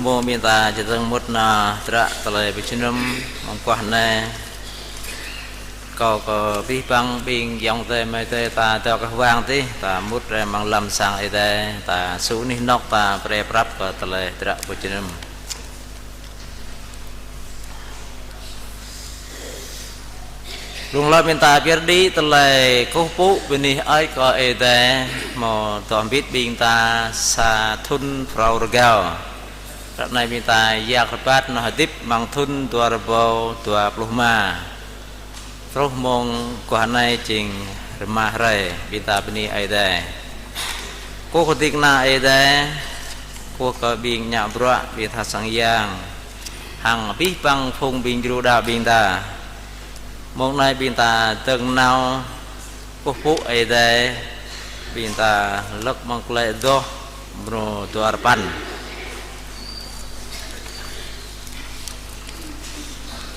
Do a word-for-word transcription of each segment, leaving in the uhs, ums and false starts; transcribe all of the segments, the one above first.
Ơ ƀing ta, čơdơ̆ng mŭt nao hơdră tơlơi pơjơnum mơguah anai. Kâo kơ abih bang ƀing ayŏng adơi amai adơi ta dŏ kơ wang adih, ta mŭt rai amăng lăm sang Ơi Adai, ta sŭ anih anŏk ta brơi prăp kơ tơlơi hơdră pơjơnum. Blung lơ ƀing ta pơyơr đĭ tơlơi kơkuh pơpŭ bơni hơơč kơ Ơi Adai, hmâo dŏ hơbĭt ƀing ta sa thŭn phrâo rơgao. Ră anai ƀing ta yak rơbat nao hơdip amăng thŭn dua rơbâo dua pluh rơma. Truh mông mơguah anai jing rơma hrơi, ƀing ta bơni Ơi Adai. Kơkuh kơ ding kơna Ơi Adai, kơkuh kơ ƀing ngă bruă, ƀing tha sang yang, hăng abih bang phung ƀing djru đaŏ ƀing ta. Mông anai ƀing ta dơ̆ng nao kơkuh pơpŭ Ơi Adai, ƀing ta lơ̆k amăng tơlơi adoh mrô dua rơpăn.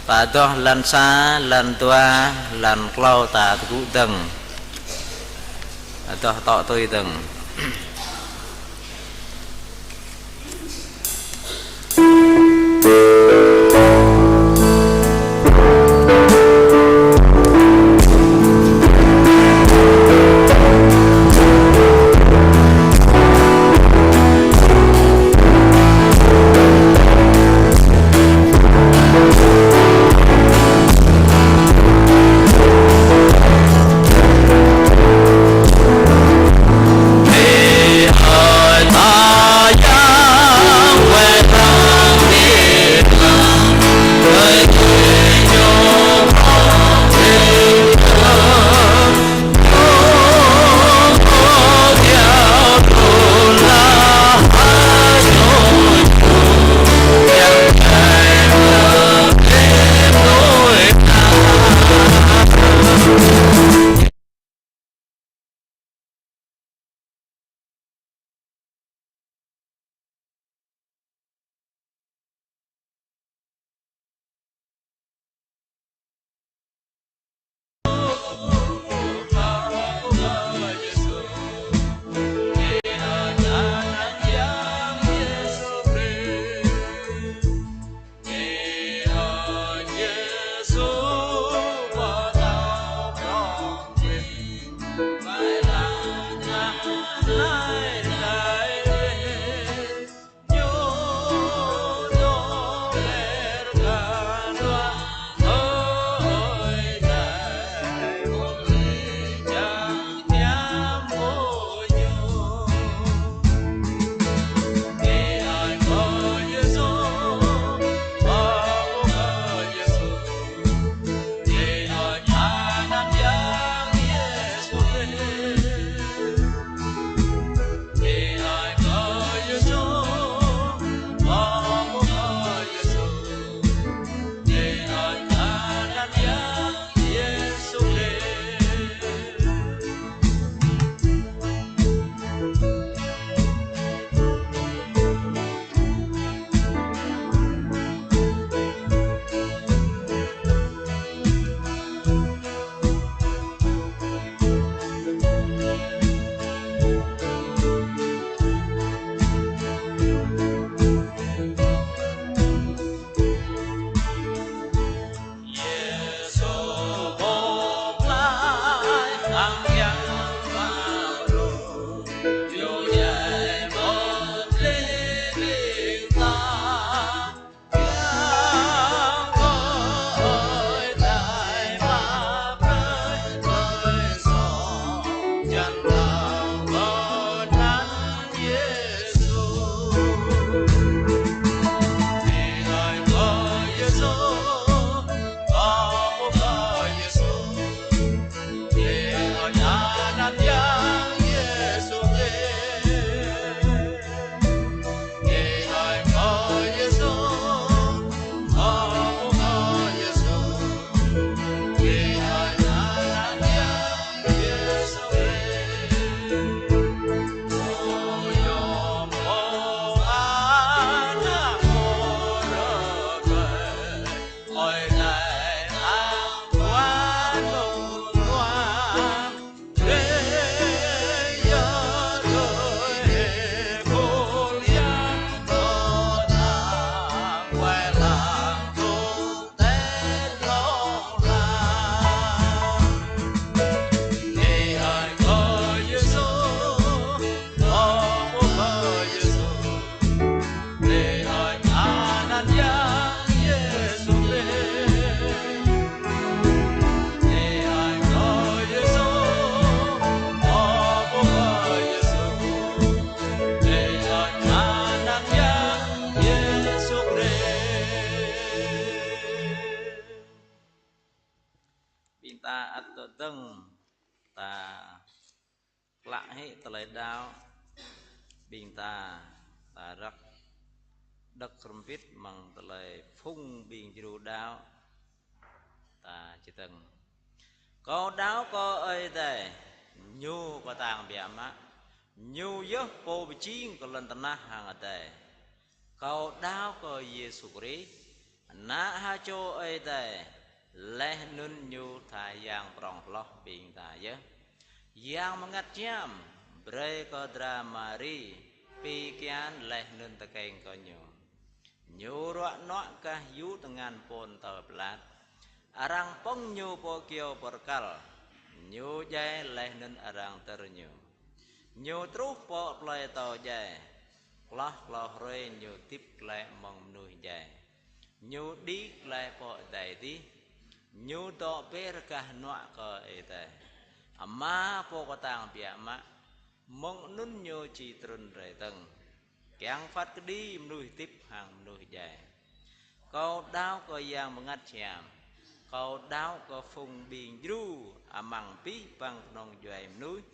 Ta adoh lan sa, lan dua, lan klâo ta tơgŭ dơ̆ng. Adoh tŏ tui dơ̆ng. Tơdang ta klă hĭ tơlơi đaŏ ƀing ta, ta răk đŏk hrŏm hơbĭt amăng tơlơi phung ƀing djru đaŏ. Ta čơdơ̆ng: Kâo đaŏ kơ Ơi Adai, Ñu kơtang biă mă, Ñu yơh Pô pơjing kơ lŏn tơnah hăng adai. Kâo đaŏ kơ Yêsu Krist, Ană ha čô Ơi Adai, laih anŭn Ñu tha Yang prŏng hloh ƀing ta yơh. Yang Bơngăt Hiam brơi kơ dra Mari pi kian laih anŭn tơkeng kơ Ñu. Ñu ruă nuă gah yŭ tơngan Pôntơ Pilat. Arăng pơ̆ng Ñu pơ kyâo bơrkal. Ñu djai laih anŭn arăng dơr Ñu. Ñu truh pơ plơi atâo djai. Hloh klâo hrơi Ñu hơdip glaĭ mơ̆ng mơnuih djai. Ñu đĭ glaĭ pơ adai adih. Ñu dŏ ber gah hơnuă kơ Ơi Adai Ama Pô kơtang biă mă. Mơ̆ng anŭn Ñu či trŭn rai dơ̆ng, kiăng phat kơđi mơnuih hơdip hăng mơnuih djai. Kâo đaŏ kơ Yang Bơngăt Hiam. Kâo đaŏ kơ phung ƀing djru amăng abih bang kơnong djuai mơnuih.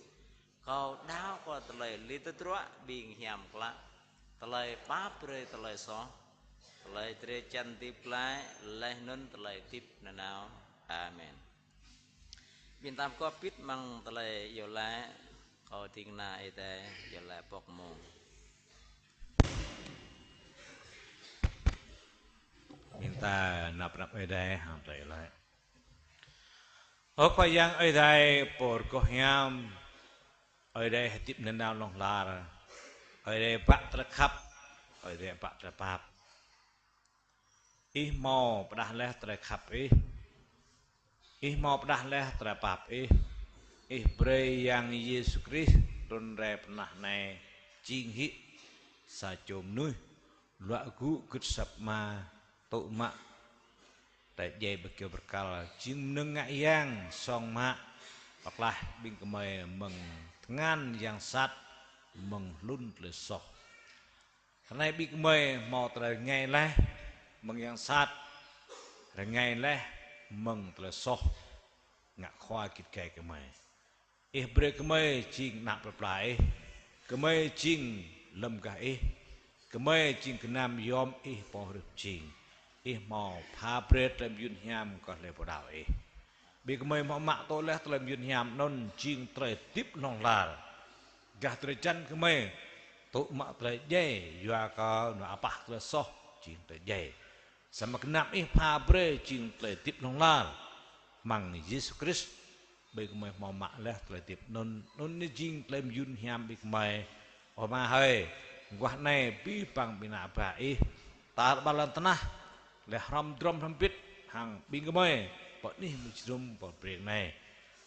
Kâo đaŏ kơ tơlơi lit tơdruă ƀing hiam klă, tơlơi pap brơi tơlơi soh, tơlơi drơi jăn hơdip glaĭ, laih anŭn tơlơi hơdip nanao. Amen. Ƀing ta pơgop hơbĭt amăng tơlơi iâu laĭ. Kâo ding kơna Ơi Adai iâu laĭ pŏk mông. Ƀing ta nao pơanăp Ơi Adai hăng tơlơi iâu laĭ. Ơ Khua Yang Ơi Adai Pô rơgoh hiam, Ơi Adai hơdip nanao hlŏng lar, Ơi Adai bă tơlơi khăp, Ơi Adai bă tơlơi pap. Ih hmâo pơdah laih tơlơi khăp Ih. Ih hmâo pơdah laih tơlơi pap Ih. Ih brơi Yang Yêsu Krist trŭn rai pơ anăp anai jing hĭ sa čô mơnuih, luă gŭ gưt asăp Ama, tŭ mă tơlơi djai pơ kyâo bơrkal, jing mơnơ̆ng ngă yang song mă, pơklaih ƀing gơmơi mơ̆ng tơngan yang sat, mơ̆ng hlŭn tơlơi soh. Hrơi anai ƀing gơmơi hmâo tơlơi rơngai laih mơ̆ng yang sat, rơngai laih mơ̆ng tơlơi soh ngă khua git gai gơmơi. Ih brơi gơmơi jing ană plơi pla Ih, gơmơi jing lŏm gah Ih, gơmơi jing gơnam yom Ih pô hrih pơjing. Ih hmâo pha brơi tơlơi mơyun hiam kơ hlơi pô đaŏ Ih. Ƀing gơmơi hmâo mă tŭ laih tơlơi mơyun hiam anŭn jing tơlơi hơdip hlŏng lar. Gah drơi jăn gơmơi tŭ mă tơlơi djai, yua kơ nua apah tơlơi soh jing tơlơi djai. Samơ̆ gơnam Ih pha brơi jing tơlơi hơdip hlŏng lar amăng Yêsu Krist. Ƀing gơmơi hmâo mă laih tơlơi hơdip anŭn, anŭn anai jing tơlơi mơyun hiam ƀing gơmơi. Ơ Ama hơi, mơguah anai abih bang ƀing ană bă Ih, tar ƀar lŏn tơnah, laih hrŏm drŏm hrŏm hơbĭt hăng ƀing gơmơi pơ anih mơjơnum pơ prêng anai.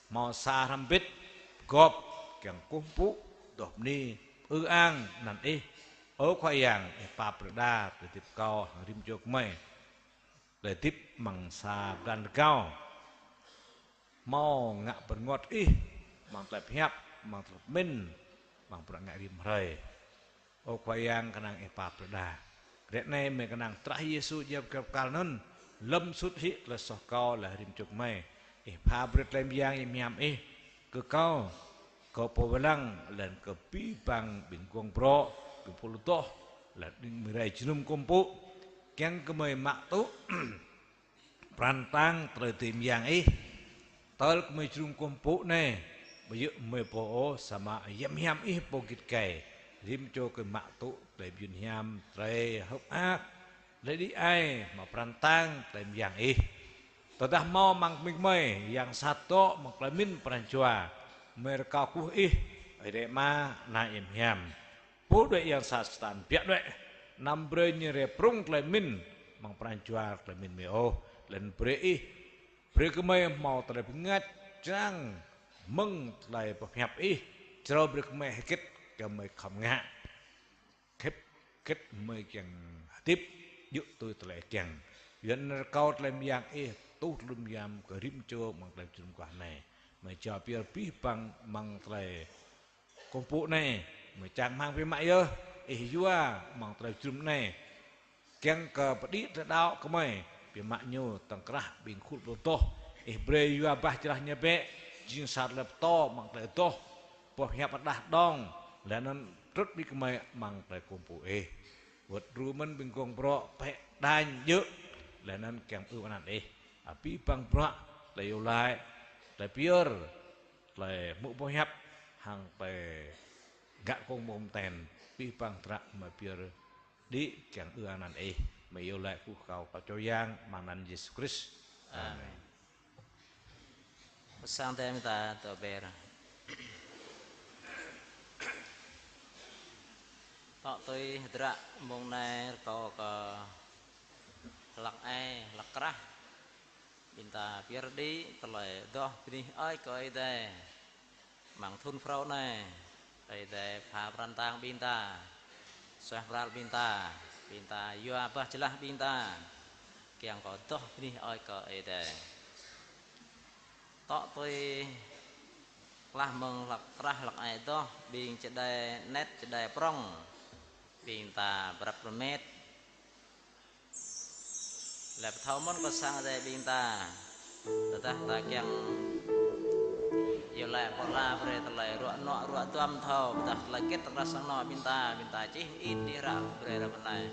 Hmâo sa hrŏm hơbĭt pơgop kiăng kơkuh pơpŭ, dŏ bơni, ư ang anăn Ih. Ơ Khua Yang, Ih pap brơi đa tơlơi hơdip kâo hăng rĭm čô gơmơi. Tơlơi hơdip amăng sa blan rơgao hmâo ngă pơrơngot Ih amăng tơlơi pơhiăp, amăng tơlơi pơmĭn, amăng bruă ngă rĭm hrơi. Ơ Khua Yang, kơnang Ih pap brơi đa. Ră anai gơmơi kơnang trah Yêsu djop găp kal anŭn, lŏm sut hĭ tơlơi soh kâo laih rĭm čô gơmơi. Ih pha brơi tơlơi mơyang hiam Ih kơ kâo, kơ pô wai lăng, laih anŭn kơ abih bang ƀing gong brŏ, ƀing pô lu tŏh, laih anŭn ƀing mơrai jơnum kơkuh pơpŭ, kiăng gơmơi mă tŭ pran tang tơlơi dưi mơyang Ih. Tơl gơmơi jơnum kơkuh pơpŭ anai, ƀu djơ̆ gơmơi pô ôh, samơ̆ yăm hiam Ih pô git gai, rĭm čô gơmơi mă tŭ tơlơi mơyun hiam, tơlơi hơ̆k mơak, tơlơi đĭ ai, hmâo pran tang tơlơi mơyang Ih. Tơdah hmâo amăng gơmơi gơmơi yang sat dŏ amăng tơlơi pơmĭn pran jua, gơmơi rơkâo kơkuh Ih, Ơi Adai Ama, Ană Yăm hiam. Pô đuaĭ yang sat Satan biă đuaĭ, anăm brơi ñu rai prŭng tơlơi pơmĭn amăng pran jua tơlơi pơmĭn gơmơi ôh, laih anŭn brơi Ih, brơi gơmơi hmâo tơlơi bơngač črang mơ̆ng tơlơi pơhiăp Ih, črâo brơi gơmơi hơget gơmơi khŏm ngă. Khĕp, khĕt gơmơi kiăng hơdip djơ̆ tui tơlơi Ih kiăng. Yua anŭn rơkâo tơlơi mơyang Ih tuh tơlŭm yam kơ rĭm čô amăng tơlơi jơnum mơguah anai. Gơmơi jao pơyơr abih bang amăng tơlơi kơkuh pơpŭ anai, gơmơi čang rơmang biă mă yơh, Ih yua amăng tơlơi jơnum anai. Kiăng kơ pơđĭ tơlơi đaŏ gơmơi, biă mă ñu tŏng krah ƀing khul pô lu tŏh, Ih brơi yua bah jơlah ñu bĕ, jing sa tơlơi pơtô amăng tơlơi adoh, boh hiăp rơđah đong, laih anŭn trŭt ƀing gơmơi amăng tơlơi kơkuh pơpŭ Ih. Wơ̆t djru mơ̆n ƀing gong bruă bĕ đañ djơ̆, laih anŭn kiăng ư anăn Ih. Abih bang bruă, tơlơi iâu laĭ, tơlơi pơyơr, tơlơi hmư̆ boh hiăp, hăng tơlơi ngă kông mơ̆ng ten, abih bang bruă gơmơi pơyơr đĭ kiăng ư anăn Ih. Gơmơi iâu laĭ kơkuh kâo kơ Ơi Adai amăng anăn Yêsu Krist. Amen. Amen. Pơ sang tơm ta tơ ber. Tŏ tui hơdră mông anai rơkâo kơ hlăk ai, hlăk krah. Ƀing ta pơyơr đĭ tơlơi adoh bơni ơi kơ Ơi Adai. Amăng thun phrâo anai, Ơi Adai pha pran tang ƀing ta, suaih pral ƀing ta, ƀing ta yua bah jơlah ƀing ta, kiăng kơ adoh bơni ơi kơ Ơi Adai. Tŏ tui klah mơ̆ng hlăk krah hlăk ai adoh, ƀing čơđai anet čơđai prŏng, ƀing ta prăp rơmet, lĕ pơthâo mơ̆n kơ sang Ơi Adai ƀing ta. Tơdah ta kiăng iâu laĭ pơala brơi tơlơi ruă nuă ruă duăm thâo, tơdah tơlơi hơget tơlơi sang anŏ ƀing ta, ƀing ta čih mơit đĭ hră brơi ră anai.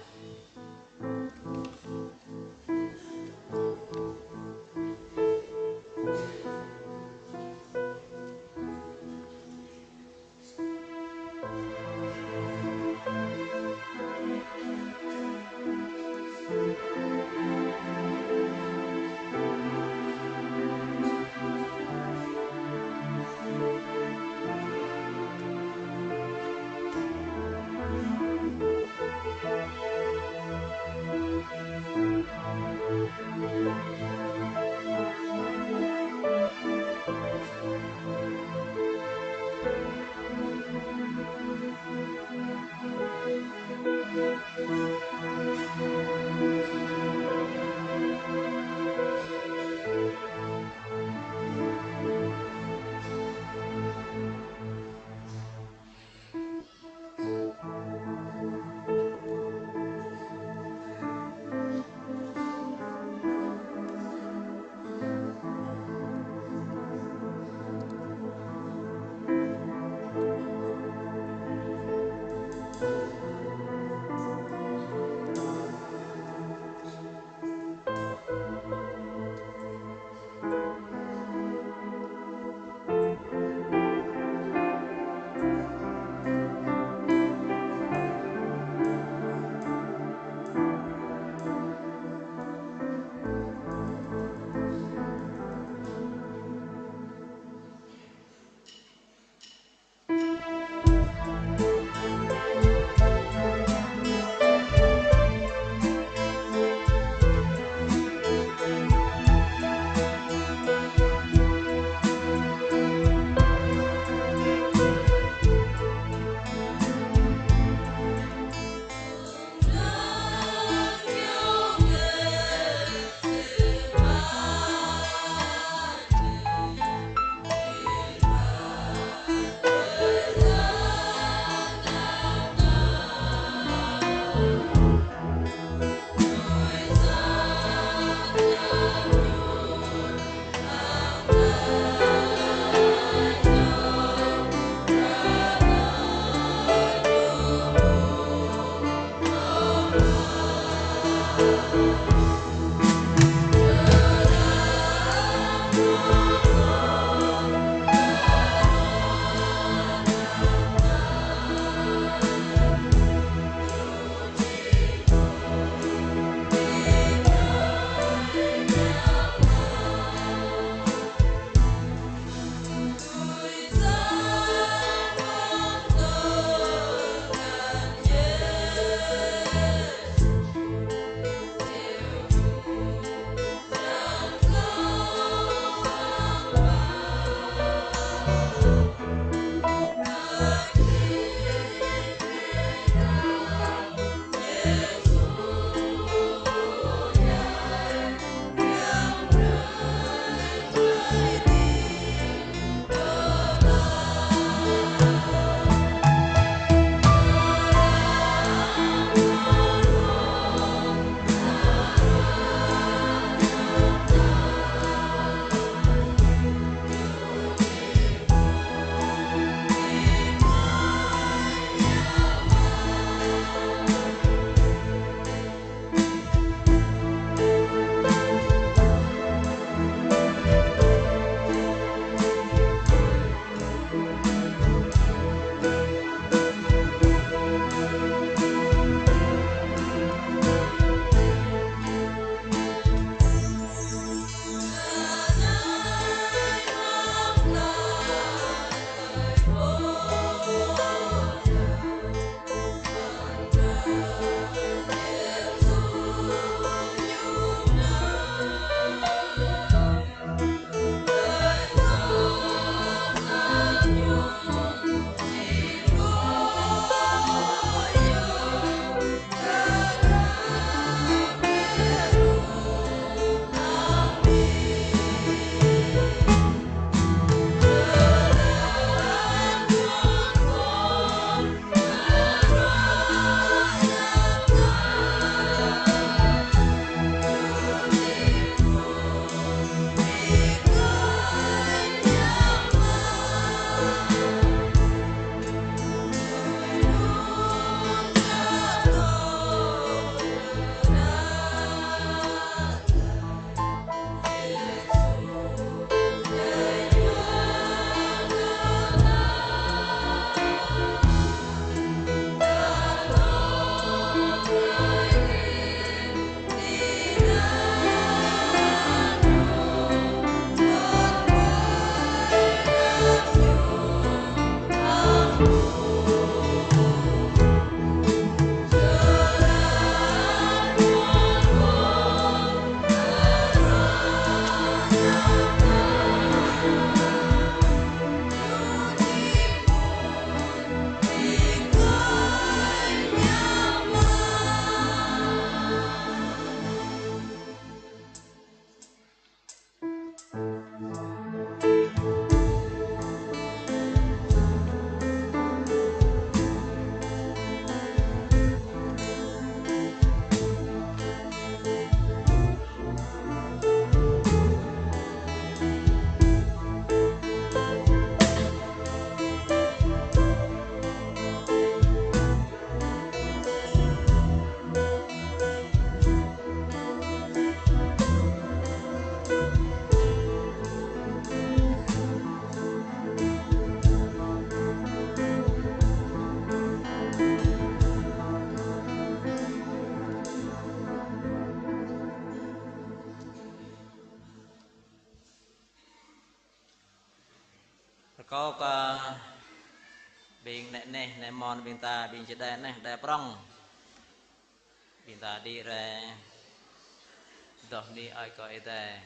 Rơkâo kơ ƀing neh neh, neh mơ̆n ƀing ta, ƀing čơđai neh, đai prŏng. Ƀing ta đĭ rai, dŏ ni ai kơ Ơi Adai.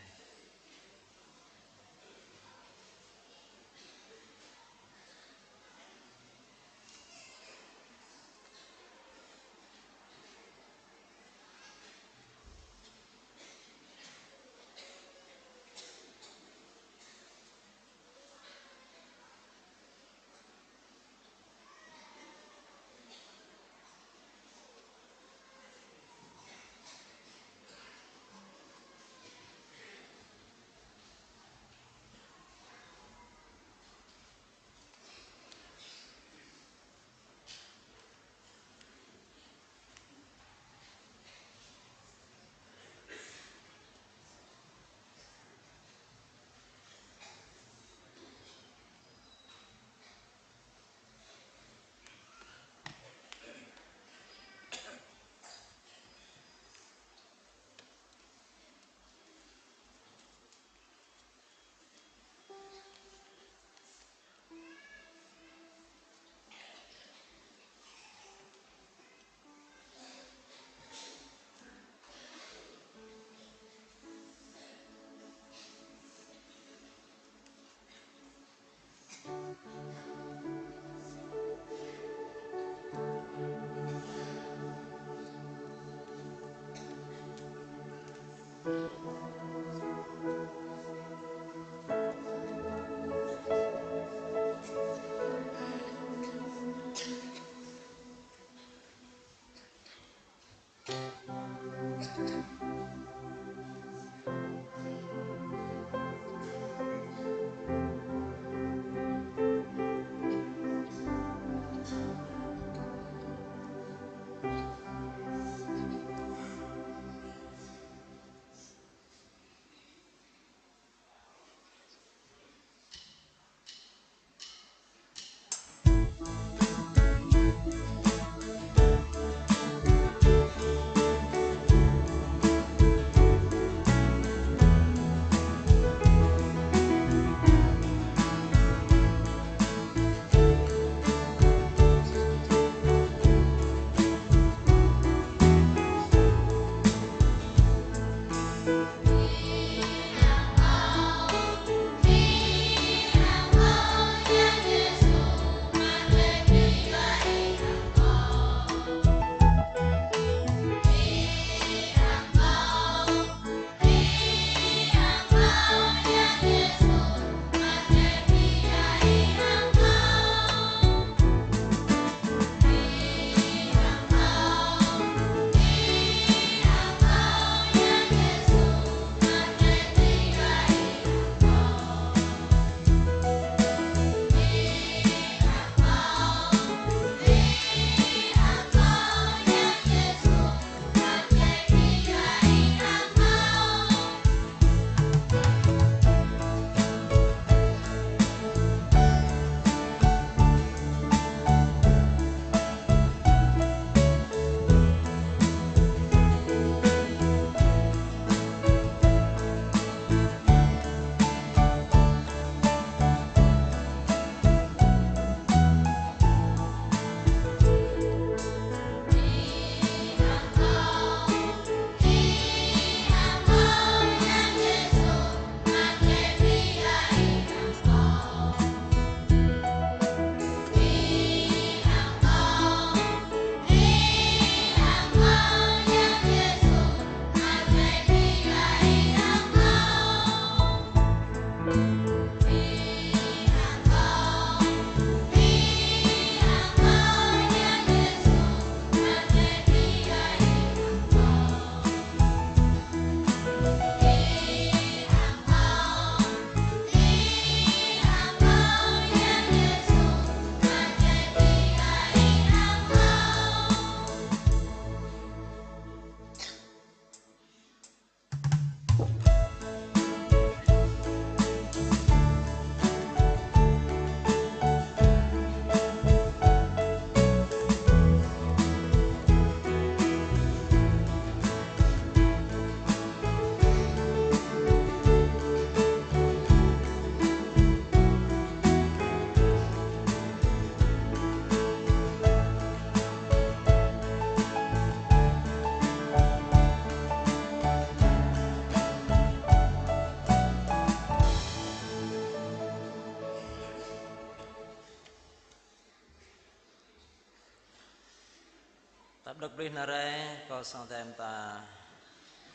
Đŏk pơplih nao rai, kâo sang tem ta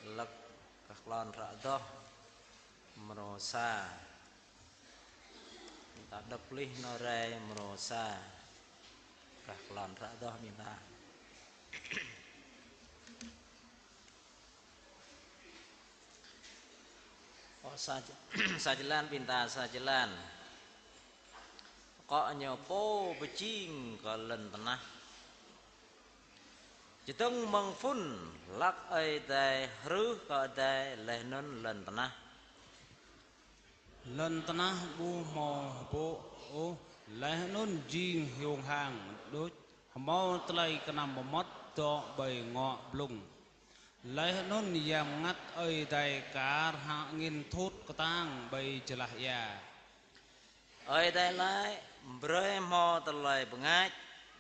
lăk kah klon hră adoh mrô sa. Ta đŏk pơplih nao rai mrô sa kah klon hră adoh ƀing ta. Ơ, sa, sa jơlan ƀing ta, sa jơlan. Akŏ ñu pô pơjing kơ lŏn tơnah. Čơdơ̆ng mơ̆ng phŭn hlăk Ơi Adai hrưh kơ adai laih anŭn lŏn tơnah. Lŏn tơnah ƀu hmâo hơbô̆ ôh, laih anŭn jing hiong hang đôč, hmâo tơlơi kơnăm mơmŏt dŏ ƀơi ngŏ blung. Laih anŭn Yang Bơngăt Ơi Adai kar hăng angĭn thut kơtang ƀơi jơlah ia. Ơi Adai laĭ: Brơi hmâo tơlơi bơngač.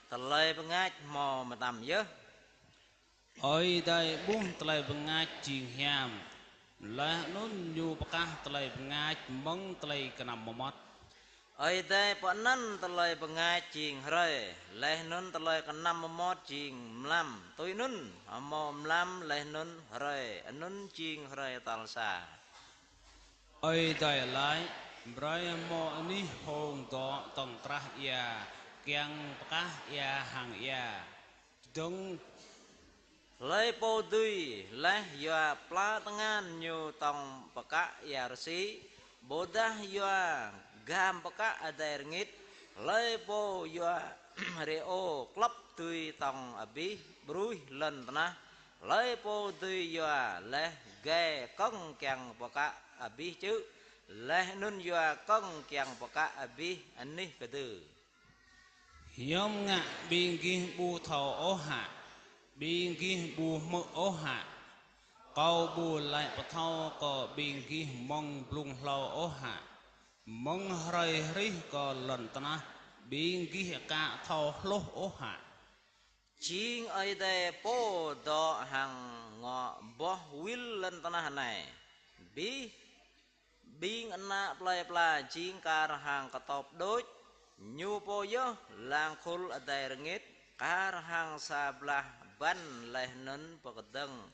Tơlơi bơngač hmâo mơtam yơh. Ơi Adai ƀuh tơlơi bơngač jing hiam, laih anŭn Ñu pơkah tơlơi bơngač mơ̆ng tơlơi kơnăm mơmŏt. Ơi Adai pơanăn tơlơi bơngač jing hrơi, laih anŭn tơlơi kơnăm mơmŏt jing mlam. Tui anŭn, hmâo mlam laih anŭn hrơi, anŭn jing hrơi tal sa. Ơi Adai laĭ: Brơi hmâo anih hông dŏ tŏng krah ia, kiăng pơkah ia hăng ia. Čơdơ̆ng hlơi pô dưi laih yua pla tơngan ñu tŏng pơkă ia rơsĭ, ƀôdah yua gam pơkă adai rơngit? Hlơi pô yua rơô klŏp dưi tŏng abih ƀruih lŏn tơnah? Hlơi pô dưi yua laih gai kơ̆ng kiăng pơkă abih čư̆, laih anŭn yua kơ̆ng kiăng pơkă abih anih kơdư? Hiư̆m ngă ƀing gih ƀu thâo ôh hă? Ƀing gih ƀu hmư̆ ôh hă? Kâo ƀu laĭ pơthâo kơ ƀing gih mơ̆ng blung hlâo ôh hă? Mơ̆ng hrơi hrih kơ lŏn tơnah, ƀing gih aka thâo hluh ôh hă? Jing Ơi Adai pô dŏ hăng ngŏ boh wĭl lŏn tơnah anai. Abih ƀing ană plơi pla jing kar hăng kơtop đôč. Ñu pô yơh lăng khul adai rơngit, kar hăng sa blah ban laih anŭn pơkơdơ̆ng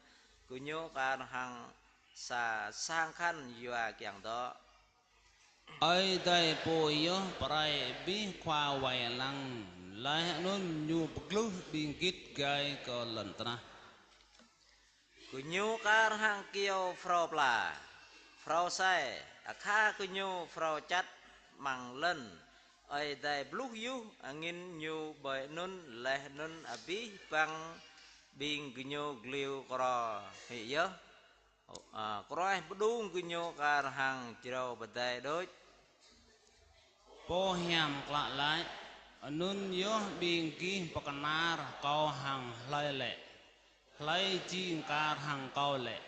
gơñu kar hăng sa sang khăn yua kiăng dŏ. Ơi Adai pô yơh pơrai abih khua wai lăng, laih anŭn Ñu pơglưh ƀing git gai kơ lŏn tơnah. Gơñu kar hăng kyâo phrâo pla, phrâo sai, akha gơñu phrâo čăt amăng lŏn. Ơi Adai bluh yuh angĭn Ñu ƀơi anŭn, laih anŭn abih bang ƀing gơñu gliu krô hĭ yơh. Ơ, a, kruaih pơdung gơñu kar hăng jrao pơdai đôč. Pô hiam klă laĭ: Anŭn yơh ƀing gih pơkơnar Kâo hăng hlơi lĕ? Hlơi jing kar hăng Kâo lĕ?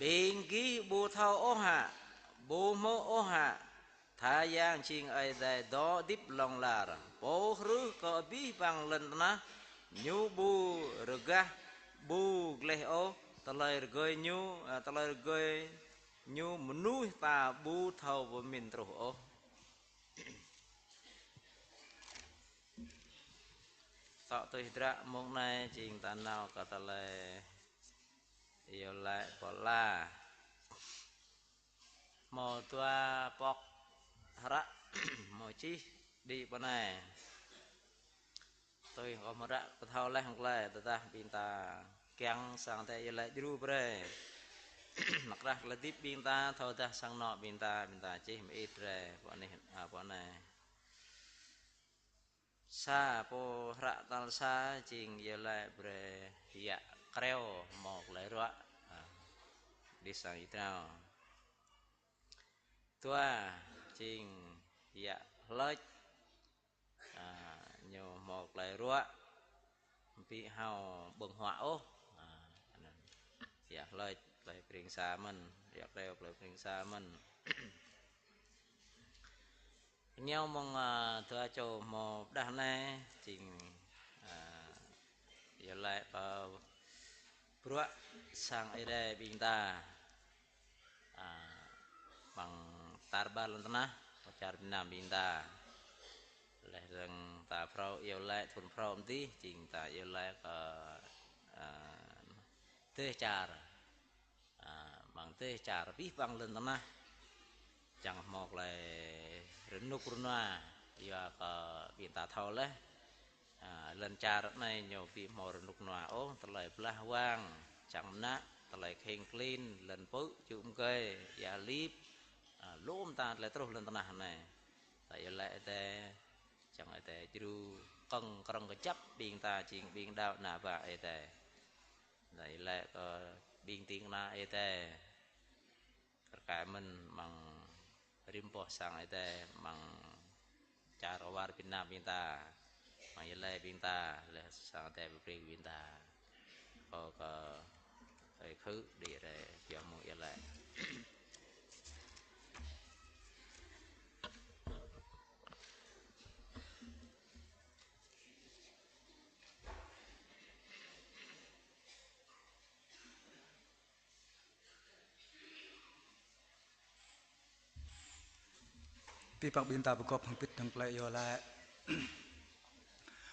Ƀing gih ƀu thâo ôh hă? Ƀu hmư̆ ôh hă? Khua Yang jing Ơi Adai dŏ hơdip hlŏng lar, Pô hrưh kơ abih bang lŏn tơnah. Ñu ƀu rơgah, ƀu gleh ôh, tơlơi rơgơi Ñu, a, tơlơi rơgơi Ñu mơnuih ta ƀu thâo pơmĭn truh ôh. Tŏ tui hơdră mông anai jing ta nao kơ tơlơi iâu laĭ pơala. Hmâo dua pŏk hră hmâo čih đĭ pơ anai. Tui kơ hră pơthâo laih hăng tơlơi, tơdah ƀing ta kiăng sang Ơi Adai iâu laĭ djru brơi. Năk rah tơlơi hơdip ƀing ta, thâodah sang anŏ ƀing ta, ƀing ta čih mơit brơi pơ anih, a, pơ anai. Sa pô hră tal sa jing iâu laĭ brơi yă kreo hmâo tơlơi ruă. A, đĭ sang ih trao. Dua jing yă hlơč. A, ñu hmâo tơlơi ruă. Ƀu hao ƀơ̆ng huă ôh. A, anŭn. Yă hlơč plơi Pring sa mơ̆n, yă kreo plơi Pring sa mơ̆n. Ñu mơ̆ng, a, dua čô hmâo pơđah anai, jing, a, iâu laĭ pơ bruă sang Ơi Adai ƀing ta. A, amăng tar ƀar lŏn tơnah, pơ čar Việt Nam ƀing ta. Laih dơ̆ng ta phrâo Iâu laĭ thŭn phrâo mơ̆n dih, jing ta iâu laĭ kơ, a, dêh čar. A, amăng dêh čar abih bang lŏn tơnah. Čang hmâo tơlơi rơnŭk rơnua, yua kơ ƀing ta thâo laih. A, lŏn čar anai ñu ƀu hmâo rơnŭk rơnua ôh, tơlơi blah wang, čang mơnă, tơlơi kheng klin, lŏn pư̆, čŭ mơgơi, ia lip, a, lŏm ta tơlơi truh lŏn tơnah anai. Ta iâu laĭ Ơi Adai, čang Ơi Adai djru kơ̆ng krơ̆ng kơjăp ƀing ta jing ƀing đaŏ ană bă Ơi Adai. Ta iâu laĭ kơ ƀing ding kơna Ơi Adai. Kar kaĭ mơ̆n amăng rĭm boh sang Ơi Adai, amăng čar kwar Việt Nam ƀing ta, amăng iâu laĭ ƀing ta, laih sang Ơi Adai pơbrơi kơ ƀing ta. Kâo kơ ơi khư đĭ rai pioh mơ̆ng iâu laĭ. Abih bang ƀing ta pơgop hăng pĭt hăng tơlơi iâu laĭ.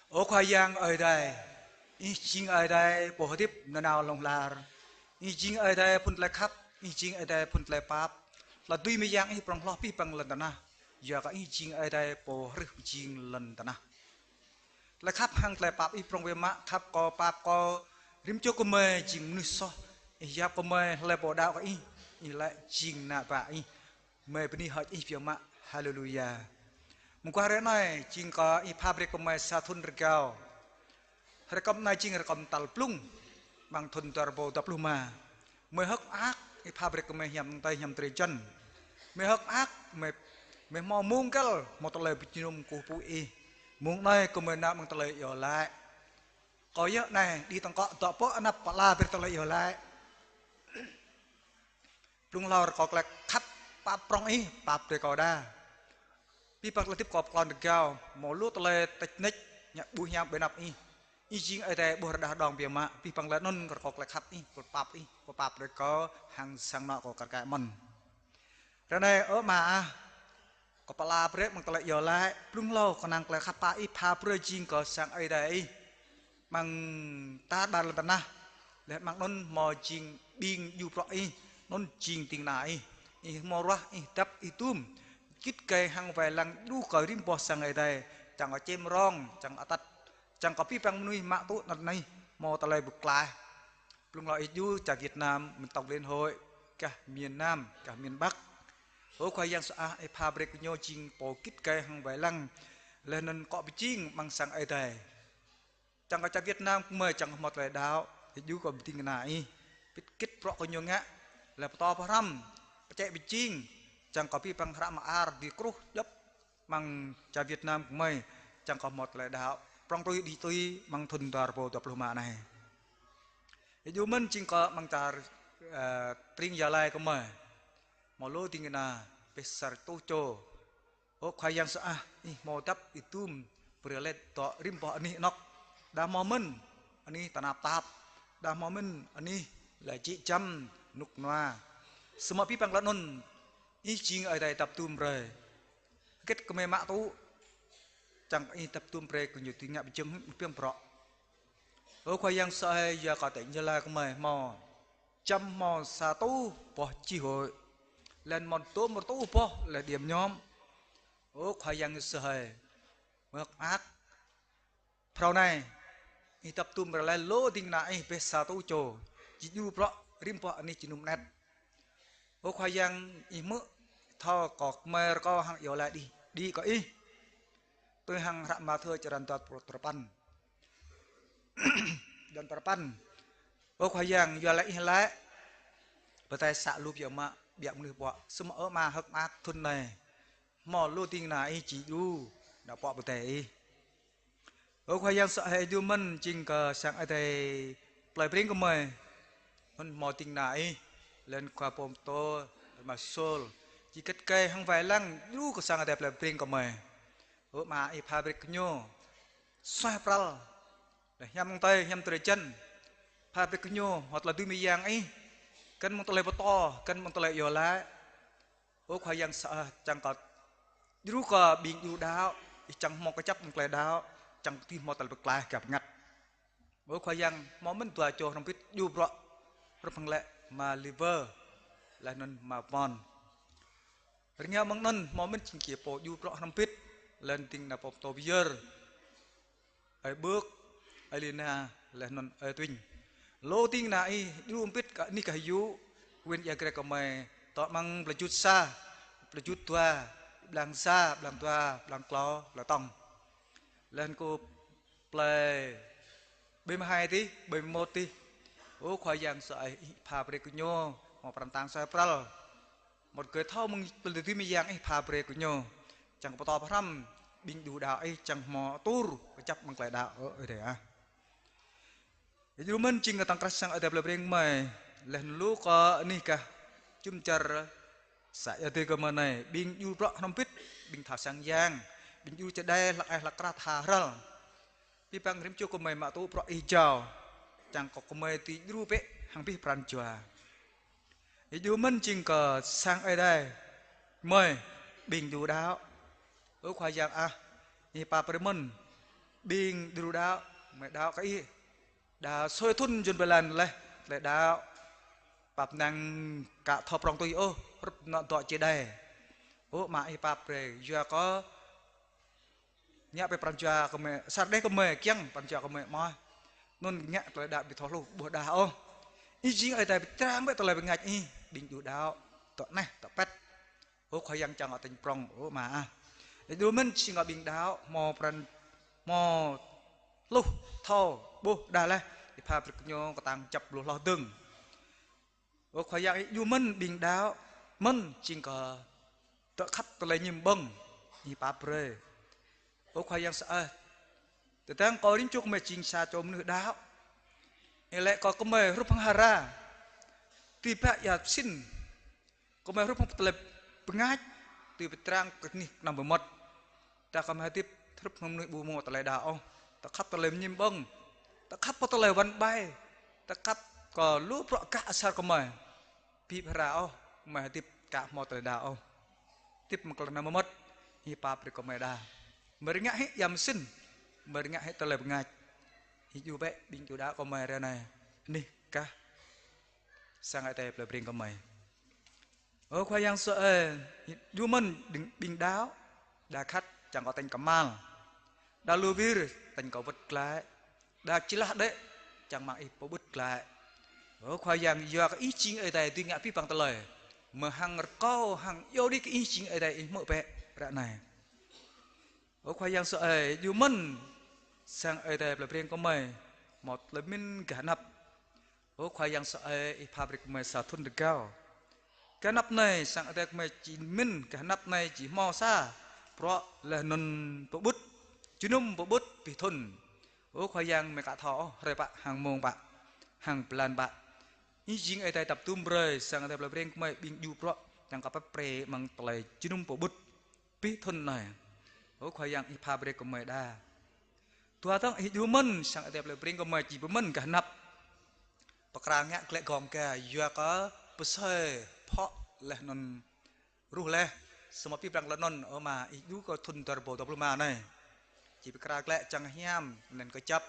Ơ Khua Yang Ơi Adai, Ih jing Ơi Adai pô hơdip nanao hlŏng lar. Ih jing Ơi Adai phŭn tơlơi khăp, Ih jing Ơi Adai phŭn tơlơi pap. Tơlơi dưi mơyang Ih prŏng hloh abih bang lŏn tơnah. Yua kơ Ih jing Ơi Adai pô hrih pơjing lŏn tơnah. Tơlơi khăp hăng tơlơi pap Ih prŏng biă mă, khăp kâo, pap kâo, rĭm čô gơmơi jing mơnuih soh. Ih yap gơmơi hlơi pô đaŏ kơ Ih, Ih laĭ jing ană bă Ih. Gơmơi bơni hơơč Ih biă mă. Haleluya. Mơguah hrơi anai, jing kơ Ih pha brơi kơ gơmơi sa thŭn rơgao. Hrơi kơm anai jing hrơi kơm tal blung, amăng thŭn dua rơbâo dua pluh rơma. Gơmơi hơ̆k mơak, Ih pha brơi kơ gơmơi hiam tơi hiam drơi jăn. Gơmơi hơ̆k mơak, gơmơi, gơmơi hmâo mông găl, hmâo tơlơi pơjơnum kơkuh pơpŭ Ih. Mông anai gơmơi nao amăng tơlơi iâu laĭ. Kâo yơh anai, đĭ tŏng kŏ dŏ pơ anăp pơala brơi tơlơi iâu laĭ. Blung hlâo rơkâo tơlơi khăp pap prŏng Ih, pap brơi kâo đa. Abih bang tơlơi hơdip kâo pơklŏn rơgao, hmâo lu tơlơi tĕč nĕč, ñă ƀu hiam ƀơi anăp Ih. Ih jing Ơi Adai ƀuh rơđah đong biă mă, abih bang tơlơi anŭn rơkâo tơlơi khăp Ih, pap Ih, pap brơi kâo hăng sang anŏ kâo kar kaĭ mơ̆n. Hrơi anai, ơ Ama ah, kâo pơala brơi amăng tơlơi iâu laĭ, blung hlâo kơnang tơlơi khăp pap Ih pha brơi jing kơ sang Ơi Adai Ih. Amăng tar ƀar lŏn tơnah, laih amăng anŭn hmâo jing ƀing djru bruă Ih, anŭn jing ding kơna Ih. Ih hmâo ruah, Ih dăp, Ih dum. Git gai hăng wai lăng djru kơ rĭm boh sang Ơi Adai, čang kơ čem rong, čang kơ atăt, čang kơ abih bang mơnuih mă tŭ anŭn Ih hmâo tơlơi pơklaih. Blung hlâo Ih djru čar Việt Nam, mơ̆ng tổng liên hội, gah miền Nam, gah miền Bắc. Ơ Khua Yang Yêsu ah, Ih pha brơi kơ ñu jing pô git gai hăng wai lăng, laih anŭn akŏ pơjing amăng sang Ơi Adai. Čang kơ čar Việt Nam gơmơi čang kơ hmâo tơlơi đaŏ, Ih djru kơ ƀing ding kơna Ih. Pĭt git bruă kơ ñu ngă, laih pơtô pơhrăm, pơčĕ pơjing, čang kơ abih bang hră mơar dưi kruh djŏp amăng čar Việt Nam gơmơi, čang kơ hmâo tơlơi đaŏ. Prŏng tui đĭ tui amăng thŭn dua rơbâo dua pluh rơma anai. Ih djru mơ̆n jing kơ amăng čar, ơ, tring Gia Lai gơmơi. Hmâo lu ding kơna, pĕ sa rơtuh čô. Ơ Khua Yang Yêsu ah, Ih hmâo dăp, Ih dum, brơi laih dŏ rĭm boh anih anŏk. Đa hmâo mơ̆n anih tơnap tap. Đa hmâo mơ̆n anih lĕ jĕ jăm rơnŭk rơnua. Samơ̆ abih bang tơlơi anŭn, Ih jing Ơi Adai dăp dum brơi. Hơget gơmơi mă tŭ, čang Ih dăp dum brơi kơ ñu dưi ngă pơjing hơ̆k pơhiăp bruă. Ơ Khua Yang Yêsu ơi, yua kơ tring Gia Lai gơmơi hmâo, čăm hmâo sa rơtuh boh chi hội, laih anŭn hmâo dôm rơtuh boh lĕ điểm nhóm. Ơ Khua Yang Yêsu ơi, mơak mơak. Phrâo anai, Ih dăp dum brơi laih lu ding kơna Ih pĕ sa rơtuh čô, či djru bruă rĭm boh anih jơnum anet. Ơ Khua Yang, Ih hmư̆ thâo kơ gơmơi rơkâo hăng iâu laĭ đĭ, đĭ kơ Ih. Tui hăng hră Mathiơ črăn dua pluh duapăn. Črăn duapăn. Ơ Khua Yang, yua laih Ih laĭ, pơdai să lu biă mă, biă mơnuih pŏk. Samơ̆ ơ Ama hơ̆k mơak thŭn anai, hmâo lu ding kơna Ih či djru nao pŏk pơdai Ih. Ơ Khua Yang, sa ai djru mơ̆n jing kơ sang Ơi Adai plơi Breng gơmơi. Anŭn hmâo ding kơna Ih, laih anŭn khua pô pơtô, Ama Sôl, či git gai hăng wai lăng djru kơ sang Ơi Adai plơi Breng gơmơi. Ơ Ama, Ih pha brơi kơ ñu suaih pral, laih hiam tơi hiam drơi jăn. Pha brơi kơ ñu hmâo tơlơi dưi mơyang Ih, găn mơ̆ng tơlơi pơtô, găn mơ̆ng tơlơi iâu laĭ. Ơ Khua Yang sa, čang kơ djru kơ ƀing djru đaŏ, Ih čang hmâo kơjăp mơ̆ng tơlơi đaŏ. čang tih hmâo tơlơi pơklaih gah bơngăt. Ơ Khua Yang, hmâo mơ̆n dua čô hrŏm hơbĭt djru bruă hrup hăng lĕ ama Liver, laih anŭn ama Pon. Rơngiao mơ̆ng anŭn hmâo mơ̆n jing kiăng pô djru bruă hrŏm hơbĭt, laih anŭn ding nao pô pơtô pơyơr. Ơi Bưk, ơi Lina, laih anŭn ơi Tuinh. Lu ding kơna ih djru hơbĭt kơ anih gah yŭ, wĭn ia grek kơ mơi, tŏ mơ̆ng plơi Jut sa, plơi Jut dua, blang sa, blang dua, blang klâo, blang tŏng. Laih anŭn kơ plơi ƀơi mơhai tih, ƀơi mơmŏt tih. Ơ Khua Yang sơai, ih pha brơi kơ ñu, hmâo pran tang soi pral. Mơ̆t gơ̆ thâo mơ̆ng tơlơi dưi mơyang ih pha brơi kơ ñu. Čang pơtô pơhrăm ƀing djru đaŏ ih čang hmâo atur kơjăp mơ̆ng tơlơi đaŏ, ơ Ơi Adai ah. Ih djru mơ̆n jing kơtang krah sang Ơi Adai plơi Breng mơi. Laih anŭn lu kơ anih gah jum dar sa ia tơi kơ mơi anai, ƀing djru bruă hrŏm hơbĭt, ƀing thâo sang yang, ƀing djru čơđai hlăk ai hlăk krah tha hrăl. Abih bang rĭm čô gơmơi mă tŭ bruă ih jao, čang kơ gơmơi dưi djru bĕ hăng abih pran jua. Ih djru mơ̆n jing kơ sang Ơi Adai mơi, ƀing djru đaŏ. Ơ Khua Yang ah, ih pap brơi mơ̆n ƀing djru đaŏ, mơi đaŏ kơ ih. Đa sui thŭn jŭn blan laih tơlơi đaŏ, pap năng ka thâo prŏng tui ôh, hrup anŏ dŏ čơđai. Ơ Ama, ih pap brơi, yua kơ ngă pơ pran jua gơmơi, sa đeh gơmơi kiăng pran jua gơmơi mơ̆n. Anŭn ngă tơlơi đaŏ ƀu thâo hluh ƀuh đa ôh. Ih jing Ơi Adai pơtrang bĕ tơlơi bơngač ih, ƀing djru đaŏ, tŏ neh, tŏ pĕt. Ơ Khua Yang čang kơ tañ prŏng, ơ Ama ah. Ih djru mơ̆n jing kơ ƀing đaŏ, hmâo pran, hmâo hluh, thâo, ƀuh đa laih, ih pha brơi kơ ñu kơtang kơjăp lu hloh dơ̆ng. Ơ Khua Yang, ih djru mơ̆n ƀing đaŏ, mơ̆n jing kơ tơkhăp tơlơi mơñum ƀơ̆ng, ih pap brơi. Ơ Khua Yang sơai, tơdang kơ rĭm čô gơmơi jing sa čô mơnuih đaŏ, ih laĭ kơ gơmơi hrup hăng hra, tui pă ia sĭn, gơmơi hrup hăng tơlơi bơngač, tui pơtrang kơ anih kơnăm mơmŏt. Tơdah gơmơi hơdip hrup hăng mơnuih ƀu hmâo tơlơi đaŏ ôh, tơkhăp tơlơi mơñum ƀơ̆ng, tơkhăp kơ tơlơi wăn ƀai, tơkhăp kơ lu bruă gah asar gơmơi. Ƀu hra ôh, gơmơi hơdip ka hmâo tơlơi đaŏ ôh. Hơdip mơ̆ng tơlơi kơnăm mơmŏt, ih pap brơi gơmơi đa. Mơi rơngiă hĭ ia mơsĭn, mơi rơngiă hĭ tơlơi bơngač. Ih djru bĕ ƀing djru đaŏ gơmơi ră anai, anih gah sang Ơi Adai plơi Breng gơmơi. Ơ Khua Yang sơai, djru mơ̆n ƀing, ƀing đaŏ, đa khăt čang kơ tañ kơmăl, đa lu wir tañ kơ wơ̆t glaĭ, đa čơlah đĕ čang mă ih pơƀut glaĭ. Ơ Khua Yang, yua kơ ih jing Ơi Adai dưi ngă abih bang tơlơi, mơ̆ hăng rơkâo hăng iâu đĭ kơ ih jing Ơi Adai ih hmư̆ bĕ ră anai. Ơ Khua Yang sơai, djru mơ̆n sang Ơi Adai plơi Breng gơmơi, hmâo tơlơi pơmĭn gah anăp. Ơ Khua Yang sơai, ih pap brơi gơmơi sa thŭn rơgao. Gah anăp anai sang Ơi Adai gơmơi či pơmĭn gah anăp anai či hmâo sa bruă laih anŭn pơƀut, jơnum pơƀut abih thŭn. Ơ Khua Yang, mơi ka thâo ôh hrơi pă, hăng mông pă, hăng blan pă. Ih jing Ơi Adai dăp dum brơi sang Ơi Adai plơi Breng gơmơi ƀing djru bruă, čang kơ pơprê mơ̆ng tơlơi jơnum pơƀut abih thŭn anai. Ơ Khua Yang, ih pap brơi gơmơi đa. Dua dơ̆ng, ih djru mơ̆n sang Ơi Adai plơi Breng gơmơi či pơmĭn gah anăp, pơkra ngă glaĭ gơ̆ng ka, yua kơ pơsơi phŏ laih anŭn ruh laih. Samơ̆ abih bang tơlơi anŭn, ơ Ama, ih djru kơ thŭn dua rơbâo dua pluh rơma anai, či pơkra glaĭ čang hiam, anŭn kơjăp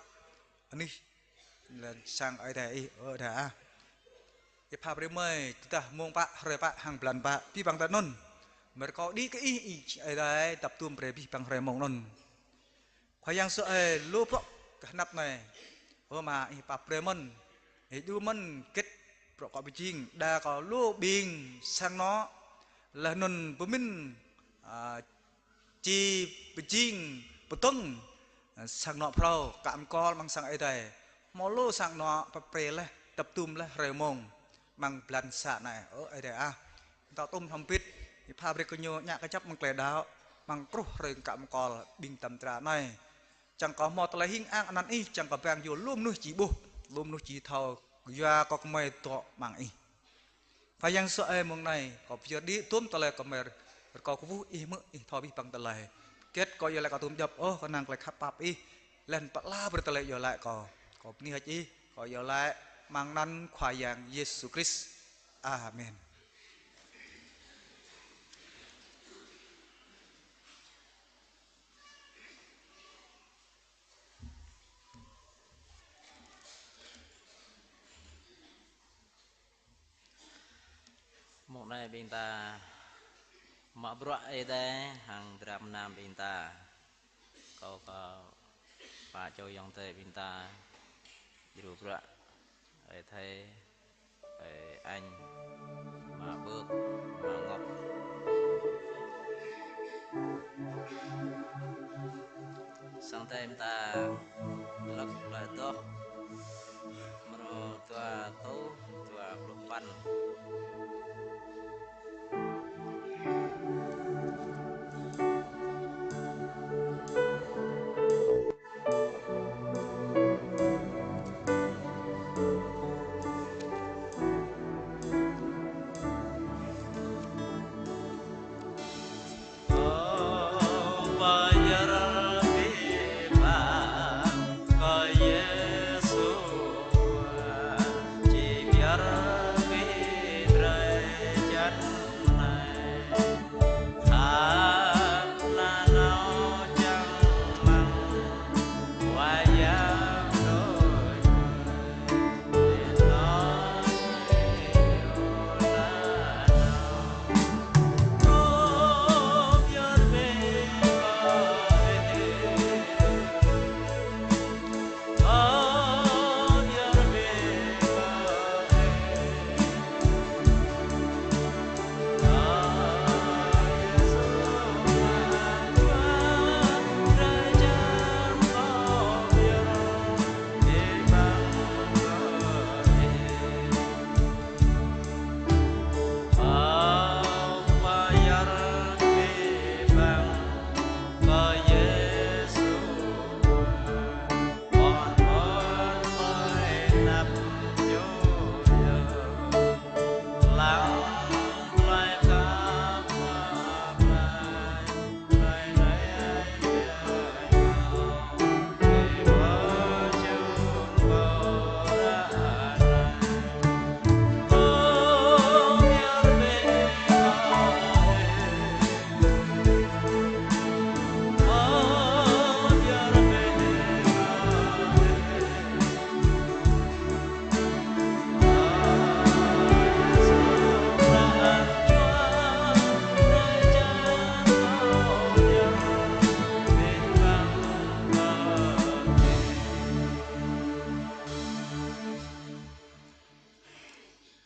anih, laih sang Ơi Adai ih, ơ Ơi Adai ah. Ih pap brơi mơi, tơdah mông pă, hrơi pă, hăng blan pă, abih bang tơlơi anŭn, mơi rơkâo đĭ kơ ih, ih Ơi Adai dăp dum brơi abih bang hrơi mông anŭn. Khua Yang sơai, lu bruă gah anăp anai, ơ Ama, ih pap brơi mơ̆n, ih djru mơ̆n hơget bruă kâo pơjing, đa kơ lu ƀing sang anŏ, laih anŭn pơmĭn, a, či pơjing pơdơ̆ng, a, sang anŏ phrâo, kă mơkol amăng sang Ơi Adai. Hmâo lu sang anŏ pơprê laih, dăp dum laih hrơi mông amăng blan sa anai, ơ Ơi Adai ah. Tơl tŭm hrŏm hơbĭt, ih pap brơi kơ ñu ngă kơjăp mơ̆ng tơlơi đaŏ, amăng truh hrơi kă mơkol ƀing tơm tra anai. Čang kơ hmâo tơlơi hing ang anăn ih, čang kơ bang yua lu mơnuih či ƀuh, lu mơnuih či thâo, yua kơ gơmơi dŏ amăng ih. Khua Yang sơai, mông anai kâo pơyơr đĭ dum tơlơi gơmơi rơkâo kơkuh ih hmư̆, ih thâo abih bang tơlơi. Hơget kâo iâu laĭ kâo tŭm djŏp ôh, kơnang tơlơi khăp pap ih, laih anŭn pơala brơi tơlơi iâu laĭ kâo. Kâo bơni hơơč ih, kâo iâu laĭ amăng anăn Khua Yang Yêsu Krist. Amen. Ơi ƀing ta, mă bruă Ơi Adai hăng dram gơnam ƀing ta. Kâo kơ pă čô ayŏng adơi ƀing ta, djru bruă, Ơi Thê, Ơi Anh, Ama Bưk, Ama Ngọc. Sang Ơi Adai ƀing ta lăp tơlơi adoh mrô dua rơtuh dua pluh păn.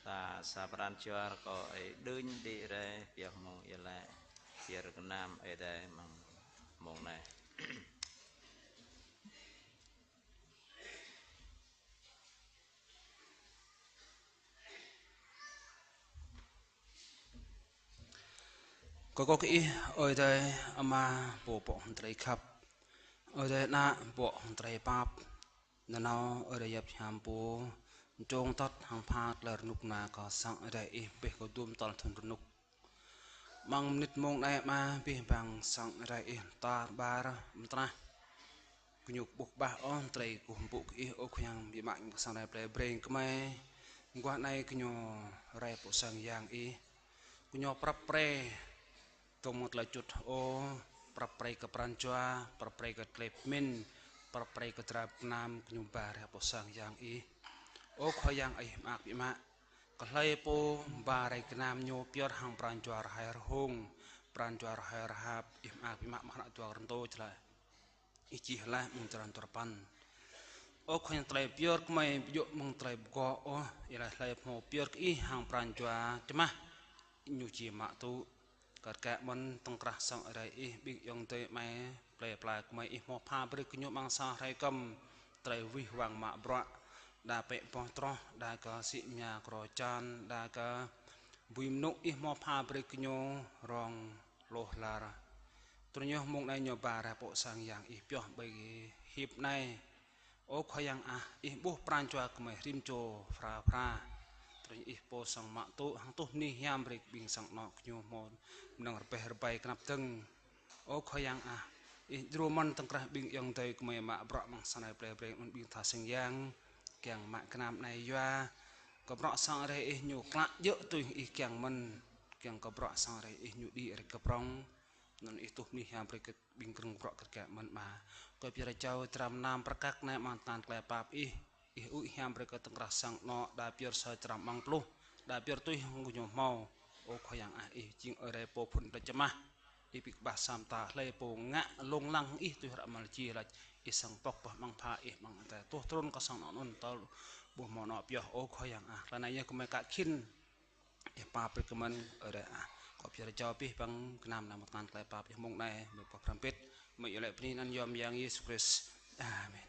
Ta sa pran jua rơkâo Ơi Đưñ đĭ rai pioh mông iâu laĭ, pơyơr gơnam Ơi Adai mơ̆ng mông anai. Kơkuh kơ Ih, Ơi Adai Ama, Pô pŏk hăng drơi khăp. Ơi Adai Ană, pŏk hăng drơi pap. Nanao, Ơi Adai Yap Hiam Pô, čong tŏt hăng pha tơlơi rơnŭk na kơ sang Ơi Adai Ih, ƀiă kơ dum tơl thŭn rơnŭk. Amăng mơnit mông anai Ama, abih bang sang Ơi Adai Ih tar ƀar mơtrah. Gơñu ƀuh ƀah ôh, drơi kơkuh pơpŭ kơ Ih, ơ Khua Yang, biă mă sang Ơi Adai plei Breng gơmơi. Mơguah anai gơñu rai pơ sang Yang Ih. Gơñu prăp pre dơ̆ng mơ̆ng tơlơi čŭt hơô, prăp pre kơ pran jua, prăp pre kơ tơlơi pơmĭn, prăp pre kơ dram gơnam, gơñu ba rai pơ sang Yang Ih. Ơ Khua Yang Ih mơak biă mă. Kơ hlơi pô ba rai gơnam ñu pơyơr hăng pran jua rơhai rơhông, pran jua rơhai rơhap, Ih mơak biă mă mơ̆ng ană dua Kôrintô čơlơi. Ih čih laih mơ̆ng črăn duarơpăn. Ơ Khua Yang, tơlơi pơyơr gơmơi ƀu djơ̆ mơ̆ng tơlơi pơgŏ ôh, yua laih hlơi pô pơyơr kơ Ih hăng pran jua čơmah, ñu či mă tŭ. Kar kaĭ mơ̆n tŏng krah sang Ơi Adai Ih, ƀing ayŏng adơi amai plei pla gơmơi Ih hmâo pha brơi kơ ñu amăng sa hrơi kơm, tơlơi wih wăng mă bruă, đa pĕ boh troh, đa kơ sĭ mơña krô čan, đa kơ bui mơnŭ Ih hmâo pha brơi kơ ñu rong hloh lar. Truh yơh mông anai ñu ba rai pơ sang Yang Ih pioh ƀơi hiăp anai. Ơ Khua Yang ah, Ih ƀuh pran jua gơmơi rĭm čô phara phara. Truh Ih pô song mă tŭ hăng tuh bơni hiam brơi kơ ƀing sang anŏ gơñu hmâo mơnơ̆ng rơbeh rơbai kơnăp dơ̆ng. Ơ Khua Yang ah, Ih djru mơ̆n tŏng krah ƀing ayŏng adơi gơmơi mă bruă amăng sang Ơi Adai plei Breng anŭn ƀing tha sang Yang, kiăng mă gơnam anai yua kơ bruă sang Ơi Adai Ih ñu klă djơ̆ tui Ih kiăng mơ̆n, kiăng kơ bruă sang Ơi Adai Ih ñu đĭ rai kơ prŏng. Anŭn Ih tuh bơni hiam brơi kơ ƀing krơ̆ng bruă kơ gơmơi mơ̆n Ama. Kơ pơyơr jao dram gơnam prăk kăk anai amăng tơngan tơlơi pap Ih. Ih ui hiam brơi kơ tŏng krah sang anŏ, đa pơyơr sa črăn amăng pluh, đa pơyơr tui hăng gơñu hmâo. Ơ Khua Yang ah, Ih jing Ơi Adai pô phŭn tơčơmah. Ih ƀu kơƀah sa mơta hlơi pô ngă lông lăng Ih tui hră Malachi lač: Ih srăng pŏk boh amăng pha Ih amăng adai, tuh trŭn kơ sang anŏ anŭn tơl ƀu hmâo anŏ pioh. Ơ Khua Yang ah, tơlơi anai yơh gơmơi kă khĭn Ih pap brơi kơ gơmơi Ơi Adai ah. Kâo pơyơr jao abih bang gơnam nao mơ̆ng tơngan tơlơi pap Ih mông anai, mơ̆ng pơhrăm pĭt, mơ̆ng iâu laĭ bơni anăn Yom Yang Yêsu Krist. Amen.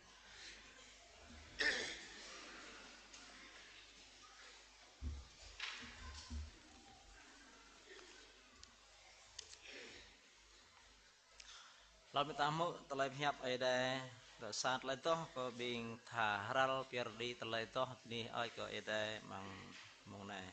Lơ̆m ƀing ta hmư̆ tơlơi pơhiăp Ơi Adai, dŏ sa tơlơi adoh kơ ƀing tha hrăl pơyơr đĭ tơlơi adoh bơni hơơč kơ Ơi Adai amăng mông anai.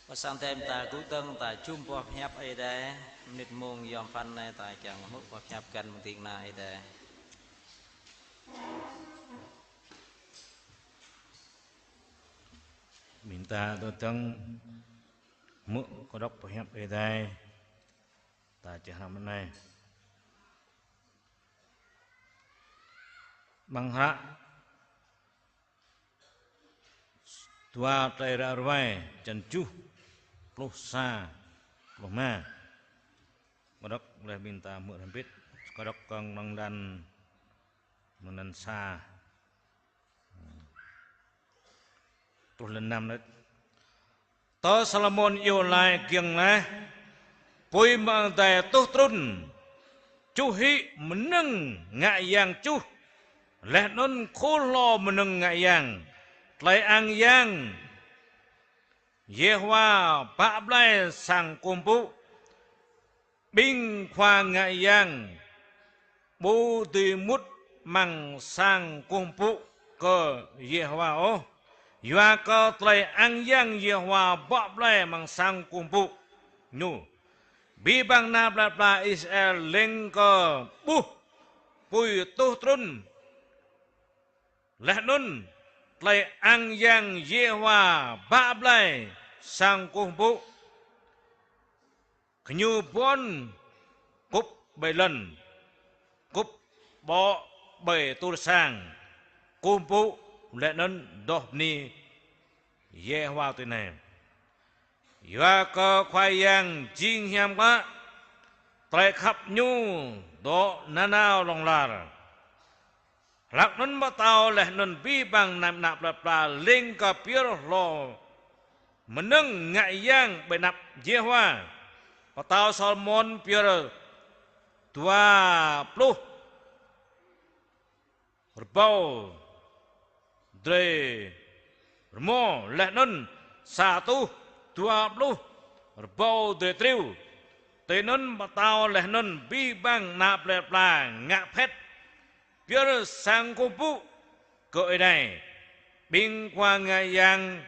Pơ sang tơm ta kơkuh dơ̆ng ta jum boh pơhiăp Ơi Adai, mơnit mông yom pơphan anai ta kiăng hmư̆ boh pơhiăp găn mơ̆ng ding kơna Ơi Adai. Ƀing ta kơkuh dơ̆ng hmư̆ kơdŏk boh pơhiăp Ơi Adai, ta čih hrăm anai. Amăng hră Dua Tơlơi Ră Ruai, čăn tơjuh, pluh sa, pluh rơma. Kơdŏk laih ƀing ta hmư̆ hrŏm hơbĭt, kơdŏk kơ mơ̆ng anăn, mơ̆ng anăn sa. Truh lŏn năm anai. Tơ Salômôn iâu laĭ kiăng laih: Apui mơ̆ng adai tuh trŭn, čuh hĭ mơnơ̆ng ngă yang čuh, laih anŭn khul hlô mơnơ̆ng ngă yang, tơlơi ang yang Yêhôwa bă blai sang kơkuh pơpŭ. Ƀing khua ngă yang ƀu dưi mŭt amăng sang kơkuh pơpŭ kơ Yêhôwa ôh, yua kơ tơlơi ang yang Yêhôwa bă blai amăng sang kơkuh pơpŭ ñu. Abih bang ană plơi pla Israel leng kơ ƀuh apui tuh trŭn, laih anŭn tơlơi ang yang Yêhôwa bă blai sang kơkuh pơpŭ. Gơñu ƀuăn kŭp ƀơi lŏn, kŭp ƀô̆ ƀơi tur sang kơkuh pơpŭ, laih anŭn adoh bơni Yêhôwa tui anai: Yua kơ Khua Yang jing hiam klă, tơlơi khăp ñu dŏ nanao hlŏng lar. Hlak anŭn pơtao laih anŭn abih bang ană plơi pla leng kơ pioh hlô mơnơ̆ng ngă yang ƀơi anăp Yêhôwa. Pơtao Salômôn pioh dua pluh rơbâo drơi rơmô laih anŭn sa rơtuh dua pluh rơbâo drơi triu. Tui anŭn pơtao laih anŭn abih bang ană plơi pla ngă phet pioh sang kơkuh pơpŭ kơ Ơi Adai. Ƀing khua ngă yang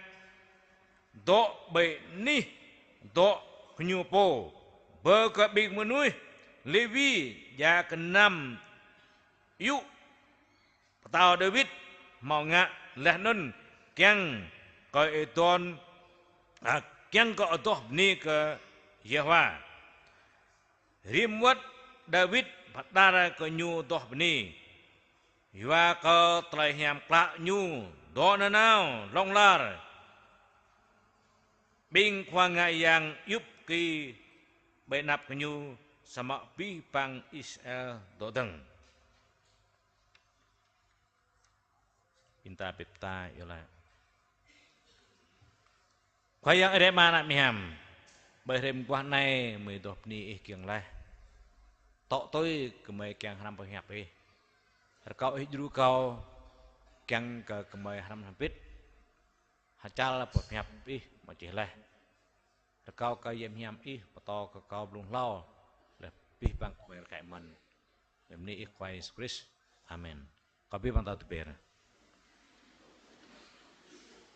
dŏ ƀơi anih dŏ gơñu pô, bơ kơ ƀing mơnuih Lêwi djă gơnam yŭ pơtao Dawid hmâo ngă, laih anŭn kiăng kơ ih dŏ, a, kiăng kơ adoh bơni kơ Yêhôwa. Rĭm wơ̆t Dawid pơđar kơ ñu adoh bơni, yua kơ tơlơi hiam klă ñu dŏ nanao hlŏng lar. Ƀing khua ngă yang yŭp ki ƀơi anăp gơñu, samơ̆ abih bang Israel dŏ dơ̆ng. Ƀing ta bĕ ta iâu laĭ. Khua Yang Ơi Adai Ama, Ană Mơhiam, ƀơi hrơi mơguah anai mơi adoh bơni Ih kiăng laih. Tŏ tui gơmơi kiăng hrăm boh hiăp Ih. Rơkâo Ih djru kâo kiăng kơ gơmơi hrăm hrŏm hơbĭt hơčal boh hiăp Ih mơčih laih. Rơkâo kơ Yang Hiam Ih pơtô kơ kâo blung hlâo, laih abih bang gơmơi rơkơi mơ̆n. Mơi bơni Ih Khua Yêsu Krist. Amen. Kâo abih bang ta tơbiă.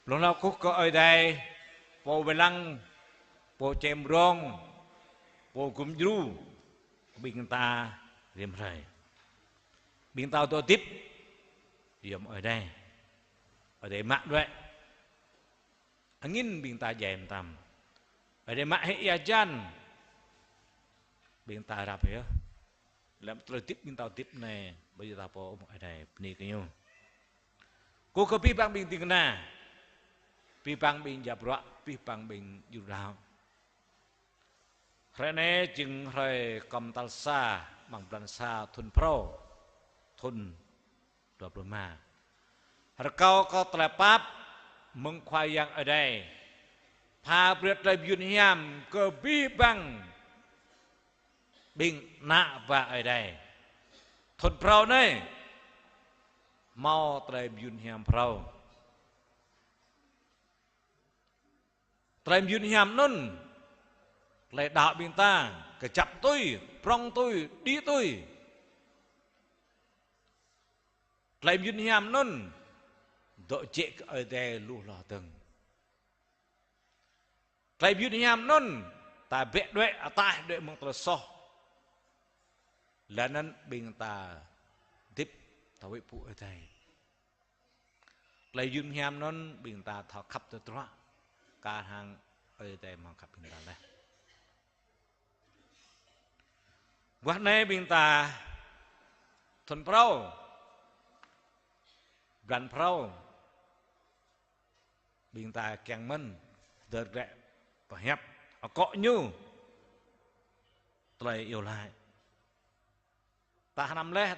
Blung hlâo kơkuh kơ Ơi Adai, Pô wai lăng, Pô čem rông, Pô gum djru ƀing ta rĭm hrơi. Ƀing ta dŏ hơdip yom Ơi Adai. Ơi Adai mă đuaĭ. Angĭn ƀing ta djai mơtam. Ơi Adai mă hĭ ia hơjan. Ƀing ta rap hĭ yơh. Lăm tơlơi hơdip ƀing ta hơdip anai, ƀơi ta pô ôm Ơi Adai bơni kơ Ñu. Kơkuh kơ abih bang ƀing ding kơna, abih bang ƀing djă bruă, abih bang ƀing djru đaŏ. Hrơi anai jing hrơi kơm tal sa, amăng blan sa thun phrâo, thun dua pluh rơma. Rơkâo kơ tơlơi pap mơ̆ng Khua Yang Ơi Adai pha brơi tơlơi mơyun hiam kơ abih bang ƀing ană bă Ơi Adai. Thun phrâo anai hmâo tơlơi mơyun hiam phrâo. Tơlơi mơyun hiam anŭn, tơlơi đaŏ ƀing ta kơjăp tui, prŏng tui, đĭ tui. Tơlơi mơyun hiam anŭn dŏ jĕ kơ Ơi Adai lu hloh dơ̆ng. Tơlơi pơyun hiam anŭn, ta bĕ đuaĭ ataih đuaĭ mơ̆ng tơlơi soh. Laih anŭn ƀing ta hơdip ta wĭ pơ Ơi Adai. Tơlơi pơyun hiam anŭn ƀing ta thâo khăp tơdruă, kar hăng Ơi Adai hmâo khăp ƀing ta laih. Wah anai ƀing ta thŭn phrâo, blan phrâo, ƀing ta kiăng mơ̆n hơdơr glaĭ pơhiăp akŏ ñu tơlơi iâu laĭ. Ta hrăm laih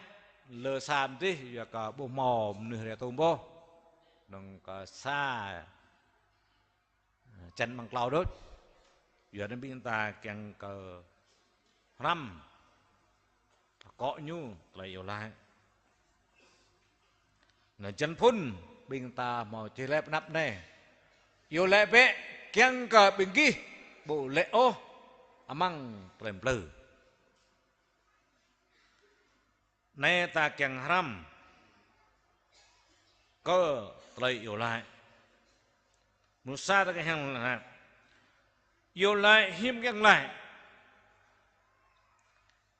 lơ sa mơdih, yua kơ ƀu hmâo mơnuih rai tơm ƀôh. Nŏng kơ sa čăn amăng klâo đôč. Yua anŭn ƀing ta kiăng kơ hrăm akŏ ñu tơlơi iâu laĭ. Anŭn jăn phŭn ƀing ta hmâo čih laih pơ anăp anai: Iâu laĭ bĕ kiăng kơ ƀing gih ƀu laĭ ôh amăng tơlơi plư. Anai ta kiăng hrăm kơ tơlơi iâu laĭ. Mrô sa ta kiăng hrăm: Iâu laĭ hiư̆m kiăng laĭ.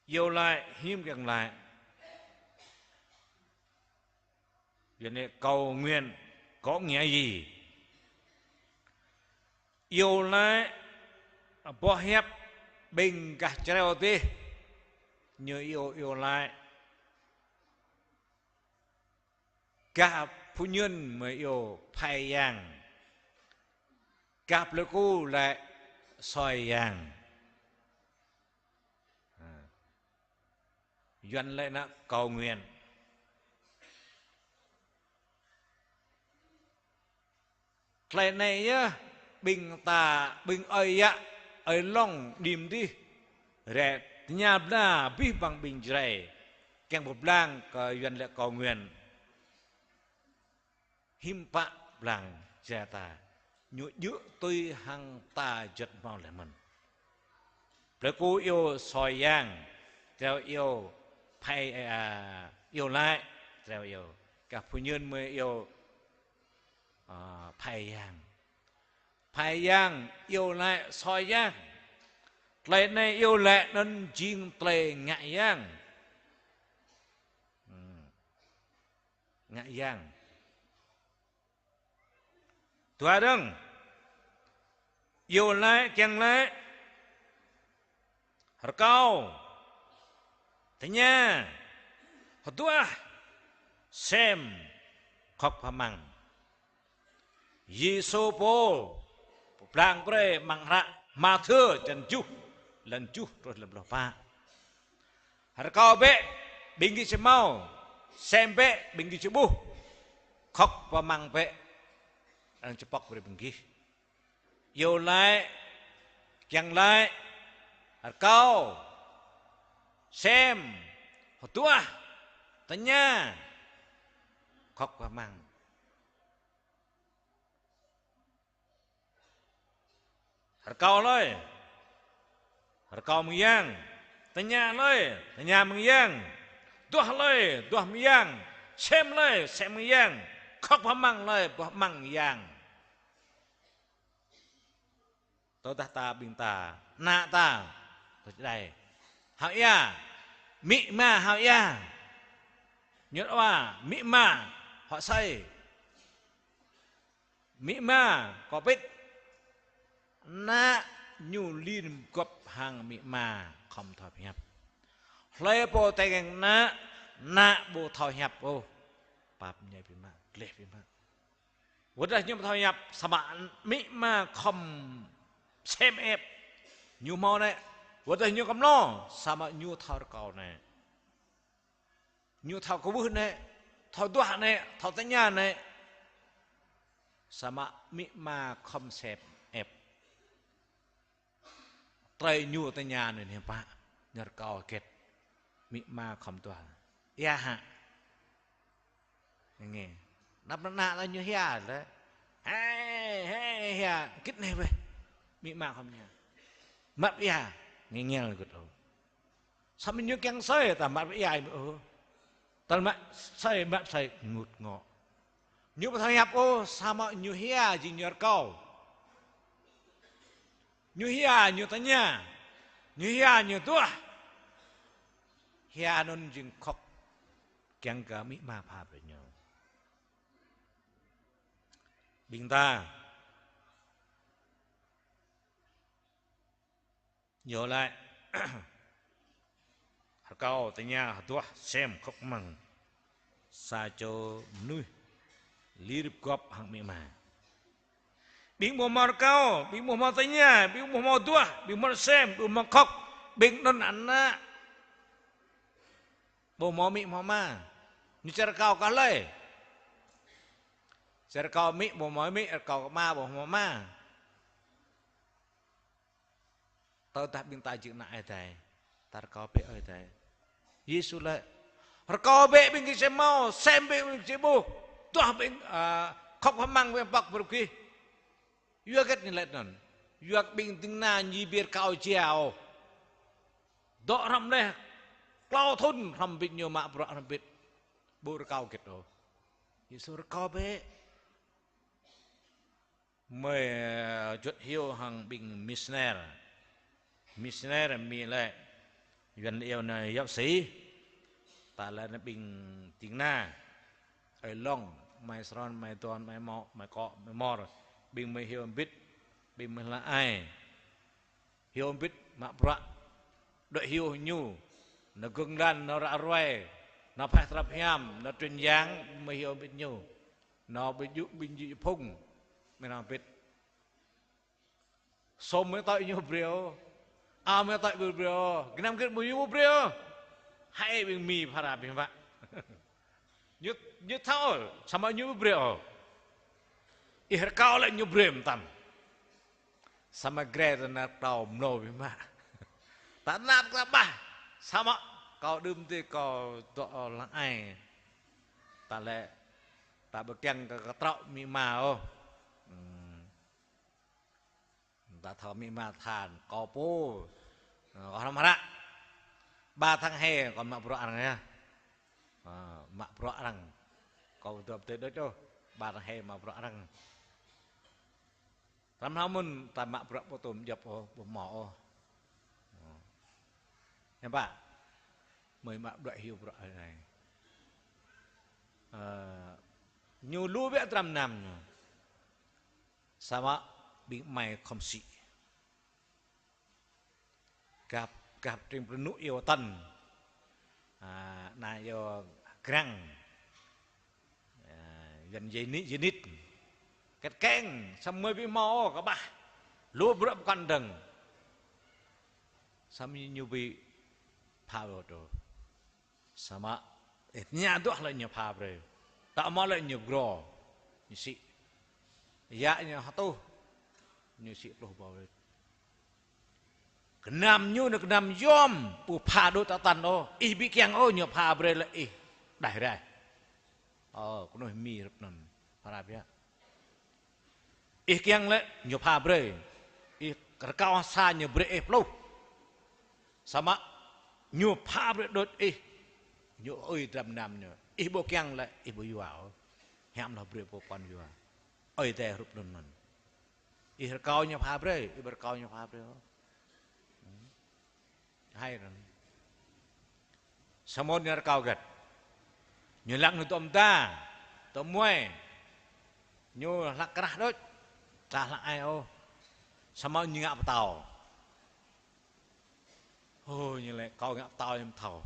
Iâu laĭ hiư̆m kiăng laĭ. Yua anai cầu nguyện có nghĩa gì? Iâu laĭ, boh hiăp ƀing gah črâo adih ñu iâu, iâu laĭ. Gah pơñun mơ̆ iâu phai yang. Gah Pleiku laĭ soi yang. Ha. Yuan laĭ anŭn cầu nguyện. Tơlơi anai yơh, ƀing ta, ƀing ơi yă, ơi lŏng đĭm dih, rai tơña bla abih bang ƀing Jrai, kiăng pơblang kơ Yuan laĭ cầu nguyện. Hiư̆m pă blang Jrai ta, ñu djơ̆ tui hăng ta juăt hmâo laih mơ̆n. Pleiku iâu soi yang, Jrai iâu phai, a, iâu laĭ, Jrai iâu. Gah pơñun mơ̆ iâu, a, phai yang. Phai yang iâu laĭ soi yang. Tơlơi anai iâu laĭ anŭn jing tơlơi ngă yang. Hmm. Ngă yang. Dua dơ̆ng. Iâu laĭ kiăng laĭ. Rơkâo. Tơña. Hơduah. Sem. Khŏk pơmăng. Yêsu pô pơblang brơi amăng hră Mathiơ čăn tơjuh, lăn tơjuh truh lăn pluh pă. Rơkâo bĕ, ƀing gih či hmâo, sem bĕ, ƀing gih či ƀuh, khŏk pơmăng bĕ, arăng či pŏk brơi ƀing gih. Iâu laĭ, kiăng laĭ, rơkâo, sem, hơduah, tơña, khŏk pơmăng. Rơkâo hlơi? Rơkâo mơ̆ng yang. Tơña hlơi? Tơña mơ̆ng yang. Duah hlơi? Duah mơ̆ng yang. Sem hlơi? Sem mơ̆ng yang. Khŏk pơmăng hlơi? Pơmăng yang. Tơdah ta ƀing ta, ană ta, tơdah hao ia, amĭ ama hao ia, ñu ua amĭ ama hŏ asơi. Amĭ ama kơ pĭt, ană ñu lin gŏp hăng amĭ ama khŏm thâo pơhiăp. Hlơi pô tơngan ană, ană ƀu thâo hiăp ôh. Pap ñai ƀing ama, gleh ƀing ama. Wơ̆t dah ñu ƀu thâo hiăp, samơ̆ amĭ ama khŏm sem ĕp. Ñu hmâo anai, wơ̆t dah ñu kơmlô, samơ̆ ñu thâo rơkâo anai. Ñu thâo kwưh anai, thâo duah anai, thâo tơña anai. Samơ̆ amĭ ama khŏm sem ĕp. Tơlơi ñu tơña anŭn hiư̆m pă, ñu rơkâo hơget. Amĭ ama khŏm duah. Ia hă. Ngă. Anăp ană ta ñu hia lĕ. Hei, hei, hia. Hơget anai weh. Amĭ ama khŏm tơña. Mă ia. Ngă ngel gơ̆t ôh. Samơ̆ ñu kiăng asơi ta mă ia ôh. Tơl mă asơi, mă asơi ngut ngŏ. Ñu ƀu thâo hiăp ôh, samơ̆ ñu hia jing ñu rơkâo. Ñu hia ñu tơña, ñu hia ñu duah. Hia anŭn jing khŏk kiăng kơ amĭ ama pha brơi ñu. Ƀing ta yơh lĕ, rơkâo tơña hơduah sem khŏk mơ̆ng sa čô mơnuih lir gŏp hăng amĭ ama. Ƀing ƀu hmâo rơkâo, ƀing ƀu hmâo tơña, ƀing ƀu hmâo duah, ƀing ƀu hmâo sem, ƀing ƀu hmâo khŏk, ƀing anŭn ană ƀu hmâo amĭ hmâo ama. Ñu či rơkâo kơ hlơi? Či rơkâo amĭ ƀu hmâo amĭ, rơkâo ama ƀu hmâo ama. Tơdah ƀing ta jing ană Ơi Adai, ta rơkâo bĕ Ơi Adai. Yêsu laĭ: Rơkâo bĕ ƀing gih či hmâo, sem bĕ ƀing gih či ƀuh, duah bĕ, a, khŏk hơmăng bĕ pŏk brơi gih. Yua hơget ñu laĭ anŭn? Yua kơ ƀing ding kơna ñu ƀu rơkâo jia ôh. Dŏ hrŏm laih klâo thŭn hrŏm hơbĭt, ñu mă bruă hrŏm hơbĭt, ƀu rơkâo hơget ôh. Yêsu: Rơkâo bĕ. Mơi, ơ, juăt hyu hăng ƀing misioner. Misioner mĭn lĕ Yuan iâu anai giáo sĩ. Ta lĕ anai ƀing ding kơna, ơi Long, amai Sron, amai Don, amai Mŏ, amai Kŏ, amai Mor. Ƀing mơi hyu hơbĭt, ƀing mơi hla ai. Hyu hơbĭt mă bruă. Đuaĭ hyu ñu, nao gơ̆ng lan, nao ră ruai, nao pơhaih tơlơi hiam, nao truyền giảng, ƀing mơi hyu hơbĭt ñu. Nao ƀing djŭ, ƀing djŭ phung, mơi nao hơbĭt. Sôm mơi tơlơi ñu brơi ôh, ao mơi tơlơi ƀu brơi ôh, gơnam hơget mơi ñu ƀu brơi ôh. Hai ƀing Mi phara biă mă. Ñu, ñu thâo, samơ̆ ñu ƀu brơi ôh. Ih rơkâo lĕ ñu brơi mơtam. Samơ̆ grê ta nao klâo mlâo biă mă. Ta nao ta ƀah, samơ̆ kâo đưm tui kâo dŏ lăng ai. Ta lĕ, ta ƀu kiăng kơ kơtrâo amĭ ama ôh. Hmm. Ta thâo amĭ ama than, kâo pô, ơ, kâo hrăm hră. Ba tháng hai kâo mă bruă arăng yơh. Ơ, mă bruă arăng. Kâo dŏ pơtê đôč ôh, ba tháng hai mă bruă arăng. Hrăm hră mơ̆n ta mă bruă pơtô tơm djŏp ôh, ƀu hmâo ôh. Ơ. Hiư̆m pă? Mơi mă bruă hyu bruă anai. Ơ, ñu lu biă dram gơnam ñu. Samơ̆ ƀing amai khŏm sĭ. Gah, gah tring pơrơnŭk iâu Tân. A, anai iâu Grăng. A, Yuan Yênit, Yênit. Kĕt keng, samơ̆ ƀu hmâo kơ ƀah. Lu bruă pơkŏn dơ̆ng. Samơ̆ ñu ƀu pha ôh. Samơ̆, ơ, tơña duah lĕ ñu pha brơi. Tơma lĕ ñu grô, ñu sĭ. Yă ñu hơtuh, ñu sĭ pluh ƀâo rit. Gơnam ñu anai gơnam yôm, ƀu pha đôč tơ Tân ôh. Ih ƀu kiăng ôh ñu pha brơi lĕ ih đaih rai. Ơ, kơnuih Mi hrup anŭn. Phara biă. Ih kiăng lĕ ñu pha brơi. Ih rơkâo sa ñu brơi ih pluh. Samơ̆ ñu pha brơi đôč ih. Ñu ơi dram gơnam ñu. Ih ƀu kiăng lĕ ih ƀu yua ôh. Hiam hloh brơi pô pơkŏn yua. Ơi Adai hrup anŭn anŭn. Ih rơkâo ñu pha brơi, ih ƀu rơkâo ñu pha brơi ôh. Hai anŭn. Samơ̆ ñu rơkâo hơget? Ñu lăng ñu tơm da, tơm muai. Ñu hlăk krah đôč, ta hlăk ai ôh. Samơ̆ ñu ngă pơtao. Ơ, ñu laĭ kâo ngă pơtao ñu ƀu thâo.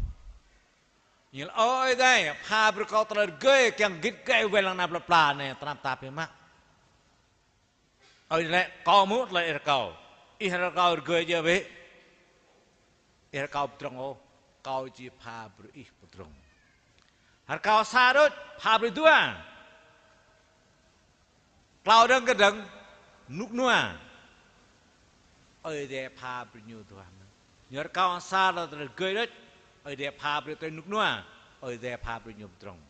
Ñu laĭ: Ơ Ơi Adai, pha brơi kâo tơlơi rơgơi, kiăng git gai wai lăng ană plơi pla anai, tơnap tap biă mă. Ơi Adai laĭ: Kâo hmư̆ tơlơi ih rơkâo. Ih rơkâo rơgơi djơ̆ bĕ. Ih rơkâo pơdrŏng ôh. Kâo či pha brơi ih pơdrŏng. Rơkâo sa đôč, pha brơi dua. Klâo dơ̆ng kơdơ̆ng, rơnŭk rơnua. Ơi Adai pha brơi ñu dua. Ñu rơkâo sa tơlơi rơgơi đôč. Ơi Adai pha brơi tơlơi rơnŭk rơnua. Ơi Adai pha brơi ñu pơdrŏng.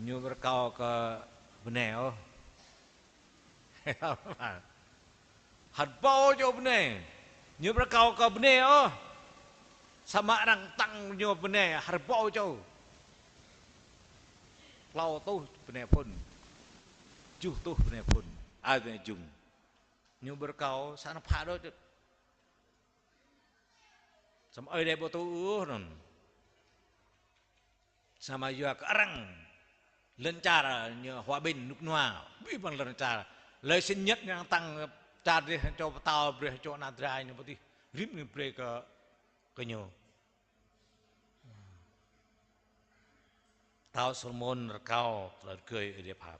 Ñu ƀu rơkâo kơ bơnai ôh. Hơrbâo čô bơnai. Ñu ƀu rơkâo kơ bơnai ôh. Samơ̆ arăng tăng ñu bơnai hơrbâo čô. klâo rơtuh bơnai phŭn, tơjuh rơtuh bơnai phŭn, ai bơnai jung. Ñu ƀu rơkâo, sa anăp pha đôč. Samơ̆ Ơi Adai ƀu tŭ ôh anŭn. Samơ̆ yua kơ arăng lŏn čar ñu hòa bình rơnŭk rơnua, abih bang lŏn čar. Lĕ sinh nhật ñu arăng tăng čar dih, čô pơtao brơi čô ană dra ñu pơtih, rĭm ñu brơi kơ, kơ ñu. Pơtao Solomôn rơkâo tơlơi rơgơi Ơi Adai pha.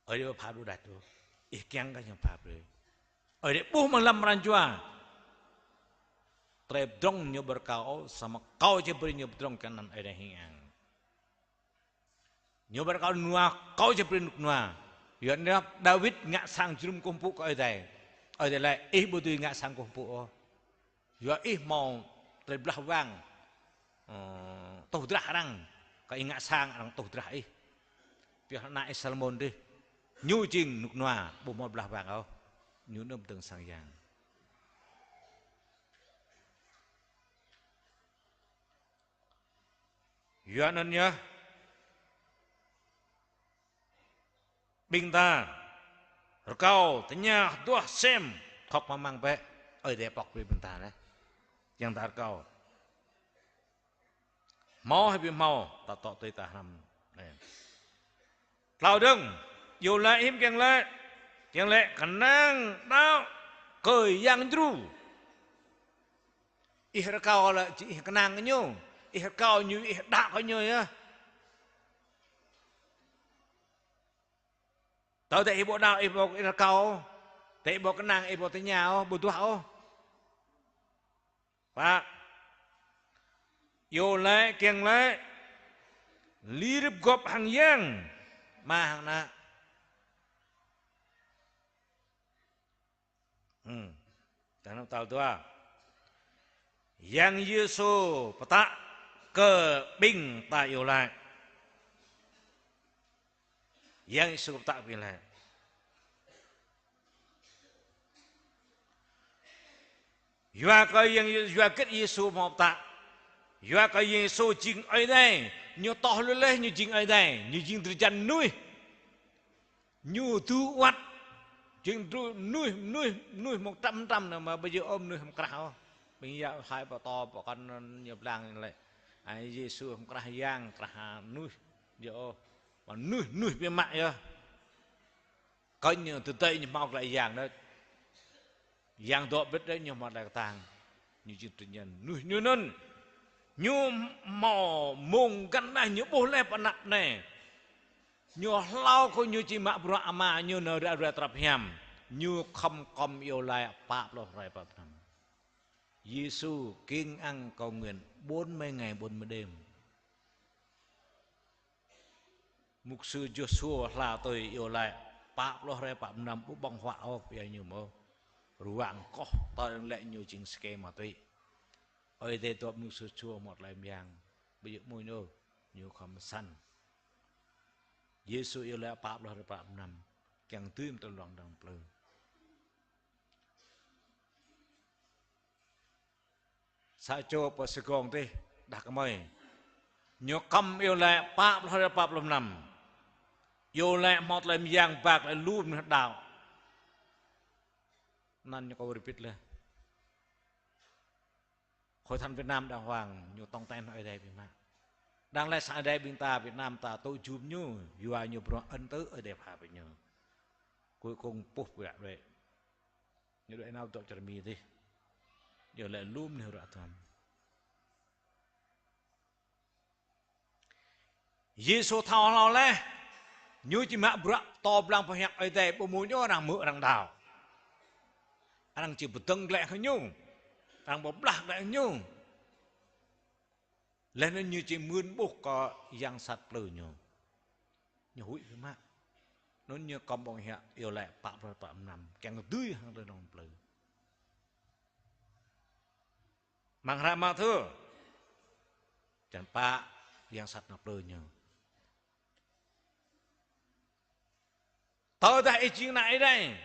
Ơi Adai pha đôč đač ôh. Ih kiăng kơ ñu pha brơi. Ơi Adai ƀuh mơ̆ng lăm pran jua. Tơlơi pơdrŏng ñu ƀu rơkâo ôh, samơ̆ kâo či brơi ñu pơdrŏng kơ anăn Ơi Adai hing ang. Ñu ƀu rơkâo rơnua, kâo či brơi rơnŭk rơnua. Yua anŭn Dawid ngă sang jơnum kơkuh pơpŭ kơ Ơi Adai. Ơi Adai laĭ, ih ƀu dưi ngă sang kơkuh pơpŭ ôh. Yua ih hmâo tơlơi blah wang, ơ, tuh drah arăng, kơ ih ngă sang arăng tuh drah ih. Pioh ană ih Salmôn dih, ñu jing rơnŭk rơnua, ƀu hmâo blah wang ôh. Ñu anŭn pơdơ̆ng sang yang. Yua anŭn yơh, ƀing ta rơkâo tơña hơduah sem, thŏk mơmăng bĕ, Ơi Adai pŏk brơi ƀing ta anai. Yang ta rơkâo. Hmâo hĭ ƀu hmâo, ta tŏ tui ta hrăm. Anai. Tlâo dơ̆ng, iâu laĭ hiư̆m kiăng laĭ, kiăng laĭ kơnang đaŏ kơ Yang Djru. Ih rơkâo lĕ či ih kơnang kơ ñu, ih rơkâo ñu, ih đaŏ kơ ñu yơh. Tơdah ih ƀu đaŏ, ih ƀu, ih rơkâo, tơdah ih ƀu kơnang, ih ƀu tơña ôh, ƀu duah ôh. Pă, iâu laĭ kiăng laĭ lir rơp gŏp hăng Yang, Ama hăng Ană. Hmm. Tơdah tal dua. Yang Yêsu pơtă kơ ƀing ta iâu laĭ. Yang Yêsu pơtă kơ ƀing laĭ. Yua kơ Yang Yê-, yua hơget Yêsu hmâo pơtă. Yua kơ Yang Yêsu jing Ơi Adai, ñu tŏh lui laih ñu jing Ơi Adai, ñu jing drơi jan mơnuih. Ñu tŭ wơ̆t, jing tŭ mơnuih, mơnuih, mơnuih mơ̆ng trăm trăm anai mơ̆ ƀu djơ̆ ôh mơnuih mơkrah ôh. Ƀing yă hai pơtô pơkŏn ñu pơblang lĕ. Ai Yêsu mơkrah yang, mơkrah mơnuih, djơ̆ ôh. Mơnuih, mơnuih biă mă yơh. Kơnh ñu tơdơi ñu hmâo glaĭ yang đôč. Yang dŏ bĭt đôč ñu hmâo glaĭ kơtang. Ñu jing tơñen. Mơnuih ñu anŭn. Ñu hmâo mông găn laih ñu ƀuh laih pơ anăp anai. Ñu hlâo kơ ñu či mă bruă Ama ñu nao ră ruai tơlơi hiam. Ñu khŏm kŏm iâu laĭ pă pluh hrơi pă pluh năm. Yêsu kiăng ăn cầu nguyện bốn mươi ngày bốn mươi đêm. Mục sư Joshua hla tui iâu laĭ pă pluh hrơi pă pluh năm ƀu ƀơ̆ng huă ôh pia ñu mơ̆. Ruă kŏh tơl lĕ ñu jing skê ma tui. Ơi Adai dŏ mục sư Joshua hmâo tơlơi mơyang. Ƀu djơ̆ mơ̆ ñu, ñu khŏm săn. Yêsu iâu laĭ pă pluh hrơi pă pluh năm. Kiăng dưi mơ̆ tơlơi lŏng dơ̆ng plư. Sa čô pơ Sài Gòn dih, đah kơmơi. Ñu kŏm iâu laĭ pă pluh hrơi pă pluh năm. Iâu laĭ hmâo tơlơi mơyang ba glaĭ lu mơnuih đaŏ. Anăn ñu kâo rơbit laih. Hội thánh Việt Nam đàng hoàng, ñu tŏng ten Ơi Adai biă mă. Đang laĭ sang Ơi Adai ƀing ta Việt Nam ta tŭ jum ñu, yua ñu bruă ân tứ Ơi Adai pha brơi ñu. Cuối cùng puh biă đuaĭ. Ñu đuaĭ nao dŏ čar Mi dih. Ñu lĕ lu mơnuih ruă duăm. Yêsu thâo hlâo laih. Ñu či mă bruă pơtô pơblang pơhiăp Ơi Adai ƀu mơ̆ ñu arăng hmư̆ arăng đaŏ. Arăng či pơdơ̆ng glaĭ kơ ñu. Arăng pơblah glaĭ kơ ñu. Laih anŭn ñu či mưn ƀuh kơ yang sat plư ñu. Ñu huĭ biă mă. Anŭn ñu kŏm ƀơ̆ng hiăp iâu laĭ pă pluh pă pluh năm. Kiăng dưi hăng tơlơi dơ̆ng plư. Mơ̆ng hră Mathiơ. Črăn pă yang sat nao plư ñu. Tơdah ih jing ană Ơi Adai.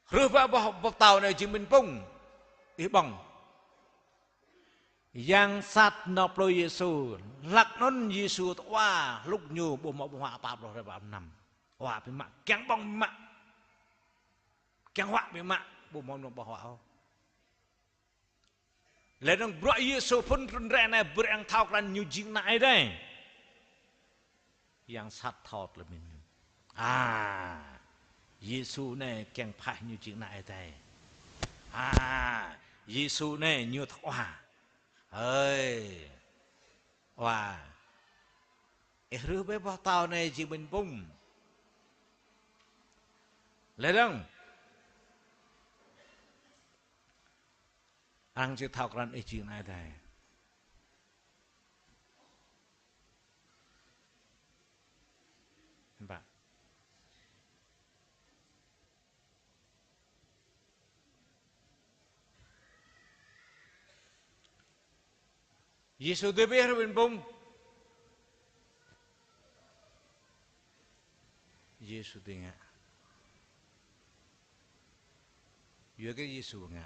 Hrih ba boh, boh pơtâo anai jing ƀing pŭng. Ih ƀơ̆ng. Yang sat nao plư Yêsu, hlak anŭn Yêsu tơwa, hlŭk ñu ƀu hmâo ƀơ̆ng huă pă pluh hrơi pă pluh năm. Huă biă mă, kiăng ƀơ̆ng biă mă. Kiăng huă biă mă, ƀu hmâo mơnuih ƀơ̆ng huă ôh. Laih dơ̆ng bruă Yêsu phŭn trŭn rai anai brơi arăng thâo krăn ñu jing ană Ơi Adai. Yang sat thâo tơlơi mĭn ñu. A, Yêsu anai kiăng phaih ñu jing ană Ơi Adai. A, Yêsu anai ñu tơwa. Hơi. Wa. Ih rưh bĕ boh pơtâo anai jing ƀañ pŭng. Laih dơ̆ng. Arăng či thâo krăn ih jing ană Ơi Adai. Hiư̆m pă? Yêsu dưi bĕ ih rưh ƀañ pŭng. Yêsu dưi ngă. Yua kơ Yêsu ngă.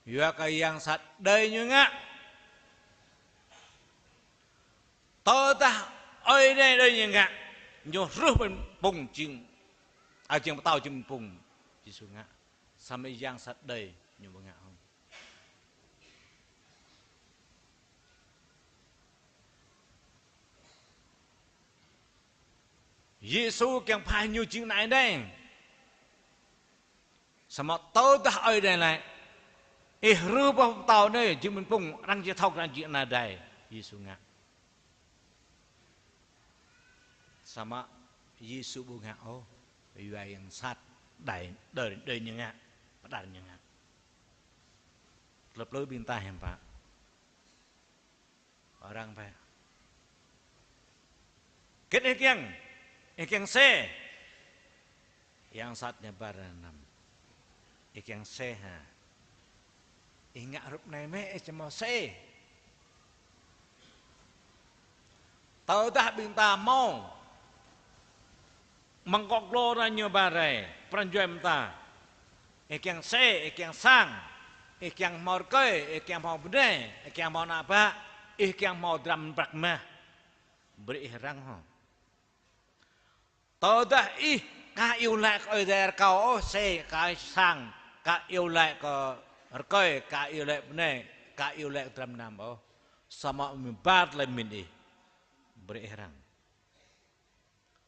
Yua kơ yang sat đơi ñu ngă. Tơdah Ơi Adai đơi ñu ngă, ñu rưh ƀañ pŭng jing, a, jing pơtâo jing ƀañ pŭng, Yêsu ngă. Samơ̆ yang sat đơi ñu ƀu ngă ôh. Yêsu kiăng phaih ñu jing ană Adai. Samơ̆ tơdah Ơi Adai laĭ: Ih rưh boh pơtâo anai jing ƀañ pŭng, arăng či thâo krăn jing ană Adai. Yêsu ngă. Samơ̆ Yêsu ƀu ngă ôh, yua yang sat đơi, đơi, đơi ñu ngă, pơđar ñu ngă. Tơlơi plư ƀing ta hiư̆m pă? Arăng pă. Hơget ih kiăng? Ih kiăng xe? Yang sat ñu ba rai anăm. Ih kiăng xe hă? Ih ngă hrup anai mơ̆ ih či hmâo xe? Tơdah ƀing ta hmâo mơ̆ng akŏ glô anai ñu ba rai, pran jua mơta. Ih kiăng xe, ih kiăng sang, ih kiăng hmâo rơkơi, ih kiăng hmâo bơnai, ih kiăng hmâo ană bă, ih kiăng hmâo dram prăk mah. Brơi ih răng hŏ. Tơdah ih ka iâu laĭ kơ Ơi Adai rơkâo ôh, xe, ka sang, ka iâu laĭ kơ rơkơi, ka iâu laĭ bơnai, ka iâu laĭ kơ dram mơnam ôh. Samơ̆ mơ̆ng ba tơlơi mĭn ih. Brơi ih răng.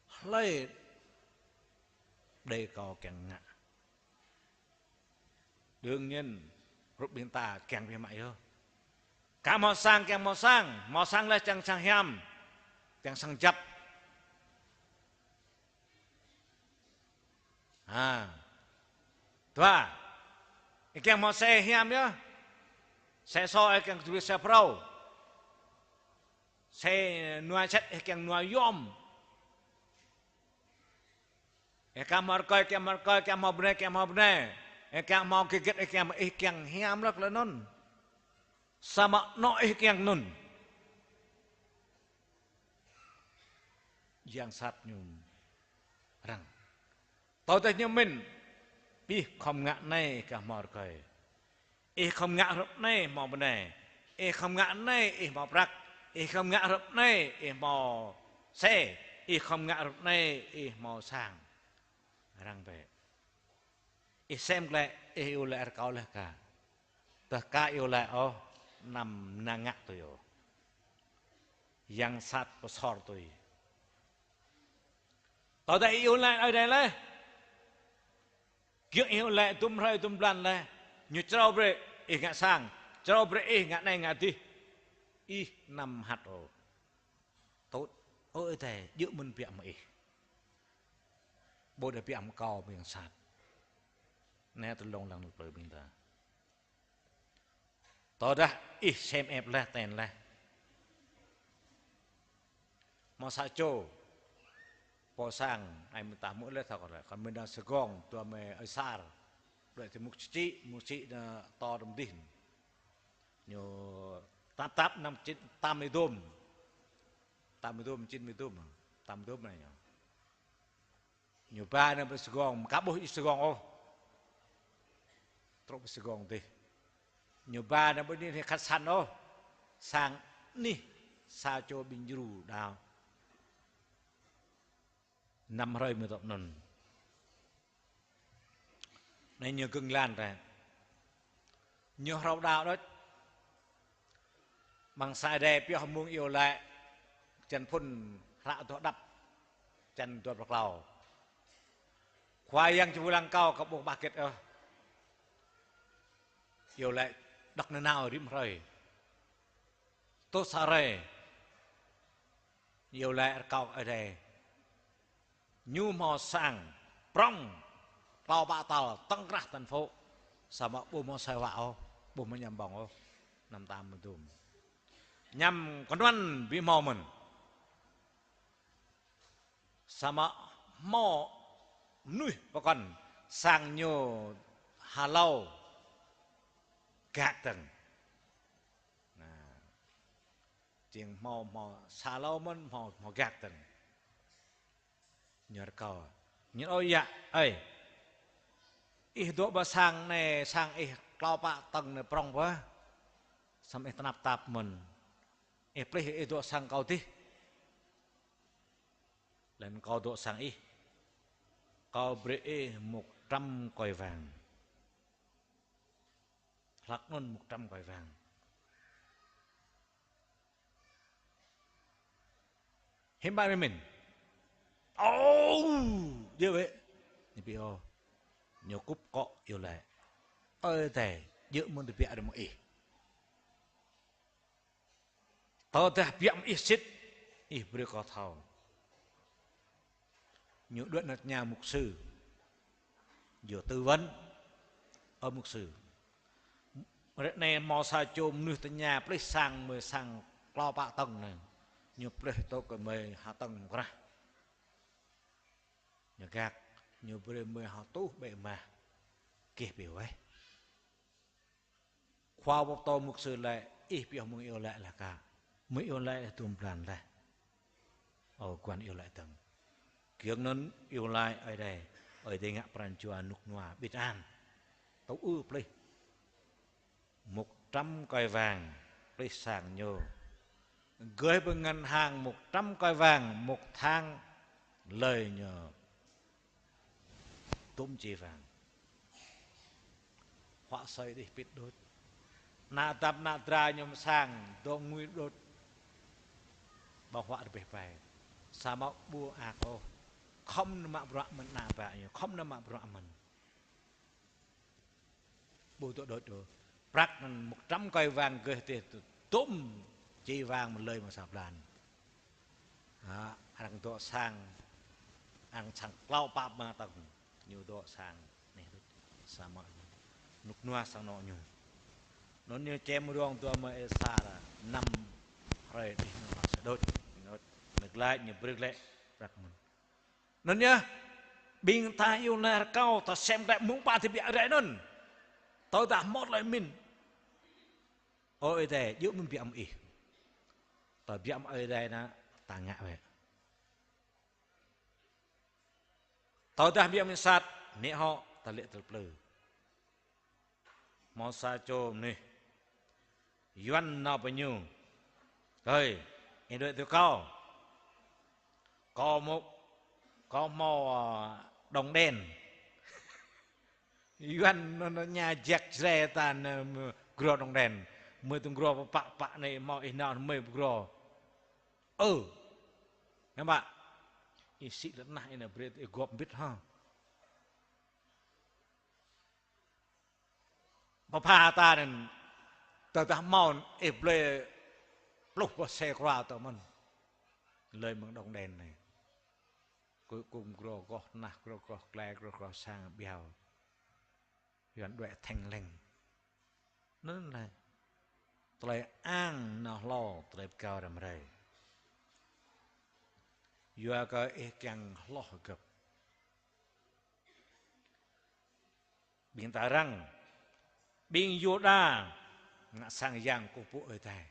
Hlơi đơi kâo kiăng ngă. Đương nhiên, hrup ƀing ta kiăng biă mă yơh. Ka hmâo sang, kiăng hmâo sang, hmâo sang laih čang sang hiam, čang sang jăp. Ha. Dua. Ih kiăng hmâo xe hiam yơh. Xe sô, ih kiăng dưi xe phrâo. Xe nua sĕt, ih kiăng nua yôm. Ih kiăng hmâo rơkơi, kiăng hmâo rơkơi, kiăng hmâo bơnai, kiăng hmâo bơnai. Ih kiăng hmâo hơget hơget, ih kiăng, ih kiăng hiam lăk tơlơi anŭn. Samơ̆ anŏ ih kiăng anŭn. Yang sat ñu răng. Tơdah ñu mĭn, ih khŏm ngă anai ih kiăng hmâo rơkơi. Ih khŏm ngă hrup anai hmâo bơnai. Ih khŏm ngă anai ih hmâo prăk. Ih khŏm ngă hrup anai ih hmâo xe. Ih khŏm ngă hrup anai ih hmâo sang. Răng bĕ. Ih sem glaĭ, ih iâu laĭ rơkâo laih ka. Tơdah ka iâu laĭ ôh, anăm na ngă tui ôh. Yang sat pơsor tui. Tơdah ih iâu laĭ Ơi Adai laih. Giŏng ih iâu laĭ dŭm hrơi dŭm blan laih. Ñu črâo brơi ih ngă sang. Črâo brơi ih ngă anai ngă adih. Ih anăm hăt ôh. Tŭ, ơ Ơi Adai, djơ̆ mơ̆n biă mă ih. Ƀu đa biă mă kâo mơ̆ng yang sat. Anai tơlơi lông lăng nŭk plơi ƀing ta. Tơdah ih sem ĕp laih ten laih. Hmâo sa čô. Pô sang, ai mơta mơ̆ laih thâo kơ laih. Kăn mơ̆ng đang Sài Gòn, dua mơi ơi sar. Đuaĭ tơ mŭk čĭ, mŭk čĭ na to đơ̆m dih. Ñu tap tap năm chín, tám mươi dôm. Tám mươi dôm, chín mươi dôm. Tám mươi dôm anai ñu. Ñu ba anai pơ Sài Gòn, ka ƀuh ih Sài Gòn ôh. Truh pơ Sài Gòn dih. Ñu ba anai ƀu djơ̆ anih khăt săn ôh. Sang anih sa čô ƀing djru đaŏ. Năm hrơi mơ̆ dŏ anŭn. Anai ñu gơ̆ng lan rai. Ñu hrâo đaŏ đôč. Mơ̆ng sa Ơi Adai pioh mơ̆ng iâu laĭ črăn phŭn hră dŏ đăp črăn dua pluh klâo. Khua Yang či pơblang kâo kơ ƀu bah hơget ôh. Iâu laĭ đŏk nanao rĭm hrơi. Tuh sa hrơi. Iâu laĭ rơkâo Ơi Adai. Ñu hmâo sang prŏng klâo pă tal tŏng krah tăn phŭ. Samơ̆ ƀu hmâo asơi huă ôh, ƀu hmâo añăm ƀơ̆ng ôh. Năm tam mơdum. Añăm kơnuăn ƀu hmâo mơ̆n. Samơ̆ hmâo mơnuih pơkŏn sang ñu hlâo gak dơ̆ng. Anai. Jing hmâo, hmâo sa hlâo mơ̆n, hmâo, hmâo gak dơ̆ng. Ñu rơkâo. Ñu ơi yă, ơi. Ih dŏ ƀơi sang anai, sang ih klâo pă tŏng anai prŏng ƀơi. Samơ̆ ih tơnap tap mơ̆n. Ih plih ih dŏ sang kâo dih. Laih anŭn kâo dŏ sang ih. Kâo brơi ih mŭk trăm kơi vang. Hlak anŭn mŭk trăm kơi vang. Hiư̆m pă mơ̆n. Ô, djơ̆ wơ̆t. Ñu ƀu ôh. Ñu kŭp akŏ iâu laĭ. Ơi Adai, djơ̆ mơ̆n tơbiă rai mơ̆ng ih. Tơdah biă mơ̆ng ih sĭt, ih brơi kâo thâo. Ñu đuaĭ nao tơña mục sư. Yua tư vấn. Ơ mục sư. Ră anai hmâo sa čô mơnuih tơña plih sang mơi sang klâo pă tŏng anai. Ñu plih tŏ kơ mơi ha tŏng mơkrah. Ñu gak, ñu brơi mơi ha tuh ƀĕ mah. Gih ƀu weh. Khua pơtô mục sư laĭ, ih pioh mơ̆ng iâu laĭ laih kă. Mơ̆ng iâu laĭ laih dum blan laih. Ơ, guan iâu laĭ dơ̆ng. Giŏng anŭn iâu laĭ Ơi Adai. Ơi Adai ngă pran jua rơnŭk rơnua ƀit an. Tŭ ư plih. Mŭk trăm kơi vang plih sang ñu. Gơih ƀơi ngân hàng mŭk trăm kơi vang, một tháng lời ñu tŭm čê vang. Huă asơi dih pĭt đôč. Ană dăp ană dra ñu mơsang, dŏ ngui đôč. Ƀơ̆ng huă rơbeh ƀai. Samơ̆ ƀu ak ôh. Khŏm nao mă bruă mơ̆n ană bă ñu, khŏm nao mă bruă mơ̆n. Ƀu dŏ đôč ôh. Prăk anŭn một trăm kơi vang gơih tih tŭm čê vang mơ̆ lơi mơ̆ sa blan. Ha, arăng dŏ sang, arăng sang klâo pă rơma tŏng, ñu dŏ sang anai đôč, samơ̆ rơnŭk rơnua sang anŏ ñu. Anŭn ñu čem rông dua mơi ih sa năm hrơi dih anŭn sa đôč, đôč, nao glaĭ ñu brơi glaĭ prăk mơ̆n. Anŭn yơh, ƀing ta iâu laĭ rơkâo, ta sem glaĭ mơ̆ng pă tơbiă rai anŭn. Tơdah hmâo tơlơi pơmĭn. Ơ Ơi Adai, djơ̆ mơ̆n biă mơ̆ng ih. Tơdah biă mơ̆ng Ơi Adai anai, ta ngă wơ̆t. Tơdah biă mơ̆ng sat, nĕ hŏ, ta lĕ tơlơi plư. Hmâo sa čô mơnuih. Yuan nao pơ ñu. Ơi, ih đuaĭ tui kâo. Kâo hmâo, kâo hmâo, ơ, đồng đen. Yuan nao, nao tơña jak Jrai ta nao, ơ, gro đồng đen. Mơi tŭ gro pă pă anai hmâo ih nao mơi gro. Ơ. Hiư̆m pă. Ih sĭ lĕ nah ih nao brơi ih gŏp mbĭt hă. Pơpha ta anŭn, tơdah hmâo ih blơi pluh boh xe kua tơ mơ̆n. Lơi mơ̆ng đồng đen anai. Cuối cùng gro goh tơnah, gro goh glai, gro goh sang ƀiao. Yuan đuaĭ theng leng. Anŭn lĕ. Tơlơi ang nao hlâo, tơlơi pơgao răm rai. Yua kơ ih kiăng hloh gơ̆p. Ƀing ta răng, ƀing Yuđa ngă sang yang kơkuh pơpŭ Ơi Adai.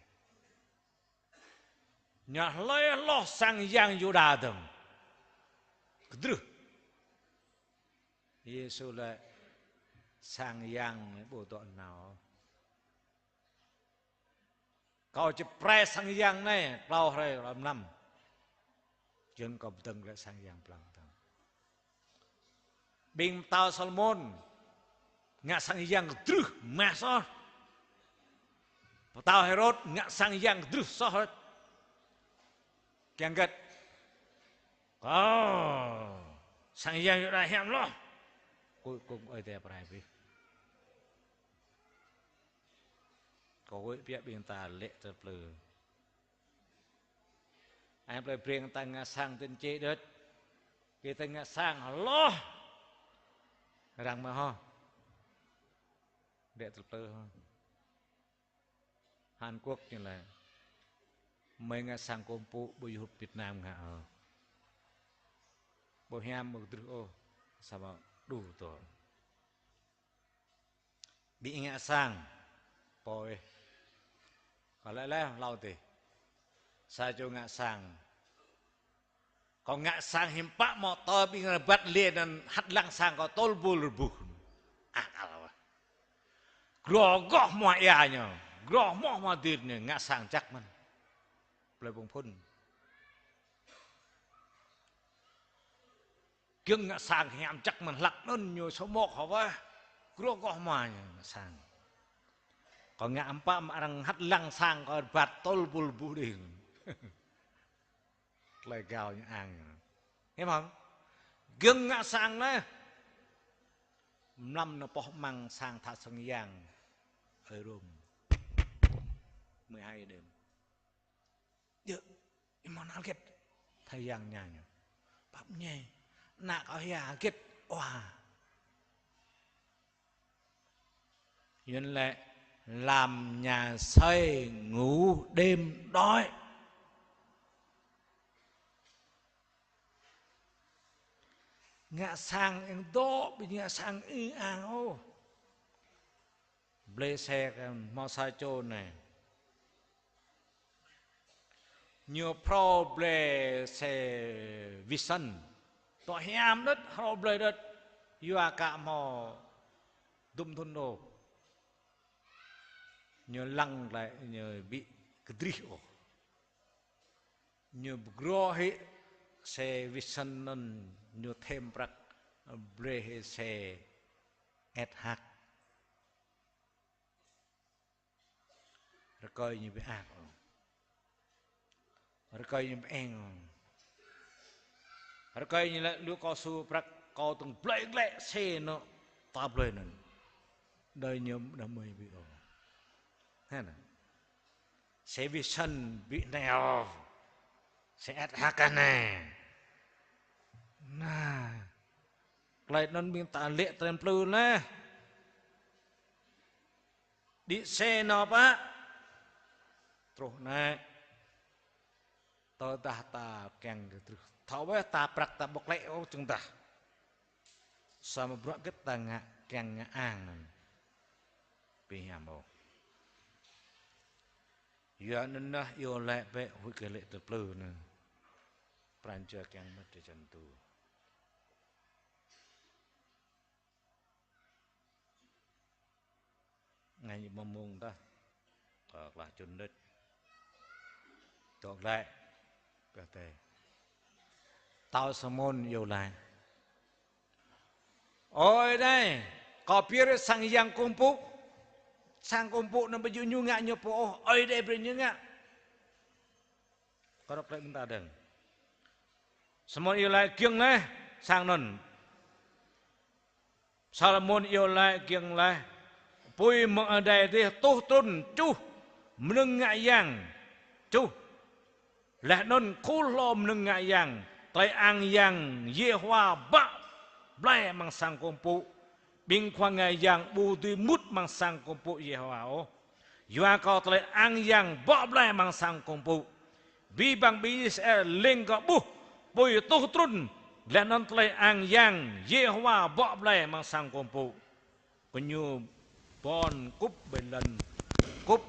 Ñu hlơi hloh sang yang Yuđa dơ̆ng. Kơdrưh. Yêsu laĭ sang yang ƀu dŏ nao. Kâo či pơrai sang yang anai klâo hrơi klâo mlam. Giŏng kâo pơdơ̆ng glaĭ sang yang pơblang tơ̆ng. Ƀing pơtao Salômôn ngă sang yang kơdrưh mah soh. Pơtao Hêrôd ngă sang yang kơdrưh soh rơ̆t. Kiăng hơget? Kâo, sang yang Yuđa hiam hloh. Cuối cùng Ơi Adai pơrai abih. Kâo huĭ biă ƀing ta lê̆ tơplư. Ai plơi Breng ta ngă sang tin čê đôč. Kơ ta ngă sang hloh. Arăng mơ̆ hŏ. Lê̆ tơplư hŏ. Hàn Quốc ñu laĭ: Mơi ngă sang kông pŭ, ƀu djơ̆ hŭt Việt Nam ngă hŏ. Ƀu hiam ƀu kơdrưh ôh. Samơ̆ đu tŏ. Ƀing ngă sang. Pô ih. Kâo laĭ laih hlâo adih. Sa čô ngă sang. Kâo ngă sang hiư̆m pă mơ̆ tơl ƀing rơbat lê anŭn hăt lăng sang kâo tơl bul rơbuh. Ah, ala wah. Grô goh hmua ia ñu. Grô hmua hmua dir ñu ngă sang jăk mơ̆n. Plơi Pông Phŭn. Giŏng ngă sang hiam jăk mơ̆n hlăk anŭn ñu samơ̆ hơwah. Grô goh hmua ñu ngă sang. Kâo ngă hiư̆m pă mơ̆ arăng hăt lăng sang kâo rơbat tơl bul rơbuh đih. Tơlơi gao ñu ang. Hiam hŏ? Giŏng ngă sang anai. Mlam nao pơ̆h măng sang thă sang yang. Ơi Rôm. Mười hai đêm. Djơ̆, ih mơ̆n hơget? Thă yang ñu ñu. Pap ñe. Ană kâo hia hơget? Ôh. Yuan laĭ: Làm nhà xây ngủ đêm đói. Ngă sang ing dŏ, ƀing ngă sang ing ang ôh. Blơi xe kơ hmâo sa čô anai. Ñu phrâo blơi xe Vision. Tŏ hiam đôč, phrâo blơi đôč. Yua kơ hmâo dŭm thŭn ôh. Ñu lăng glaĭ, ñu ƀu kơdrih ôh. Ñu pơgrô hĭ xe Vision anŭn, ñu thêm prăk blơi hĭ xe S H. Rơkơi ñu ƀu ak ôh. Rơkơi ñu ƀu eng ôh. Rơkơi ñu laĭ lu kâo su prăk kâo tơ̆ng blơi glaĭ xe anŭn, ta blơi anŭn. Đơi ñu đah mơi ƀu ôh. Hă anŭn. Xe Vision ƀu anai ôh. Xe S H anai. Nah. Tơlơi anŭn ƀing ta lê̆ tơlơi plư anai. Đĭ xe nao pă. Truh anai. Tơdah ta kiăng kơ truh. Thâo wơ̆t ta prăk ta ƀu klĕ ôh čang tah. Samơ̆ bruă hơget ta ngă kiăng ngă ang anŭn. Ƀu hiam ôh. Yua anŭn yơh iâu laĭ bĕ huĭ kơ lê̆ tơplư anŭn. Pran jua kiăng mơ̆t drơi jăn tŭ. Anai ñu mơ̆ng mông tah. Kơ klah čun đĕč. Dŏ glaĭ. Kơ tê. Pơtao Salômôn iâu laĭ: Ơ Ơi Adai, kâo pơyơr sang yang kông pŭ. Sang kông pŭ anŭn ƀu djơ̆ ñu ngă ñu pô ôh, Ơi Adai brơi ñu ngă. Kơ rŏk lĕ ƀing ta dơ̆ng. Salômôn iâu laĭ giŏng laih sang anŭn. Salômôn iâu laĭ giŏng laih: Apui mơ̆ng adai adih tuh trŭn čuh mơnơ̆ng ngă yang. Čuh. Laih anŭn khul hlô mơnơ̆ng ngă yang. Tơlơi ang yang Yêhôwa bă blai amăng sang kông pŭ. Ƀing khua ngă yang ƀu dưi mŭt amăng sang kông pŭ Yêhôwa ôh. Yua kơ tơlơi ang yang bă blai amăng sang kông pŭ. Abih bang ƀing Israel leng kơ ƀuh apui tuh trŭn, laih anŭn tơlơi ang yang Yêhôwa bă blai amăng sang kông pŭ. Gơñu bon kŭp ƀơi lŏn, kŭp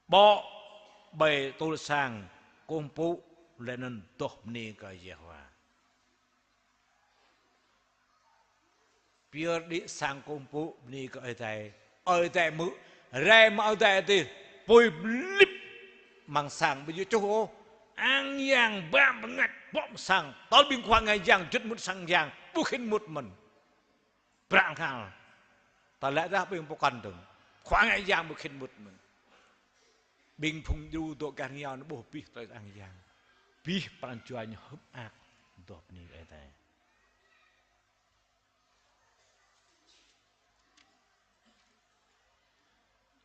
ƀô̆ ƀơi tŭl sang kông pŭ, laih anŭn adoh bơni kơ Yêhôwa. Pơyơr đĭ sang kông pŭ bơni kơ Ơi Adai. Ơi Adai hmư̆, Rai mă Ơi Adai adih, apui blip amăng sang, ƀu djơ̆ čuh ôh. Ang Yang ba bơngač, bŏ amăng sang, tơl ƀing khua ngă yang juăt mŭt sang yang, ƀu khĭn mŭt mơ̆n. Prăk ngăl. Ta lĕ dah ƀing pơkŏn dơ̆ng. Khua ngă yang ƀu khĭn mŭt mơ̆n. Ƀing phung djru dŏ gah rơngiao anŭn ƀuh abih tơlơi Ang Yang. Abih pran jua ñu hơ̆k mơak. Dŏ bơni Ơi Adai.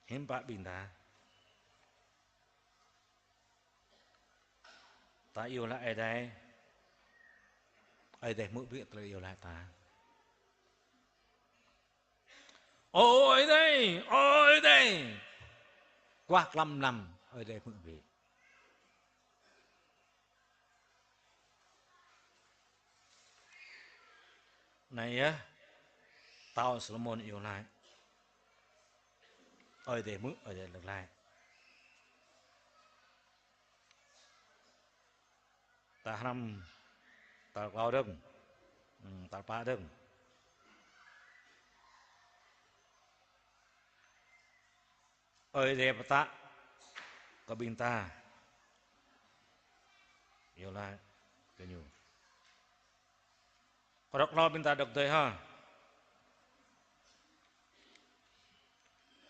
Hiư̆m pă ƀing ta. Ta iâu laĭ Ơi Adai. Ơi Adai hmư̆ bĕ tơlơi iâu laĭ ta. Ơ Ơi Adai, ơ Ơi Adai. Kuah klăm lăm, Ơi Adai hmư̆ bĕ. Anai yơh, pơtao Salômôn iâu laĭ. Ơi Adai hmư̆, Ơi Adai lăk laĭ. Ta hrăm, tal klâo dơ̆ng. Hmm, tal pă dơ̆ng. Ơi Adai pơtă kơ ƀing ta. Iâu laĭ kơ ñu. Kơdrŏk hlâo ƀing ta đŏk dơi hă.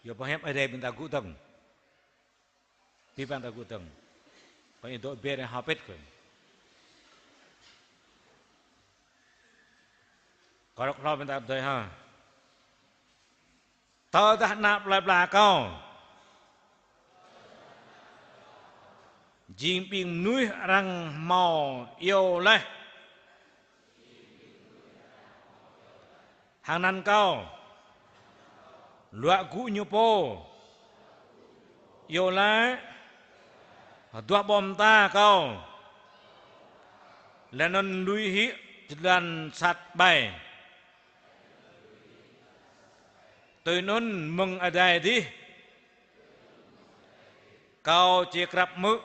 Yua pơhiăp Ơi Adai ƀing ta gŭ dơ̆ng. Pi ƀing ta gŭ dơ̆ng. Pơ-ih dŏ ƀĕ anai hơpĭt kơ. Kơdrŏk hlâo ƀing ta đŏk dơi hă. Tơdah ană plơi pla kâo jing ƀing mơnuih arăng hmâo iâu laĭ hăng anăn kâo, luă gŭ ñu pô iâu laĭ, duah ƀô̆ mơta kâo, laih anŭn lui hĭ jơlan sat ƀai. Tui anŭn mơ̆ng adai adih kâo či krăp hmư̆,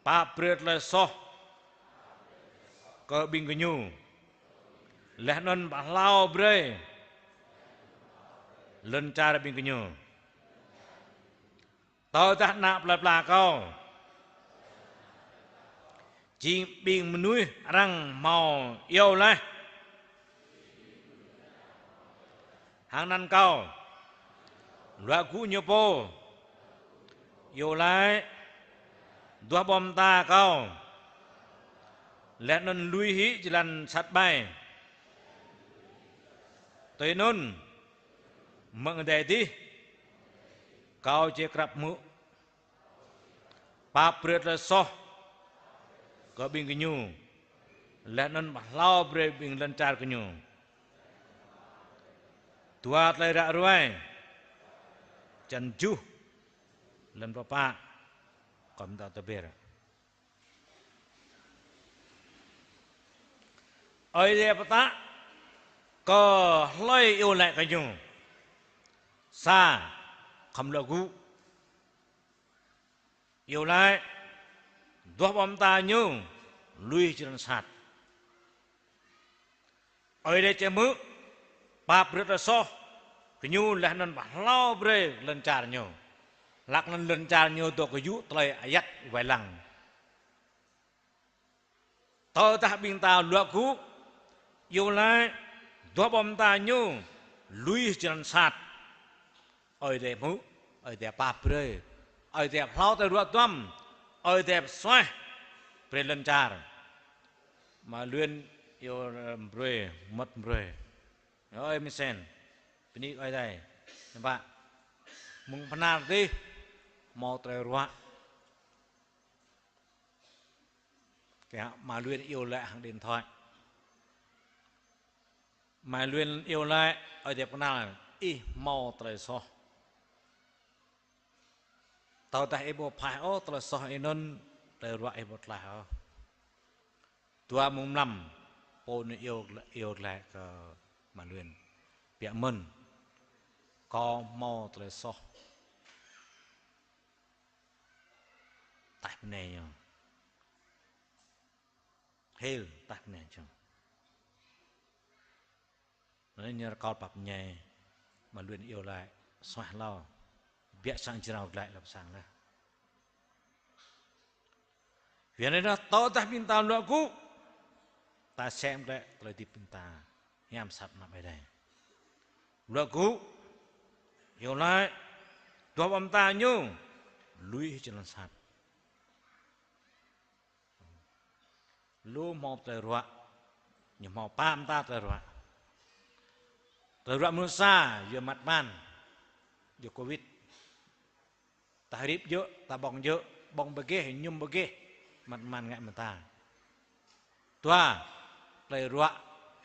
pap brơi tơlơi soh kơ ƀing gơñu, laih anŭn pơhlao brơi lŏn čar ƀing gơñu. Tơdah ană plơi pla kâo jing ƀing mơnuih arăng hmâo iâu laih hăng anăn kâo, luă gŭ ñu pô iâu laĭ, duah ƀô̆ mơta kâo, laih anŭn lui hĭ jơlan sat ƀai. Tui anŭn mơ̆ng adai adih kâo či krăp hmư̆, pap brơi tơlơi soh kơ ƀing gơñu, laih anŭn pơhlao brơi ƀing lŏn čar gơñu. Dua tơlơi ră ruai. Črăn tơjuh, lăm pơpă, kơm ta tơbĕr. Ơi Adai pơtă kơ hlơi iâu laĭ kơ ñu. Sa, khŏm luă gŭ. Iâu laĭ, duah ƀô̆ mơta ñu, lui jơlan sat. Ơi Adai či hmư̆, pap brơi tơlơi soh kơ ñu laih anŭn pơhlao brơi lŏn čar ñu. Hlak anŭn lŏn čar ñu dŏ gơyut tơlơi ayăt wai lăng. Tơdah ƀing ta luă gŭ, iâu laĭ, duah ƀô̆ mơta ñu, lui jơlan sat. Ơi Adai hmư̆, Ơi Adai pap brơi, Ơi Adai pơhlao tơlơi ruă duăm, Ơi Adai pơsuaih brơi lŏn čar. Ama Luyên iâu brơi, mơ̆t brơi. Ơi Misen, bơni Ơi Adai. Hiư̆m pă, mơ̆ng Bahnar adih hmâo tơlơi ruă. Kơ Ama Luyên iâu laĭ hăng điện thoại. Ama Luyên iâu laĭ, Ơi Adai pơkơnăl, ih hmâo tơlơi soh. Tơdah ih ƀu phaih ôh tơlơi soh ih anŭn, tơlơi ruă ih ƀu tlaih ôh. Dua mông mlam, pô anŭn iâu, iâu laĭ kơ Ama Luyên. Biă mơ̆n, kâo hmâo tơlơi soh. Taih bơnai ñu. Hil, taih bơnai ñu. Anai ñu rơkâo pap ñai, Ama Luyên iâu laĭ. Suaih hlâo, biă sang jrao glaĭ lăp sang laih. Yua anŭn tơdah ƀing ta luă gŭ, ta sem glaĭ tơlơi hơdip ƀing ta hiam sat anăp Ơi Adai. Luă gŭ, iâu laĭ, duah ƀô̆ mơta ñu, lui hĭ jơlan sat. Lu hmâo tơlơi ruă, ñu hmâo pă mơta tơlơi ruă. Tơlơi ruă mơnuih sa, yua măt man, yua covid. Ta hơrip djơ̆, ta ƀơ̆ng djơ̆, ƀơ̆ng ƀu gêh, mơñum ƀu gêh, măt man ngă mơta. Dua, tơlơi ruă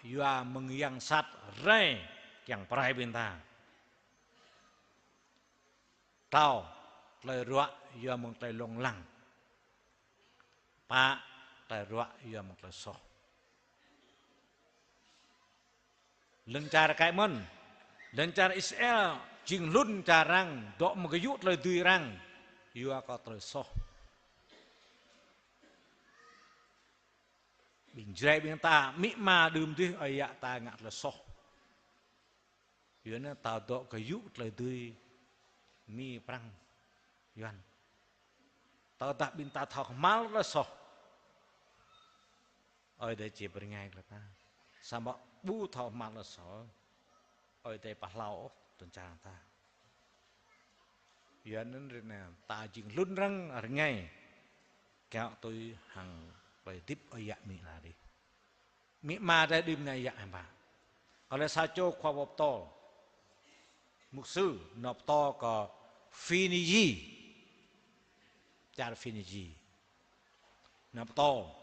yua mơ̆ng yang sat rai kiăng pơrai ƀing ta. Klâo, tơlơi ruă yua mơ̆ng tơlơi lông lăng. Pă, tơlơi ruă yua mơ̆ng tơlơi soh. Lŏn čar kơ mơ̆n, lŏn čar Israel jing lŏn čar arăng, dŏ mơ̆ng gơyut tơlơi dưi arăng, yua kơ tơlơi soh. Ƀing Jrai ƀing ta, amĭ ama đưm dih, ơi yă ta ngă tơlơi soh. Yua anŭn ta dŏ gơyut tơlơi dưi, Mi, Prăng, Yuan. Tơdah ƀing ta thâo kơhma̱l tơlơi soh, Ơi Adai či pơrơngai kơ ta. Samơ̆ ƀu thâo kơhma̱l tơlơi soh, Ơi Adai ƀu hlâo ôh tơlơi čang ta. Yua anŭn rĭ anai ta jing lŏn arăng rơngai, kiaŏ tui hăng tơlơi hơdip ơi yă amĭ la dih. Amĭ ama ta đưm anai yă hơmâo. Kơ lĕ sa čô khua pơtô, mục sư, nao pơtô kơ Fiji, čar Fiji. Nao pơtô.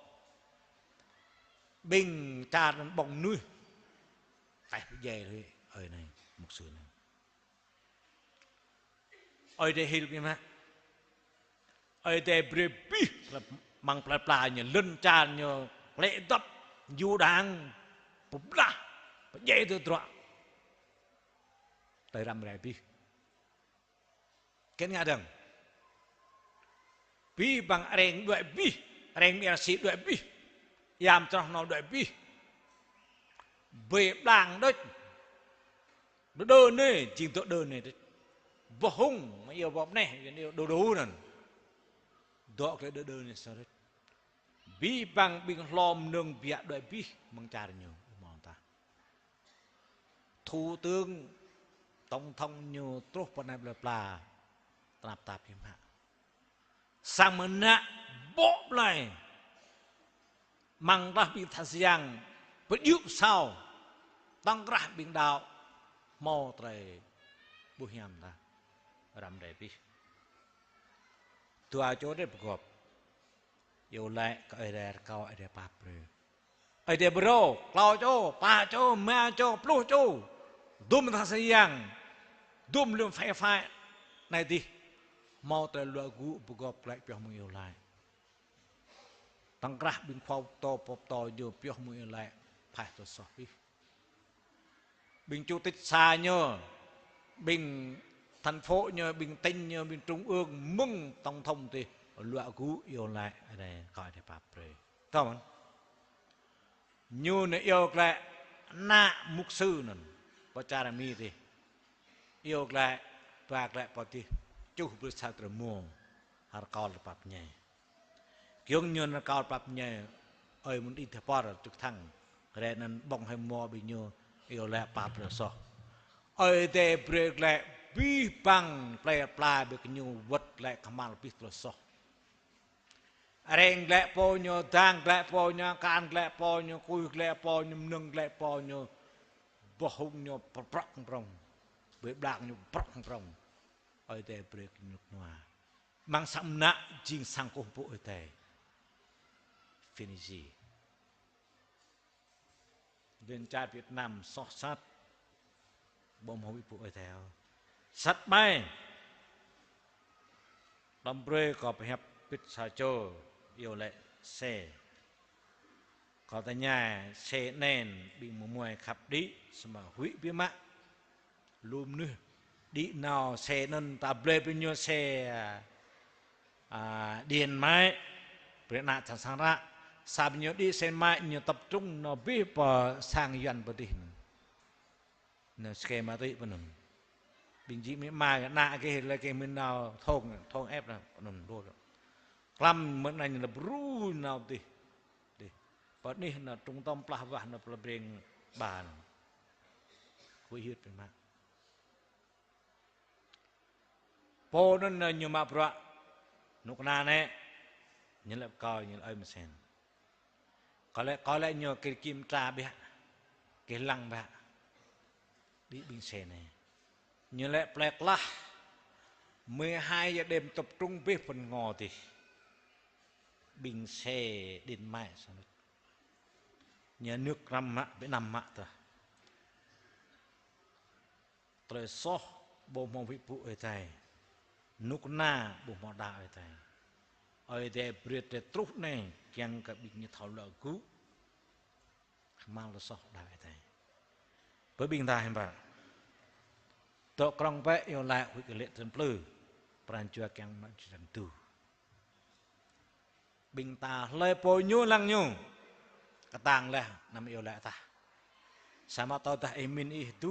Ƀing čar anŭn ƀơ̆ng mơnuih. Taih pơdjai lui ơi anai, mục sư anai. Ơi Adai hil biă mă. Ơi Adai brơi abih, mơ̆ng plơi pla ñu, lŏn čar ñu, klĕ dŏp, ju đang, pơblah, pơdjai tơdruă. Tơlơi răm rai abih. Kĕn ngă dơ̆ng. Abih bang arăng đuaĭ abih, arăng mơyang si đuaĭ abih. Yam čroh nao đuaĭ abih. Ƀơi blang đôč. Đơ đơ anai, jing dŏ đơ anai đôč. Boh hung, mă iâu boh mơneh, yua anai đơ đơ anŭn. Dŏ kơ đơ đơ anai sa đôč. Abih bang ƀing hlô mơnơ̆ng biă đuaĭ abih mơ̆ng čar ñu, ƀu hmâo tah. Thủ tướng, tổng thống ñu truh pơ anai plơi pla, tơnap tap hiam hă. Sang mơnă ƀô̆ blai, mơ̆ng tơlơi ƀing tha siang, pơdjŭ pơsao, tŏng krah ƀing đaŏ, hmâo tơlơi ƀu hiam tah, răm rai abih. Dua čô đĕ pơgop. Iâu laĭ kơ Ơi Adai rơkâo Ơi Adai pap brơi. Ơi Adai pơrô, klâo čô, pă čô, rơma čô, pluh čô. Dŭm tha siang, dŭm lŏn phai phai, anai dih. Hmâo tơlơi luă gŭ pơgop glaĭ pioh mơ̆ng iâu laĭ. Tŏng krah ƀing khua pơtô, pô pơtô ñu pioh mơ̆ng iâu laĭ, phaih tơlơi soh abih. Ƀing chủ tịch xã ñu, ƀing thành phố ñu, ƀing tỉnh ñu, ƀing trung ương, mơ̆ng tổng thống dih, luă gŭ iâu laĭ, Ơi Adai, rơkâo Ơi Adai pap brơi. Tơl mơ̆n. Ñu anai iâu glaĭ, ană mục sư anŭn, pơ čar Mi dih. Iâu glaĭ, dua glaĭ pơ dih, čuh brơi sa drơi mông, hơr kâo lĕ pap ñai. Giŏng ñu nao rơkâo pap ñai, ơi mơ̆n đĭ tơpăr, čŭk thăng. Rai anŭn ƀơ̆ng hơi mơ̆ ƀing ñu, iâu laĭ pap brơi soh. Ơi Adai brơi glaĭ, abih bang plơi pla ƀing ñu wơ̆t glaĭ kơhma̱l abih tơlơi soh. Arăng glaĭ pô ñu, đang glaĭ pô ñu, akan glaĭ pô ñu, kuih glaĭ pô ñu, mơnơ̆ng glaĭ pô ñu, boh hung ñu prŏk prŏng, ƀơi blang ñu prŏk prŏng. Ơi Adai brơi kơ ñu rơnua. Amăng sang mơnă jing sang kơkuh pơpŭ Ơi Adai. Fiji. Lŏn čar Việt Nam soh sat. Ƀu hmâo pơpŭ Ơi Adai ôh. Sat ƀai. Đăm brơi kâo pơhiăp pĭt sa čô iâu laĭ xe. Kâo tơña xe anŭn ƀing mơmuai khăp đĭ, samơ̆ huĭ biă mă. Lu mơnuih đĭ nao xe anŭn ta blơi ƀing ñu xe, a, điện máy, brơi ană čang sang ră. Sa ƀing ñu đĭ xe máy ñu tập trung nao abih pơ sang Yuan pơ dih. Nao ske ma túy pơ anŭn. Jing jing mĭ mai ană gih lĕ gih mĭn nao thong, thong ĕp anŭn, anŭn đôč. Klăm mơ̆ng anai ñu lĕ brui nao dih. Dih. Pơ anih nao trung tâm plah wah nao pơlơbreng ba nao. Kơ ih yơh pơmă. Pô anŭn ñu mă bruă. Kơnuk kơna anai. Ñu lĕ pơkŏn, ñu lĕ ơi mơsen. Kơ lĕ, kơ lĕ ñu kơ kim tra ƀiă, kơ lăng ƀiă. Ƀing, ƀing mơsen anai. Ñu lĕ plơi klah. Mười hai giờ đêm tập trung ƀơi phŭn ngô dih. Ƀing mơsen điện máy sang anŭn. Nhà nước năm mă, Việt Nam mă tah. Tơlơi soh ƀu hmâo wĭ pŭ Ơi Adai. Kơnuk kơna ƀu hmâo đaŏ Ơi Adai. Ơi Adai brơi tơlơi truh anai kiăng kơ ƀing ñu thâo luă gŭ. Hmâo tơlơi soh đaŏ Ơi Adai. Bơ ƀing ta hiư̆m pă. Dŏ krŏng bĕ iâu laĭ huĭ kơ lĕ tơlơi plư. Pran jua kiăng mă čơdơ̆ng tŭ. Ƀing ta hlơi pô ñu lăng ñu. Kơtang laih anăm iâu laĭ tah. Samơ̆ tơdah ih mĭn ih tŭ.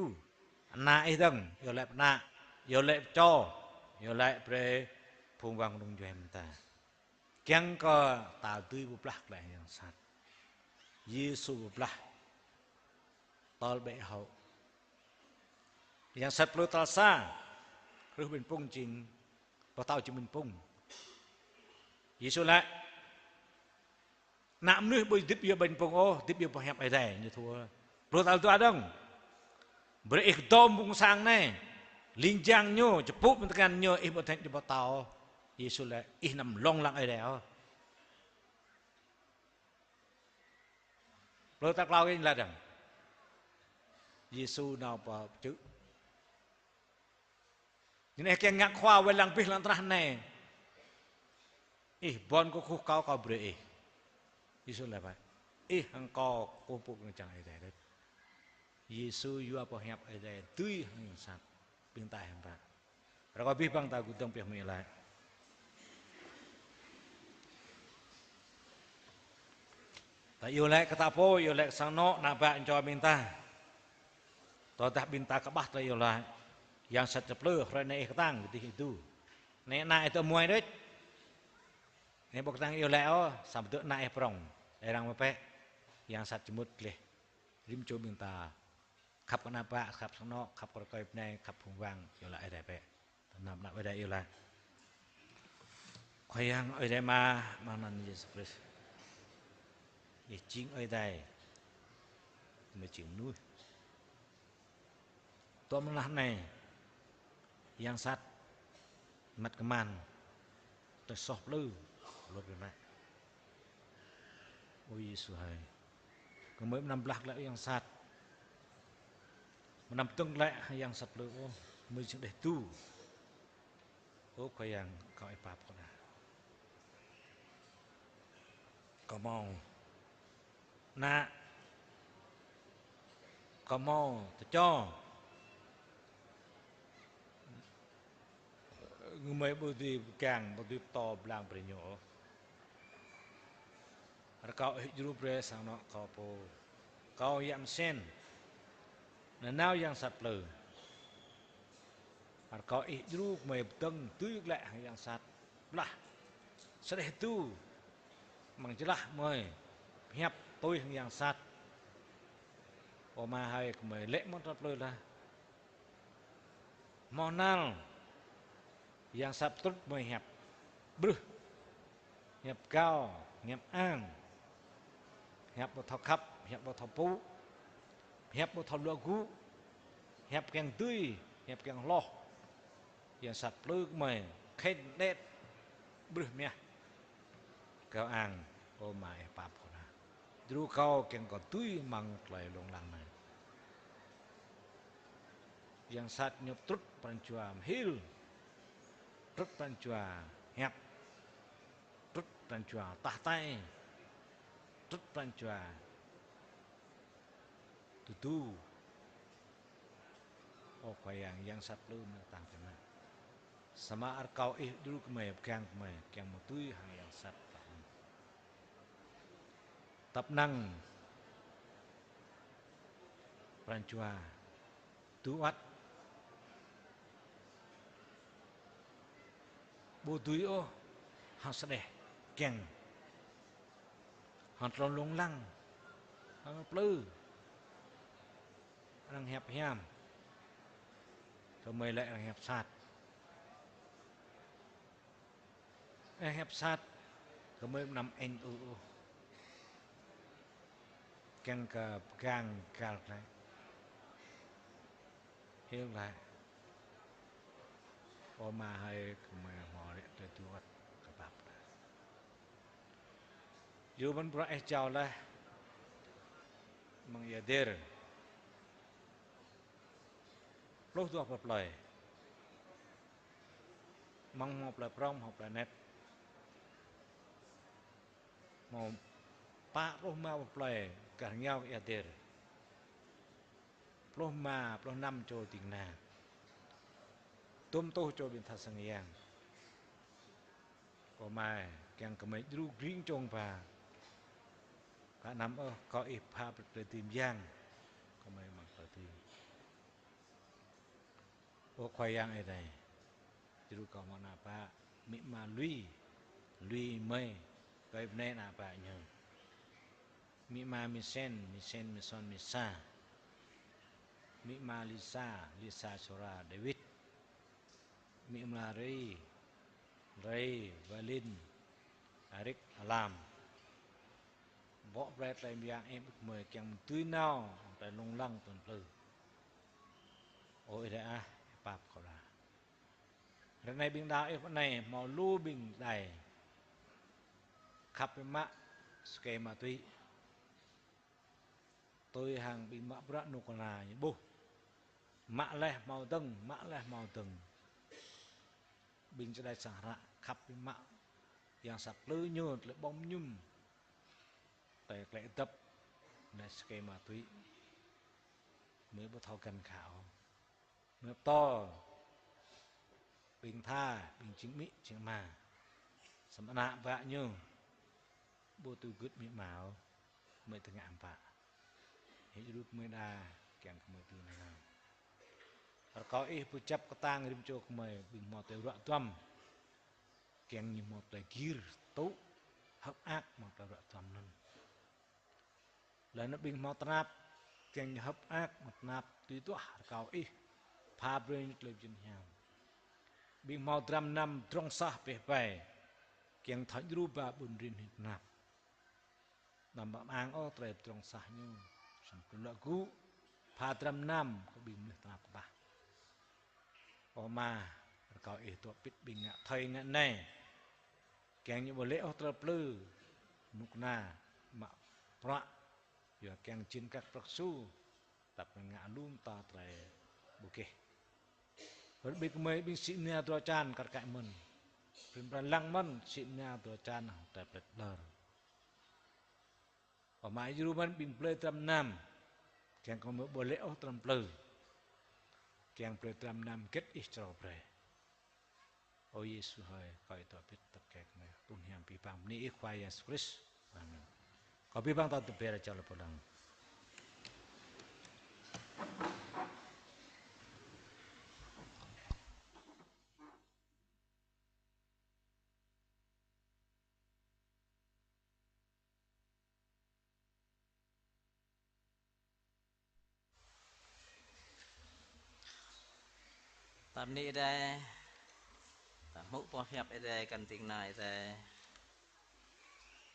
Ană ih dơ̆ng, iâu laĭ pơ ană, iâu laĭ pơ čô, iâu laĭ brơi phung wang rŭng juai mơ̆ng ta. Kiăng kơ ta dưi pơblah glaĭ hăng yang sat. Yêsu pơblah. Tơl ƀĕ hŏ. Yang sat plư tal sa. Krưh ƀañ pŭng jing, pơtao jing ƀañ pŭng. Yêsu laĭ: Ană mơnuih ƀu hơdip yua ƀañ pŭng ôh, hơdip yua boh hiăp Ơi Adai, ñu thâo. Plư tal dua dơ̆ng. Brơi ih kơdŏm ƀung sang anai. Ling jang ñu, čơpŭ ƀing tơngan ñu, ih ƀu thâo ñu pơtao. Yêsu laĭ, ih anăm lông lăng Ơi Adai ôh. Plư tal klâo kơ ñu laĭ dơ̆ng. Yêsu nao pơ čư̆. Ñu laĭ kiăng ngă khua wai lăng abih lŏn tơnah anai. Ih ƀuăn kơkuh kâo, kâo brơi ih. Yêsu laĭ pă: Ih hăng kâo kơkuh pơpŭ kơnơ̆ng čang Ơi Adai đôč. Yêsu yua boh hiăp Ơi Adai dưi hăng yang sat. Ƀing ta hiư̆m pă. Rơkâo abih bang ta gŭ dơ̆ng pioh mơ̆ng iâu laĭ. Ta iâu laĭ kơ ta pô, iâu laĭ kơ sang anŏ, ană bă, čô ƀing ta. Tơdah ƀing ta kơƀah tơlơi iâu laĭ, yang sat čơplư, hrơi anai ih kơtang, gơdih ih tŭ. Anai ană ih tŭ muai đôč. Anai ƀu kơtang iâu laĭ ôh, samơ̆ tŭ ană ih prŏng. Ih răng mơ̆ pĕ, yang sat čơmŭt gleh. Rĭm čô ƀing ta khăp kơ ană bă, khăp sang anŏ, khăp kơ rơkơi bơnai, khăp phung wang, iâu laĭ Ơi Adai bĕ. Tơnap nă Ơi Adai iâu laĭ. Khua Yang Ơi Adai Ama, amăng anăn Yêsu Krist. Ih jing Ơi Adai, mơi jing mơnuih. Tơl mơnah anai, yang sat, măt kơman, tơlơi soh plư, lŏp biă mă. Ơ Yêsu hơi. Gơmơi mơnăm blah glaĭ yang sat. Mơnăm tơ̆ng glaĭ yang sat plư ôh, gơmơi jing đeh tŭ. Ơ Khua Yang, kâo ih pap kơ ană. Kâo hmâo ană, kâo hmâo tơčô. Gơmơi ƀu dưi pơgang, ƀu dưi pơtô blang brơi ñu ôh. Rơkâo ih djru brơi sang anŏ kâo pô. Kâo yă mơsĕn. Nanao yang sat plư. Rơkâo ih djru gơmơi pơdơ̆ng dưi glaĭ hăng yang sat. Blah. Sơđeh tŭ. Amăng jơlah gơmơi. Pơhiăp tui hăng yang sat. Ơ Ama hơi, gơmơi lĕ mơ̆n tơlơi plư lah. Hmâo hnal, yang sat pơtrŭt gơmơi hiăp brưh, hiăp gao, hiăp ang, hiăp ƀu thâo khăp, hiăp ƀu thâo pŭ, hiăp ƀu thâo luă gŭ, hiăp kiăng dưi, hiăp kiăng hloh. Yang sat plư gơmơi, khĕn đet, brưh mah. Gao ang, ơ Ama ih pap kâo ană. Djru kâo kiăng kâo dưi amăng tơlơi lông lăng anai. Yang sat ñu pơtrŭt pran jua mơhil. Pơtrŭt pran jua hiăp. Pơtrŭt pran jua tah tai. Pơtrŭt pran jua tơdu. Ơ Khua Yang, yang sat plư mơ̆ kơtang biă mă. Samơ̆ rơkâo ih djru gơmơi, pơgang gơmơi, kiăng mơ̆ tui hăng yang sat. Tăp năng pran jua tŭ ăt Ƀu dưi ôh hăng sơđeh kiăng, hăng tơlơi lông lăng, hăng plư, arăng hiăp hiam, gơmơi lĕ arăng hiăp sat. Ơ, hiăp sat, gơmơi anăm añ ư ôh. Kiăng kơ pơgang găl glaĭ. Hil glaĭ. Ơ Ama hơi, gơmơi hmâo rĕ tơlơi tui wơ̆t kơ pap ta. Yua mơ̆n bruă ih jao laih amăng Ia Dir. Pluh dua pă plơi. Amăng hmâo plơi prŏng, hmâo plơi anet. Hmâo pă pluh rơma pă plơi gah rơngiao Ia Dir. Pluh rơma, pluh năm čô ding kơna. Dum tuh čô ƀing tha sang yang. Ơ Ama, kiăng gơmơi djru gring čong ba. Kơ anăm ôh, kơ ih pha brơi tơlơi dưi mơyang. Gơmơi amăng tơlơi dưi. Ơ Khua Yang Adai, djru kơ hmâo ană bă, amĭ ama lui, lui mơi, kơi bơnai ană bă ñu. Amĭ ama Misen, Misen Mison Misa. Amĭ ama Lisa, Lisa Sora David. Amĭ ama Ri, Ri, Valin, Arik, Alam. Bŏ brơi tơlơi mơyang ih ƀing gơmơi kiăng dưi nao, tơlơi lông lăng tơlơi plư. Ơ Ih Adai ah, pap kơ đa. Ră anai ƀing đaŏ ih pơ anai hmâo lu ƀing đaŏ khăp biă mă, sơkê ma túy. Tui hăng ƀing mă bruă kơnuk kơna ñu ƀuh. Mă laih hmâo dơ̆ng, mă laih hmâo dơ̆ng. Ƀing čơđai sang hră khăp biă mă. Yang sa plư ñu tơlơi ƀơ̆ng mơñum. Tơlơi klĕ dăp, tơlơi sơkê ma túy. Mơi ƀu thâo găn gao. Mơi pơtô ƀing tha, ƀing jing amĭ, jing ama. Samơ̆ ană bă ñu ƀu tui gưt amĭ ama ôh, mơi tơngă amăng pă. Hĭ rup mơi đa kiăng kơ mơi tui nanao. Rơkâo ih pơjăp kơtang rĭm čô gơmơi, ƀing hmâo tơlơi ruă duăm. Kiăng ñu hmâo tơlơi gir, tŭ, hơ̆k mơak hmâo tơlơi ruă duăm anŭn. Laih anŭn ƀing hmâo tơnap, kiăng ñu hơ̆k mơak, hmâo tơnap, tui duah rơkâo ih, pha brơi ñu tơlơi bơjơ̆n hiam. Ƀing hmâo dram mơnam pơdrŏng sah pĕh pai, kiăng thâo djru ba ƀun rin hĭ tơnap. Anăm mă ang ôh tơlơi pơdrŏng sah ñu, samơ̆ kơ lŏ gŭ, pha dram mơnam kơ ƀing mơnuih tơnap tơpă. Ơ Ama, rơkâo ih dŏ pĭt ƀing ngă thơi ngă nai. Kiăng ñu ƀu lê̆ ôh tơlơi plư, kơnuk kơna, mă bruă, yua kiăng jing kăk prăk su, tơpă ngă lŏm ta tơlơi ƀu gêh. Rơbêh kơ mơi ƀing sĭ mơnia dua čan kar kaĭ mơ̆n. Prin pran lăng mơ̆n sĭ mơnia dua čan tơlơi plĕt ƀlơr. Ơ Ama, djru mơ̆n ƀing blơi dram mơnam. Kiăng kơ mơi ƀu lê̆ ôh dram plư. Kiăng blơi dram mơnam hơget ih črâo brơi. Ơ Yêsu hơi, kâo ih dŏ pĭt tơkeng kơ mơi. Tŭ hiam abih bang bơni ih Khua Yêsu Krist. Amen. Kâo abih bang ta tơbiă čar lơpơlăng. Ta bơni Ơi Adai, ta hmư̆ boh hiăp Ơi Adai, kăn ding kơna Ơi Adai.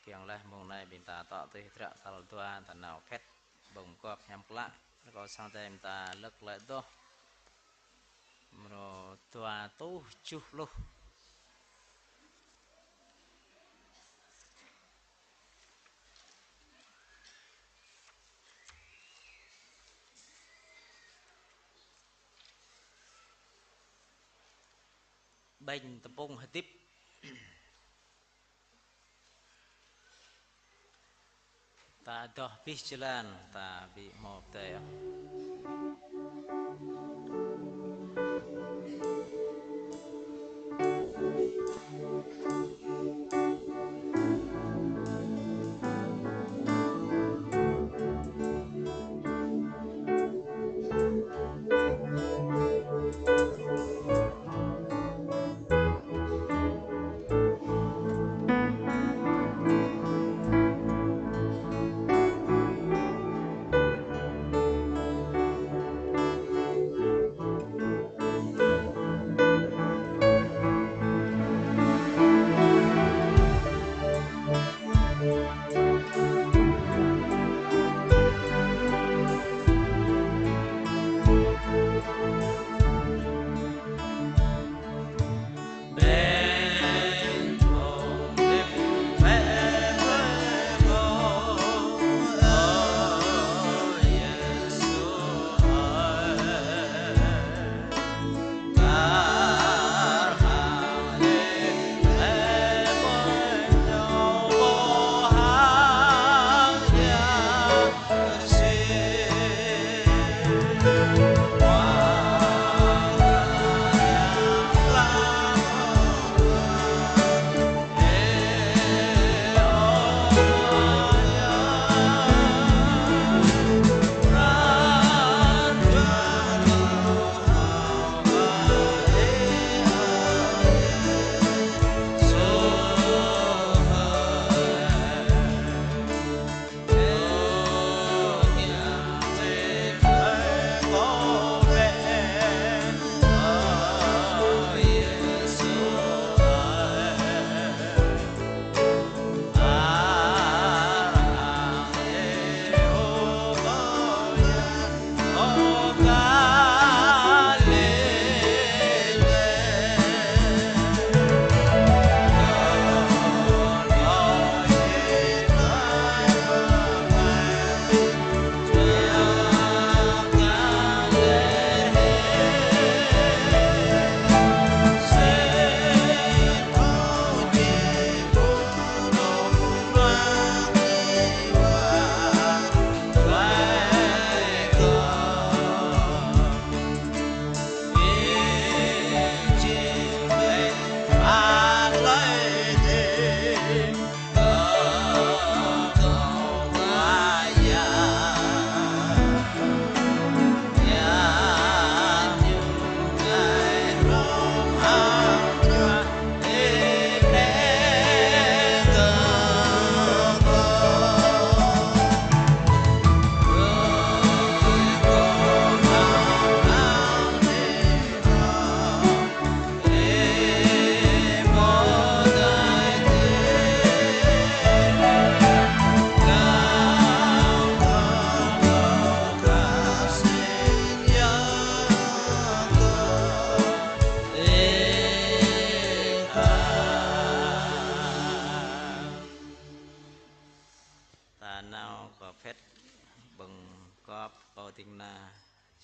Kiăng laih mông anai ƀing ta tŏ tui hơdră tal dua, ta nao khĕt ƀơ̆ng mơguah hiam klă, rơkâo sang Ơi Adai ƀing ta lơ̆k glaĭ adoh. Mrô dua rơtuh tơjuh pluh. Ƀañ tơpŭng hơdip. Ta adoh abih jơlan, ta ƀu hmâo pơdơi ôh.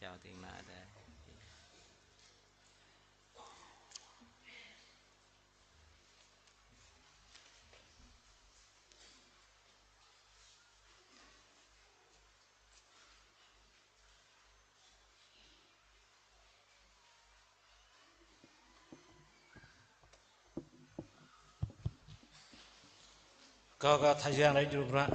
Chào tiếng nói đây. Kâo, kâo thâo Yang đač djru bruă.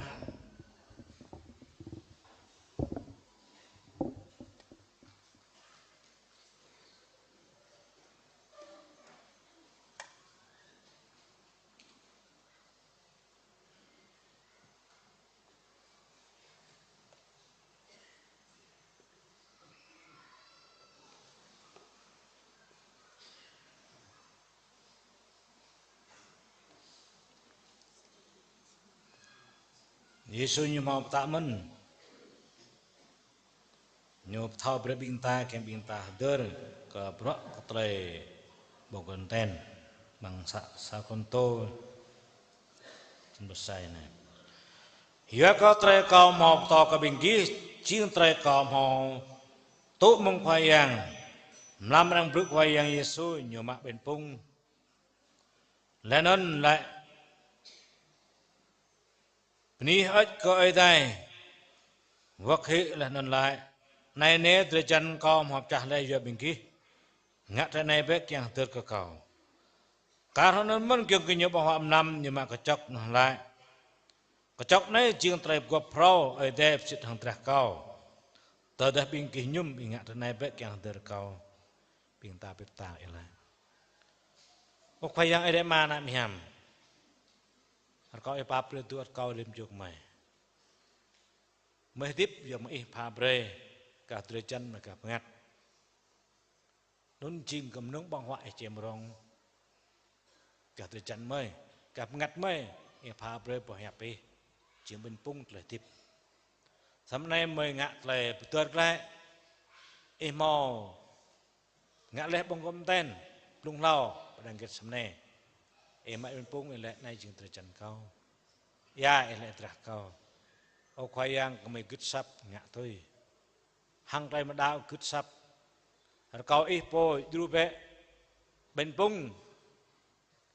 Yêsu ñu hmâo pơtă mơ̆n. Ñu pơthâo brơi ƀing ta, kiăng ƀing ta hơdơr kơ bruă kơ tơlơi ƀơ̆ng kơnten. Amăng sa, sa Kôrintô črăn pluh sa anai. Yua kơ tơlơi kâo hmâo pơtô kơ ƀing gih, jing tơlơi kâo hmâo tŭ mơ̆ng Khua Yang, mlam arăng brơi Khua Yang Yêsu, ñu mă ƀañ pŭng. Laih anŭn laĭ: Bơni hơơč kơ Ơi Adai, wơ̆t hĭ laih anŭn laĭ: Anai nê, drơi jan kâo hmâo pơčah laih yua ƀing gih. Ngă tơlơi anai bĕ kiăng hơdơr kơ kâo. Kar hơnŭn mơ̆n giŏng kơ ñu ƀơ̆ng huă mlam, ñu mă kơčŏk anŭn laĭ: Kơčŏk anai jing tơlơi pơgop phrâo Ơi Adai pơsĭt hăng drah kâo. Tơdah ƀing gih mơñum, ih ngă tơlơi anai bĕ kiăng hơdơr kâo. Ƀing ta pơpă ta ih laĭ. Ơ Khua Yang Ơi Adai Ama, ană mơhiam. Rơkâo ih pap brơi tui ăt kâo rĭm čô gơmơi. Gơmơi hơdip yua mơ̆ng ih pha brơi kơ drơi jan mơ̆ng gah bơngăt. Anŭn jing kơ mơnơ̆ng ƀơ̆ng huă ih čem rông gah drơi jan gơmơi, gah bơngăt gơmơi, ih pha brơi boh hiăp ih. Jing ƀañ pŭng tơlơi hơdip. Samơ̆ anai gơmơi ngă tơlơi pơdơr glaĭ, ih hmâo ngă laih ƀơ̆ng kơnten, blung hlâo, pơđang gĕt samơ̆ anai. Ih mă ƀañ pŭng, ih laĭ: Anai jing drơi jan kâo. Ia, ih laĭ: Drah kâo. Ơ Khua Yang, gơmơi gưt asăp ngă tui hăng tơlơi mơđao gưt asăp. Rơkâo ih pô djru bĕ ƀañ pŭng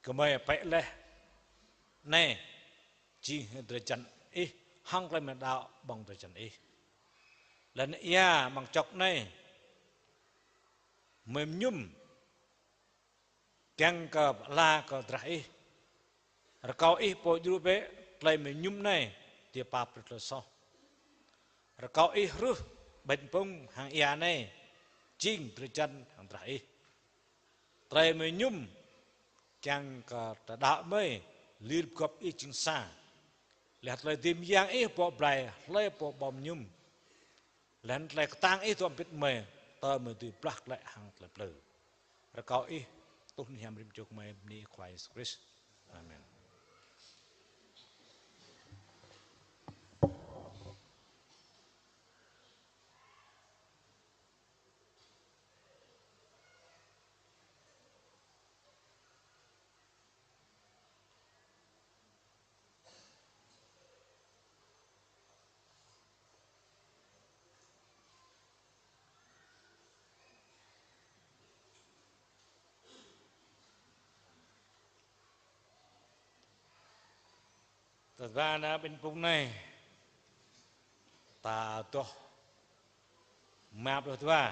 gơmơi pĕ laih anai, jing drơi jan ih, hăng tơlơi mơđao ƀơ̆ng drơi jan ih. Laih anŭn ia, amăng čŏk anai, gơmơi mơñum kiăng kơ pơala kơ drah ih. Rơkâo ih pô djru bĕ tơlơi gơmơi mơñum anai, či pap brơi tơlơi soh. Rơkâo ih ruh ƀañ pŭng hăng ia anai, jing drơi jan hăng drah ih. Tơlơi gơmơi mơñum kiăng kơ tơlơi đaŏ gơmơi, lir pơgop ih jing sa. Laih tơlơi dưi mơyang ih bŏ blai hlơi pô ƀâo mơñum. Laih anŭn tơlơi kơtang ih dŏ hơbĭt gơmơi, tơl gơmơi dưi blah glaĭ hăng tơlơi plư. Rơkâo ih tuh anai hiam rĭm čô gơmơi, bơni Khua Yêsu Krist. Amen. Tơdah ană ƀañ pŭng anai, ta adoh rơma pluh dua.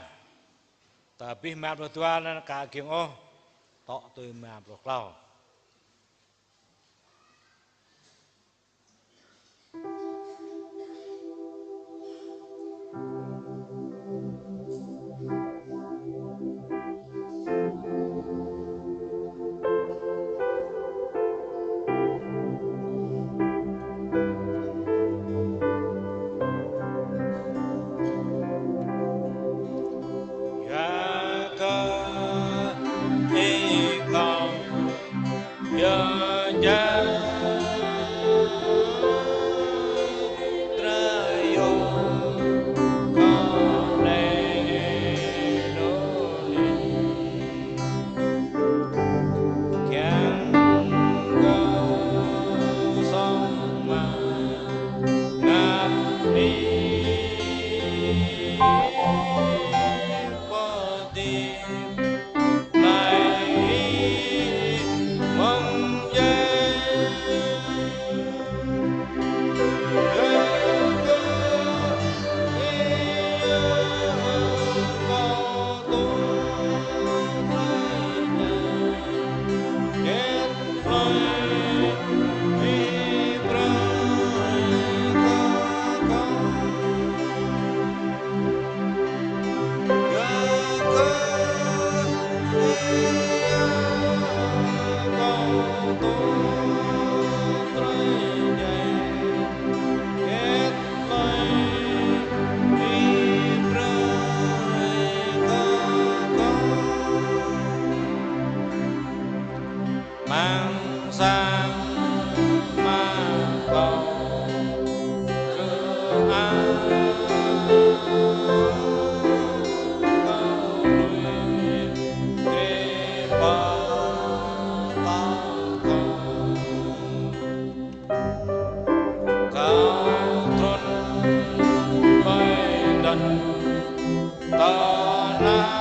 Ta abih rơma pluh dua anŭn aka giŏng ôh, tŏ tui rơma pluh klâo. Sang mă kâo kơ a kâo lui krê pơtao kâo. Kâo trŭn ƀơi anăn tơnah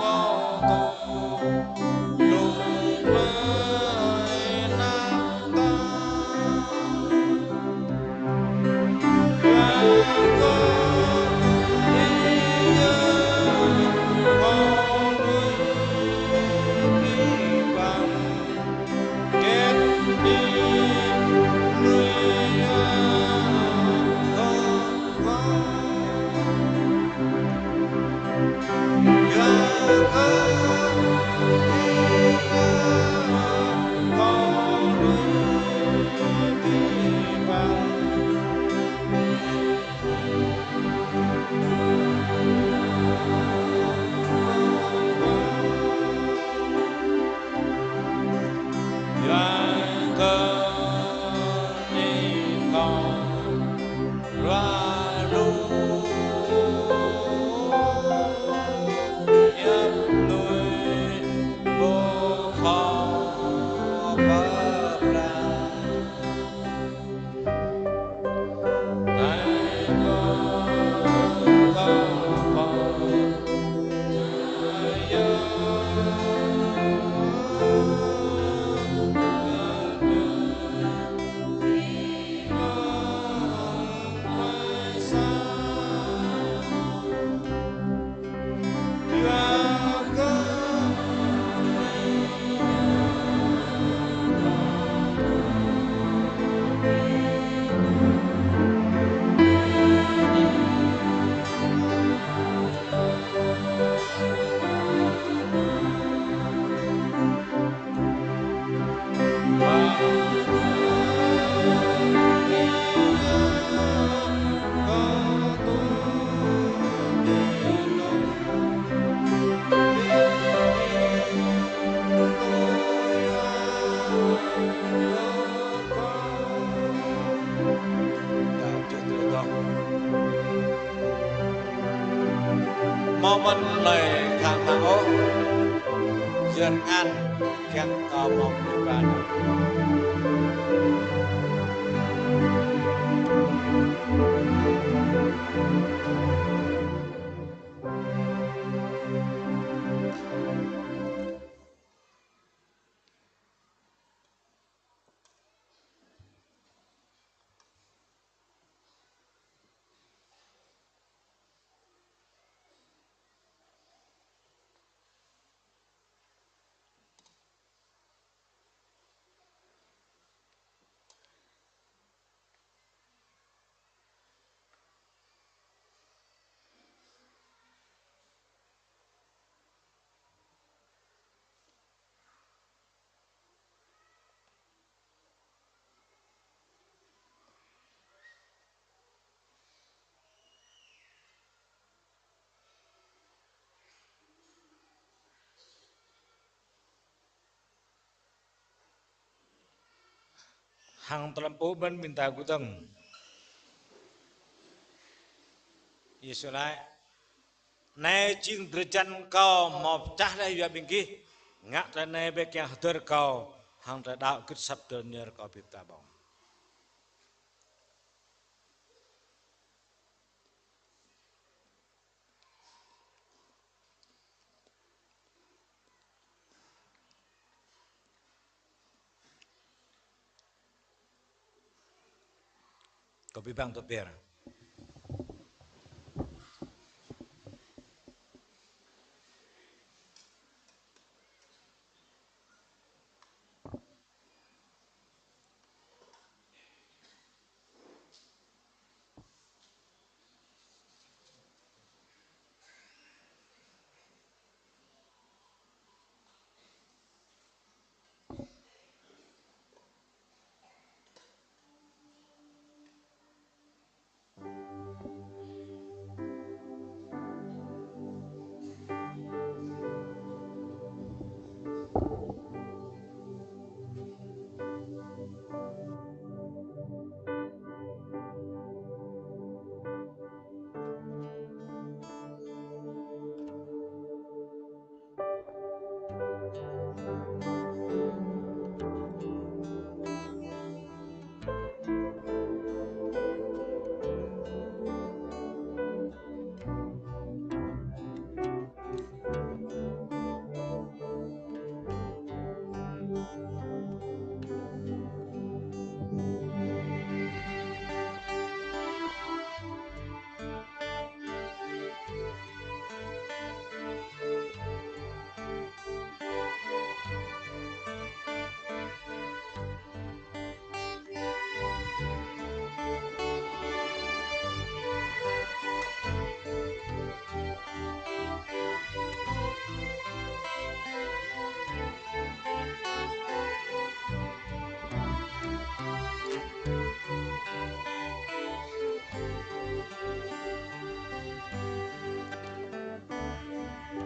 kâo tŭ lui ƀơi anăn ta. Hmâo mơ̆n tơlơi khăng khăng ôh, jơlan ngăn kiăng kơ hmâo kơnuih ba. Hăng tơlơi pơpŭ ƀing ta gŭ dơ̆ng. Yêsu laĭ: Anai jing drơi jan Kâo hmâo pơčah laih yua ƀing gih. Ngă tơlơi anai ƀơi kiăng hơdơr Kâo, hăng tơlơi đaŏ gưt asăp tơlơi pơñŭr Kâo pơhiăp ta ƀơ̆ng. Kâo ƀuh ƀing tŏ pơr.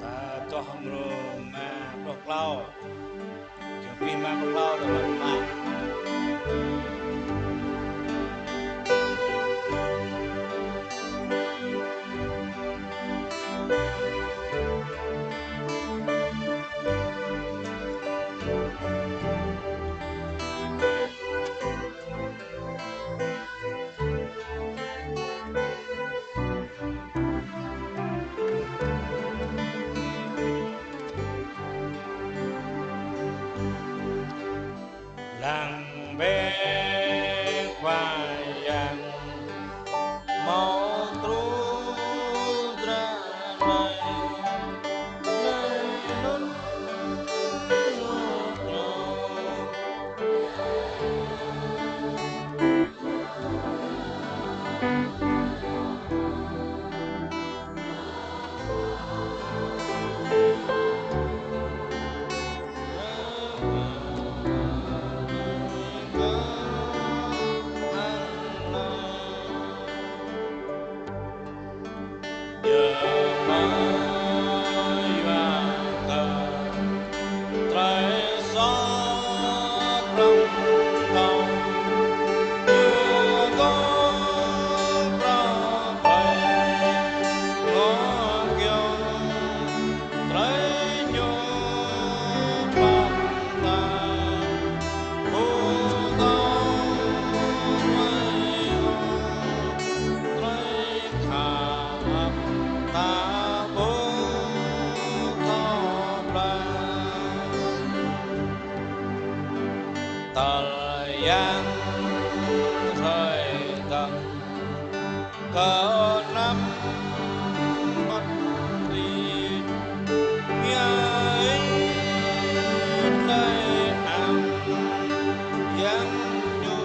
Ta čoh mrô rơma pluh klâo. Jơ̆ng rơma pluh klâo, ta mă mă. Lăng bĕ Khua Yang, hmâo truh dra rai, rai anŭn Tơl yang hrơi dơ̆ng kơ anăm mơ̆t đi, ngă ih đơi am yang ñu.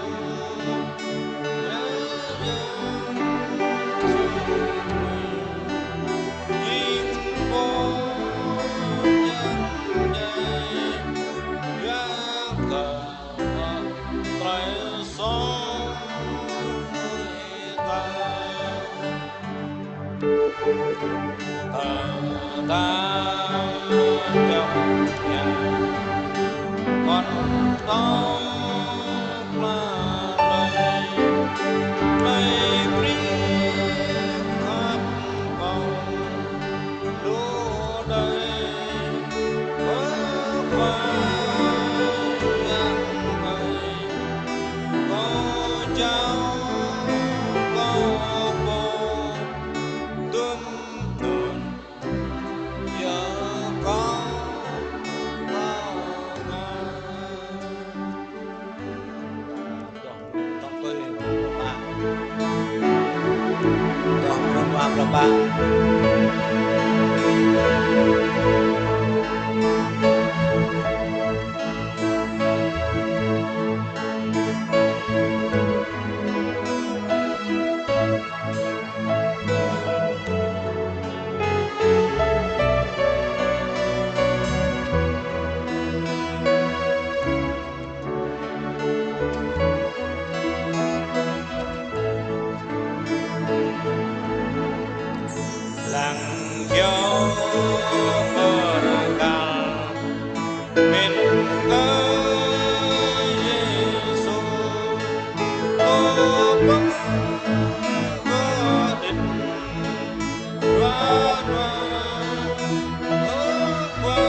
Lăng kơyâo pơkăl mĭn kơ Yêsu, tơpă kơ đĭt dua dua, ơ Khua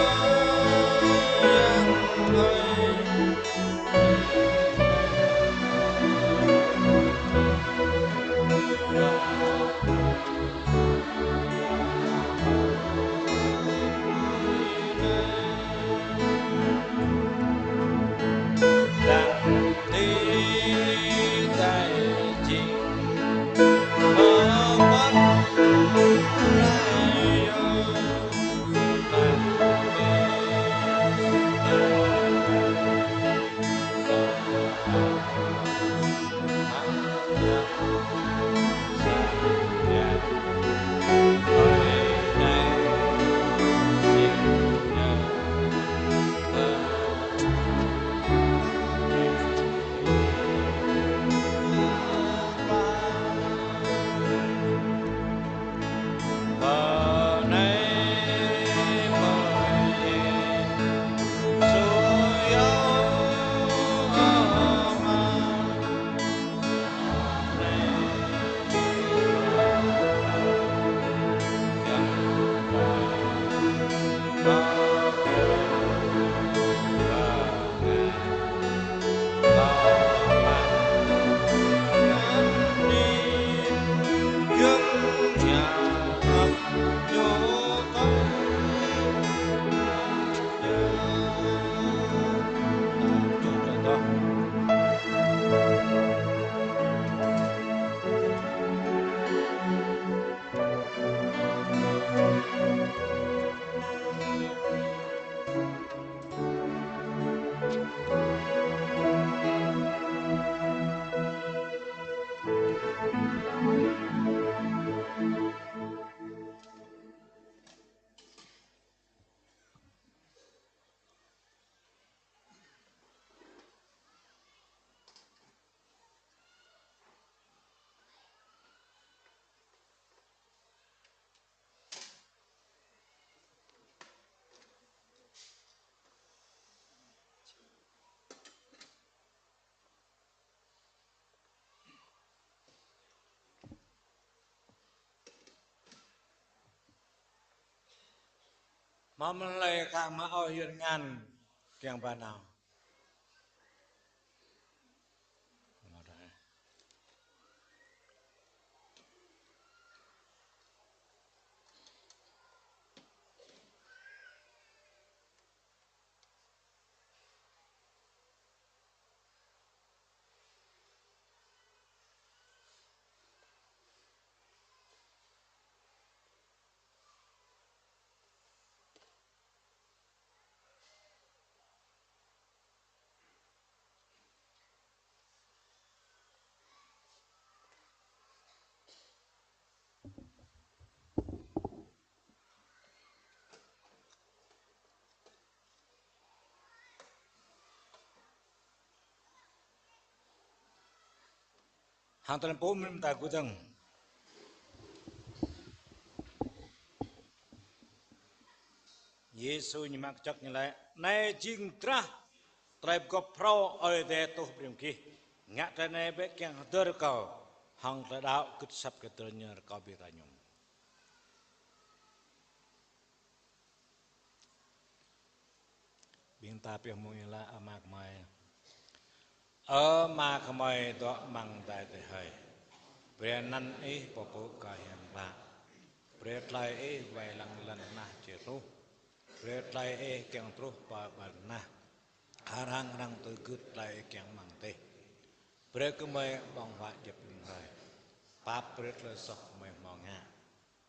Mơ̆ mơ̆n lĕ kah mă ôh yơr ngăn kiăng ba nao. Hăng tơlơi pơpŭ mơ̆ng ta gŭ dơ̆ng. Yêsu ñu mă kơčŏk ñu laĭ: Anai jing drah tơlơi pơgop phrâo Ơi Adai tuh brơi mơ̆ng gih. Ngă tơlơi anai bĕ kiăng hơdơr kơ Kâo, hăng tơlơi đaŏ gưt asăp kơ tơlơi ñu rơkâo ƀing ta ñŭm. Ƀing ta pioh mơ̆ng ñu laĭ: Ama gơmơi. Ơ Ama gơmơi dŏ amăng adai adih hơi. Brơi anăn Ih pơpŭ kơ hiam klă. Brơi tơlơi Ih wai lăng lŏn tơnah či truh. Brơi tơlơi Ih kiăng truh pơ ƀơi lŏn tơnah, hăng arăng tui gưt tơlơi Ih kiăng amăng adih. Brơi kơ gơmơi ƀơ̆ng huă djŏp ƀing gơmơi. Pap brơi tơlơi soh gơmơi hmâo ngă.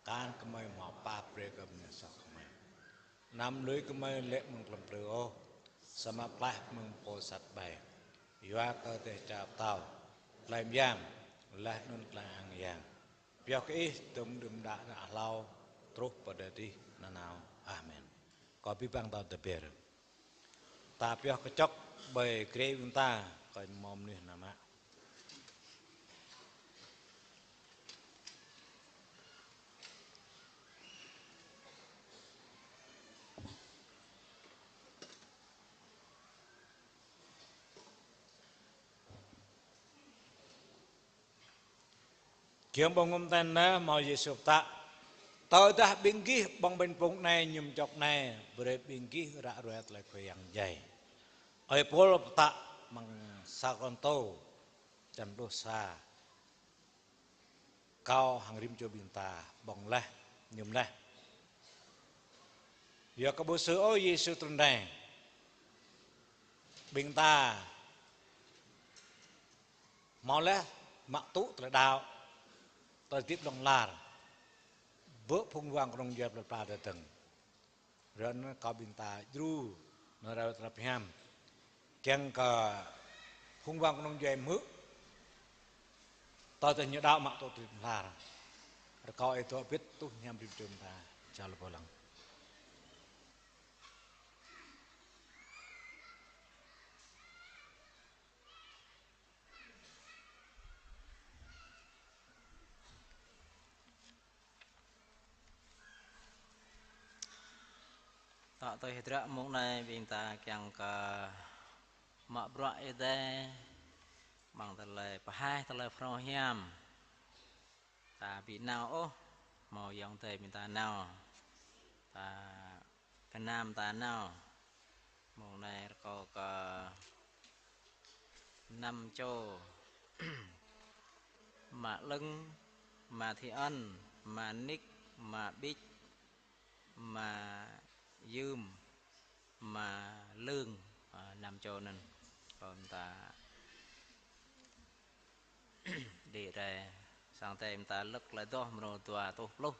Kar gơmơi hmâo pap brơi kơ ƀing soh gơmơi. Anăm lui gơmơi lê̆ mơ̆ng tơlơi plư ôh, samơ̆ pơklaih mơ̆ng pô sat ƀai. Yua kơ dêh čar pơtao, tơlơi mơyang, laih anŭn tơlơi ang yang, pioh kơ Ih tơm đưm đă đă hlâo, truh pơ adih nanao. Amen. Kâo abih bang ta tơbiă. Ta pioh kơčŏk ƀơi grê ƀing ta, kơ hmâo mơnuih nao mă. Giŏng ƀơ̆ng hơmâo tơnah hmâo Yêsu pơtă: Tơdah ƀing gih ƀơ̆ng ƀañ pŭng anai, mơñum čŏk anai, brơi ƀing gih ră ruai tơlơi Khua Yang djai. Ơi Pôl pơtă amăng sa Kôrintô, črăn pluh sa: Kâo hăng rĭm čô ƀing ta ƀơ̆ng laih, mơñum laih. Yua kơ ƀu sư̆ ôh Yêsu trŭn rai, ƀing ta hmâo laih mă tŭ tơlơi đaŏ, tơlơi hơdip hlŏng lar, bơ phung wang kơnung djuai plơi pla tơdơ̆ng. Ră anŭn kâo ƀing ta djru nao rai tơlơi pơhiam, kiăng kơ phung wang kơnung djuai hmư̆, tơdah ñu đaŏ mă tŭ tơlơi hlŏng lar. Rơkâo Ơi Adai bit tuh hiam rĭm čô ƀing ta. Čơla pơlăng. Tŏ tui hơdră mông anai ƀing ta kiăng kơ mă bruă Ơi Adai, amăng tơlơi pơhaih tơlơi phrâo hiam. Ta ƀu nao ôh, hmâo ayŏng adơi ƀing ta nao. Ta gơnam ta nao. Mông anai rơkâo kơ năm čô: Ama Lưng, ama Thi Ân, ama Nik, ama Bích, ama Yưm, ama Lương, a, năm čô anŭn. Kơ ƀing ta đĭ rai, sang tơlơi ƀing ta lơ̆k tơlơi adoh mrô dua rơtuh pluh.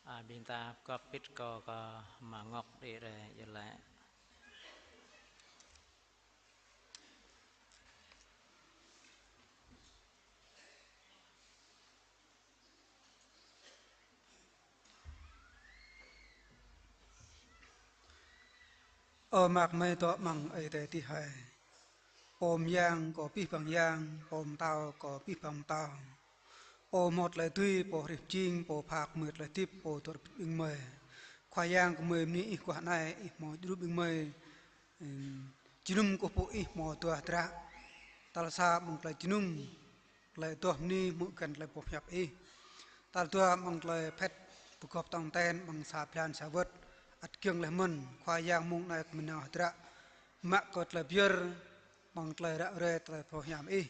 A, ƀing ta pơgop pĭt kơ, kơ mơngŏk đĭ rai yơh lĕ. Ơ mơak mơi dŏ amăng Ơi Adai adih hơi. Pô mơyang kơ abih bang yang, pô pơtao kơ abih bang pơtao. Pô hmâo tơlơi dưi, pô hrih pơjing, pô pha kơmơi tơlơi hơdip, pô dŏ hrŏm hăng ƀing gơmơi. Khua Yang, gơmơi bơni Ih guah anai, Ih hmâo djru ƀing gơmơi, ừm, jơnum kơkuh pơpŭ Ih hmâo dua hơdră. Tal sa amăng tơlơi jơnum, tơlơi adoh bơni hmư̆ găn tơlơi boh hiăp Ih. Tal dua amăng tơlơi phet pơgop tong ten amăng sa blan sa wơ̆t ăt giŏng laih mơ̆n. Khua Yang, mông anai gơmơi nao hơdră mă kơ tơlơi pơyơr amăng tơlơi ră ruai tơlơi phrâo hiam Ih.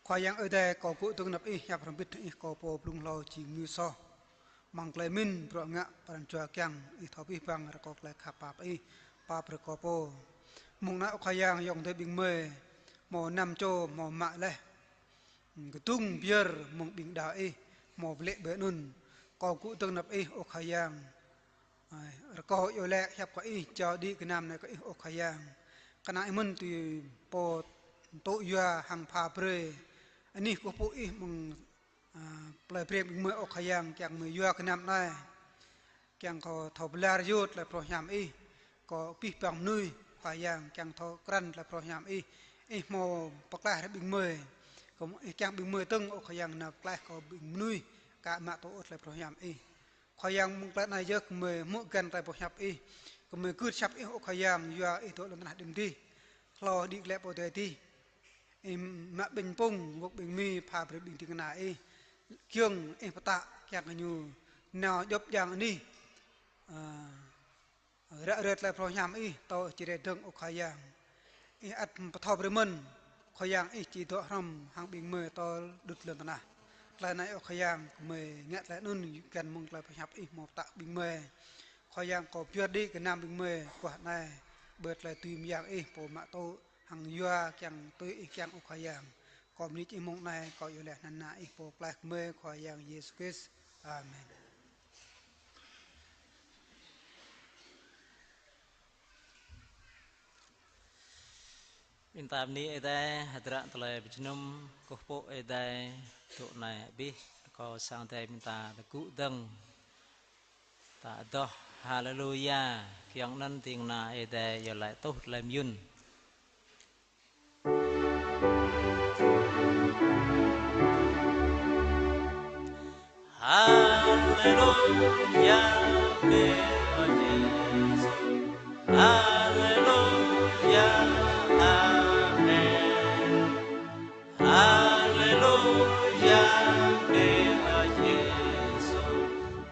Khua Yang Ơi Adai, kâo gŭ dơ̆ng anăp Ih, hiăp hrŏm hơbĭt hăng Ih kâo pô blung hlâo jing mơnuih soh. Amăng tơlơi pơmĭn, bruă ngă, pran jua kiăng, Ih thâo abih bang, rơkâo tơlơi khăp pap Ih pap brơi kơ pô. Mông anai ơ Khua Yang, ayŏng adơi ƀing gơmơi hmâo năm čô hmâo mă laih. Kơdŭng pơyơr mơ̆ng ƀing đaŏ Ih hmâo pơlĕ ƀơi anŭn. Kâo gŭ dơ̆ng anăp Ih ơ Khua Yang. Ai, rơkâo iâu laĭ hiăp kơ Ih jao đĭ gơnam anai kơ Ih ơ Khua Yang. Kơnang Ih mơ̆n tui pô tŭ yua hăng pha brơi anih kơkuh pơpŭ Ih mơ̆ng, a, plơi Breng ƀing gơmơi ơ Khua Yang, kiăng gơmơi yua gơnam anai. Kiăng kơ thâo pơlar yua tơlơi phrâo hiam Ih kơ abih bang mơnuih, Khua Yang, kiăng thâo krăn tơlơi phrâo hiam Ih. Ih hmâo pơklaih rai ƀing gơmơi. Kơ Ih kiăng ƀing gơmơi dơ̆ng ơ Khua Yang nao pơklaih kơ ƀing mơnuih aka mă tŭ tơlơi phrâo hiam Ih. Khua Yang, mơ̆ng tơlơi anai yơh gơmơi hmư̆ găn tơlơi boh hiăp Ih. Gơmơi gưt asăp Ih ơ Khua Yang, yua Ih dŏ lŏn tơnah đĭ mơ̆ng adih. Hlâo đĭ glaĭ pơ adai adih. Ih mă ƀañ pŭng, wơ̆k ƀing Mi, pha brơi ƀing ding kơna Ih. Giŏng Ih pơtă kiăng kơ ñu nao djŏp djang anih. A, ră ruai tơlơi phrâo hiam Ih, tơl či rai dơ̆ng ơ Khua Yang. Ih ăt pơthâo brơi mơ̆n, Khua Yang, Ih či dŏ hrŏm hăng ƀing gơmơi tơl đŭt lŏn tơnah. Tơlơi anai ơ Khua Yang, gơmơi ngă tơlơi anŭn găn mơ̆ng tơlơi pơhiăp Ih hmâo pơtă ƀing gơmơi. Khua Yang, kâo pơyơr đĭ gơnam ƀing gơmơi guah anai ƀơi tơlơi dưi mơyang Ih pô mă tŭ hăng yua kiăng tui Ih kiăng ơ Khua Yang. Kâo bơni Ih mông anai, kâo iâu laĭ anăn Ană Ih pô pơklaih gơmơi, Khua Yang Yêsu Krist. Amen. Ƀing ta bơni Ơi Adai, hơdră tơlơi pơjơnum kơkuh pơpŭ Ơi Adai dŏ anai abih, rơkâo sang Ơi Adai ƀing ta tơgŭ dơ̆ng. Ta adoh Haleluya, kiăng anŭn ding kơna Ơi Adai iâu laĭ tuh tơlơi mơyŭn. Haleluya, kơ Yêsu. Haleluya, amen. Haleluya, kơ Yêsu.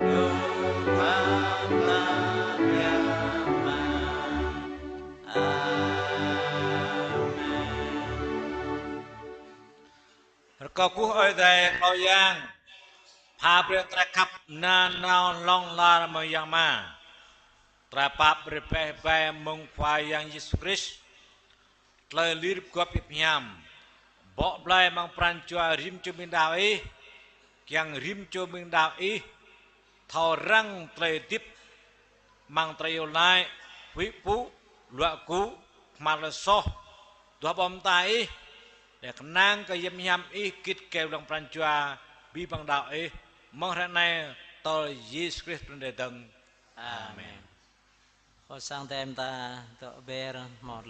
Yua mơ̆ ta biă mă. Amen. Rơkâo kơkuh Ơi Adai Khua Yang pha brơi tơlơi khăp nanao hlŏng lar mơ̆ng Yang Ama. Tơlơi pap brơi bĕ bai mơ̆ng Khua Yang Yêsu Krist. Tơlơi lir pơgop hiam. Bŏ blai amăng pran jua rĭm čô ƀing đaŏ Ih. Kiăng rĭm čô ƀing đaŏ Ih thâo răng tơlơi hơdip amăng tơlơi iâu laĭ, huĭ pŭ, luă gŭ, hmar tơlơi soh, duah ƀô̆ mơta Ih, lĕ kơnang kơ yăm hiam Ih git gai lăng pran jua abih bang đaŏ Ih, mơ̆ng hrơi anai tơl Yêsu Krist pơtrun rai dơ̆ng. Amen. Kâo sang tem ta dŏ ber hmâo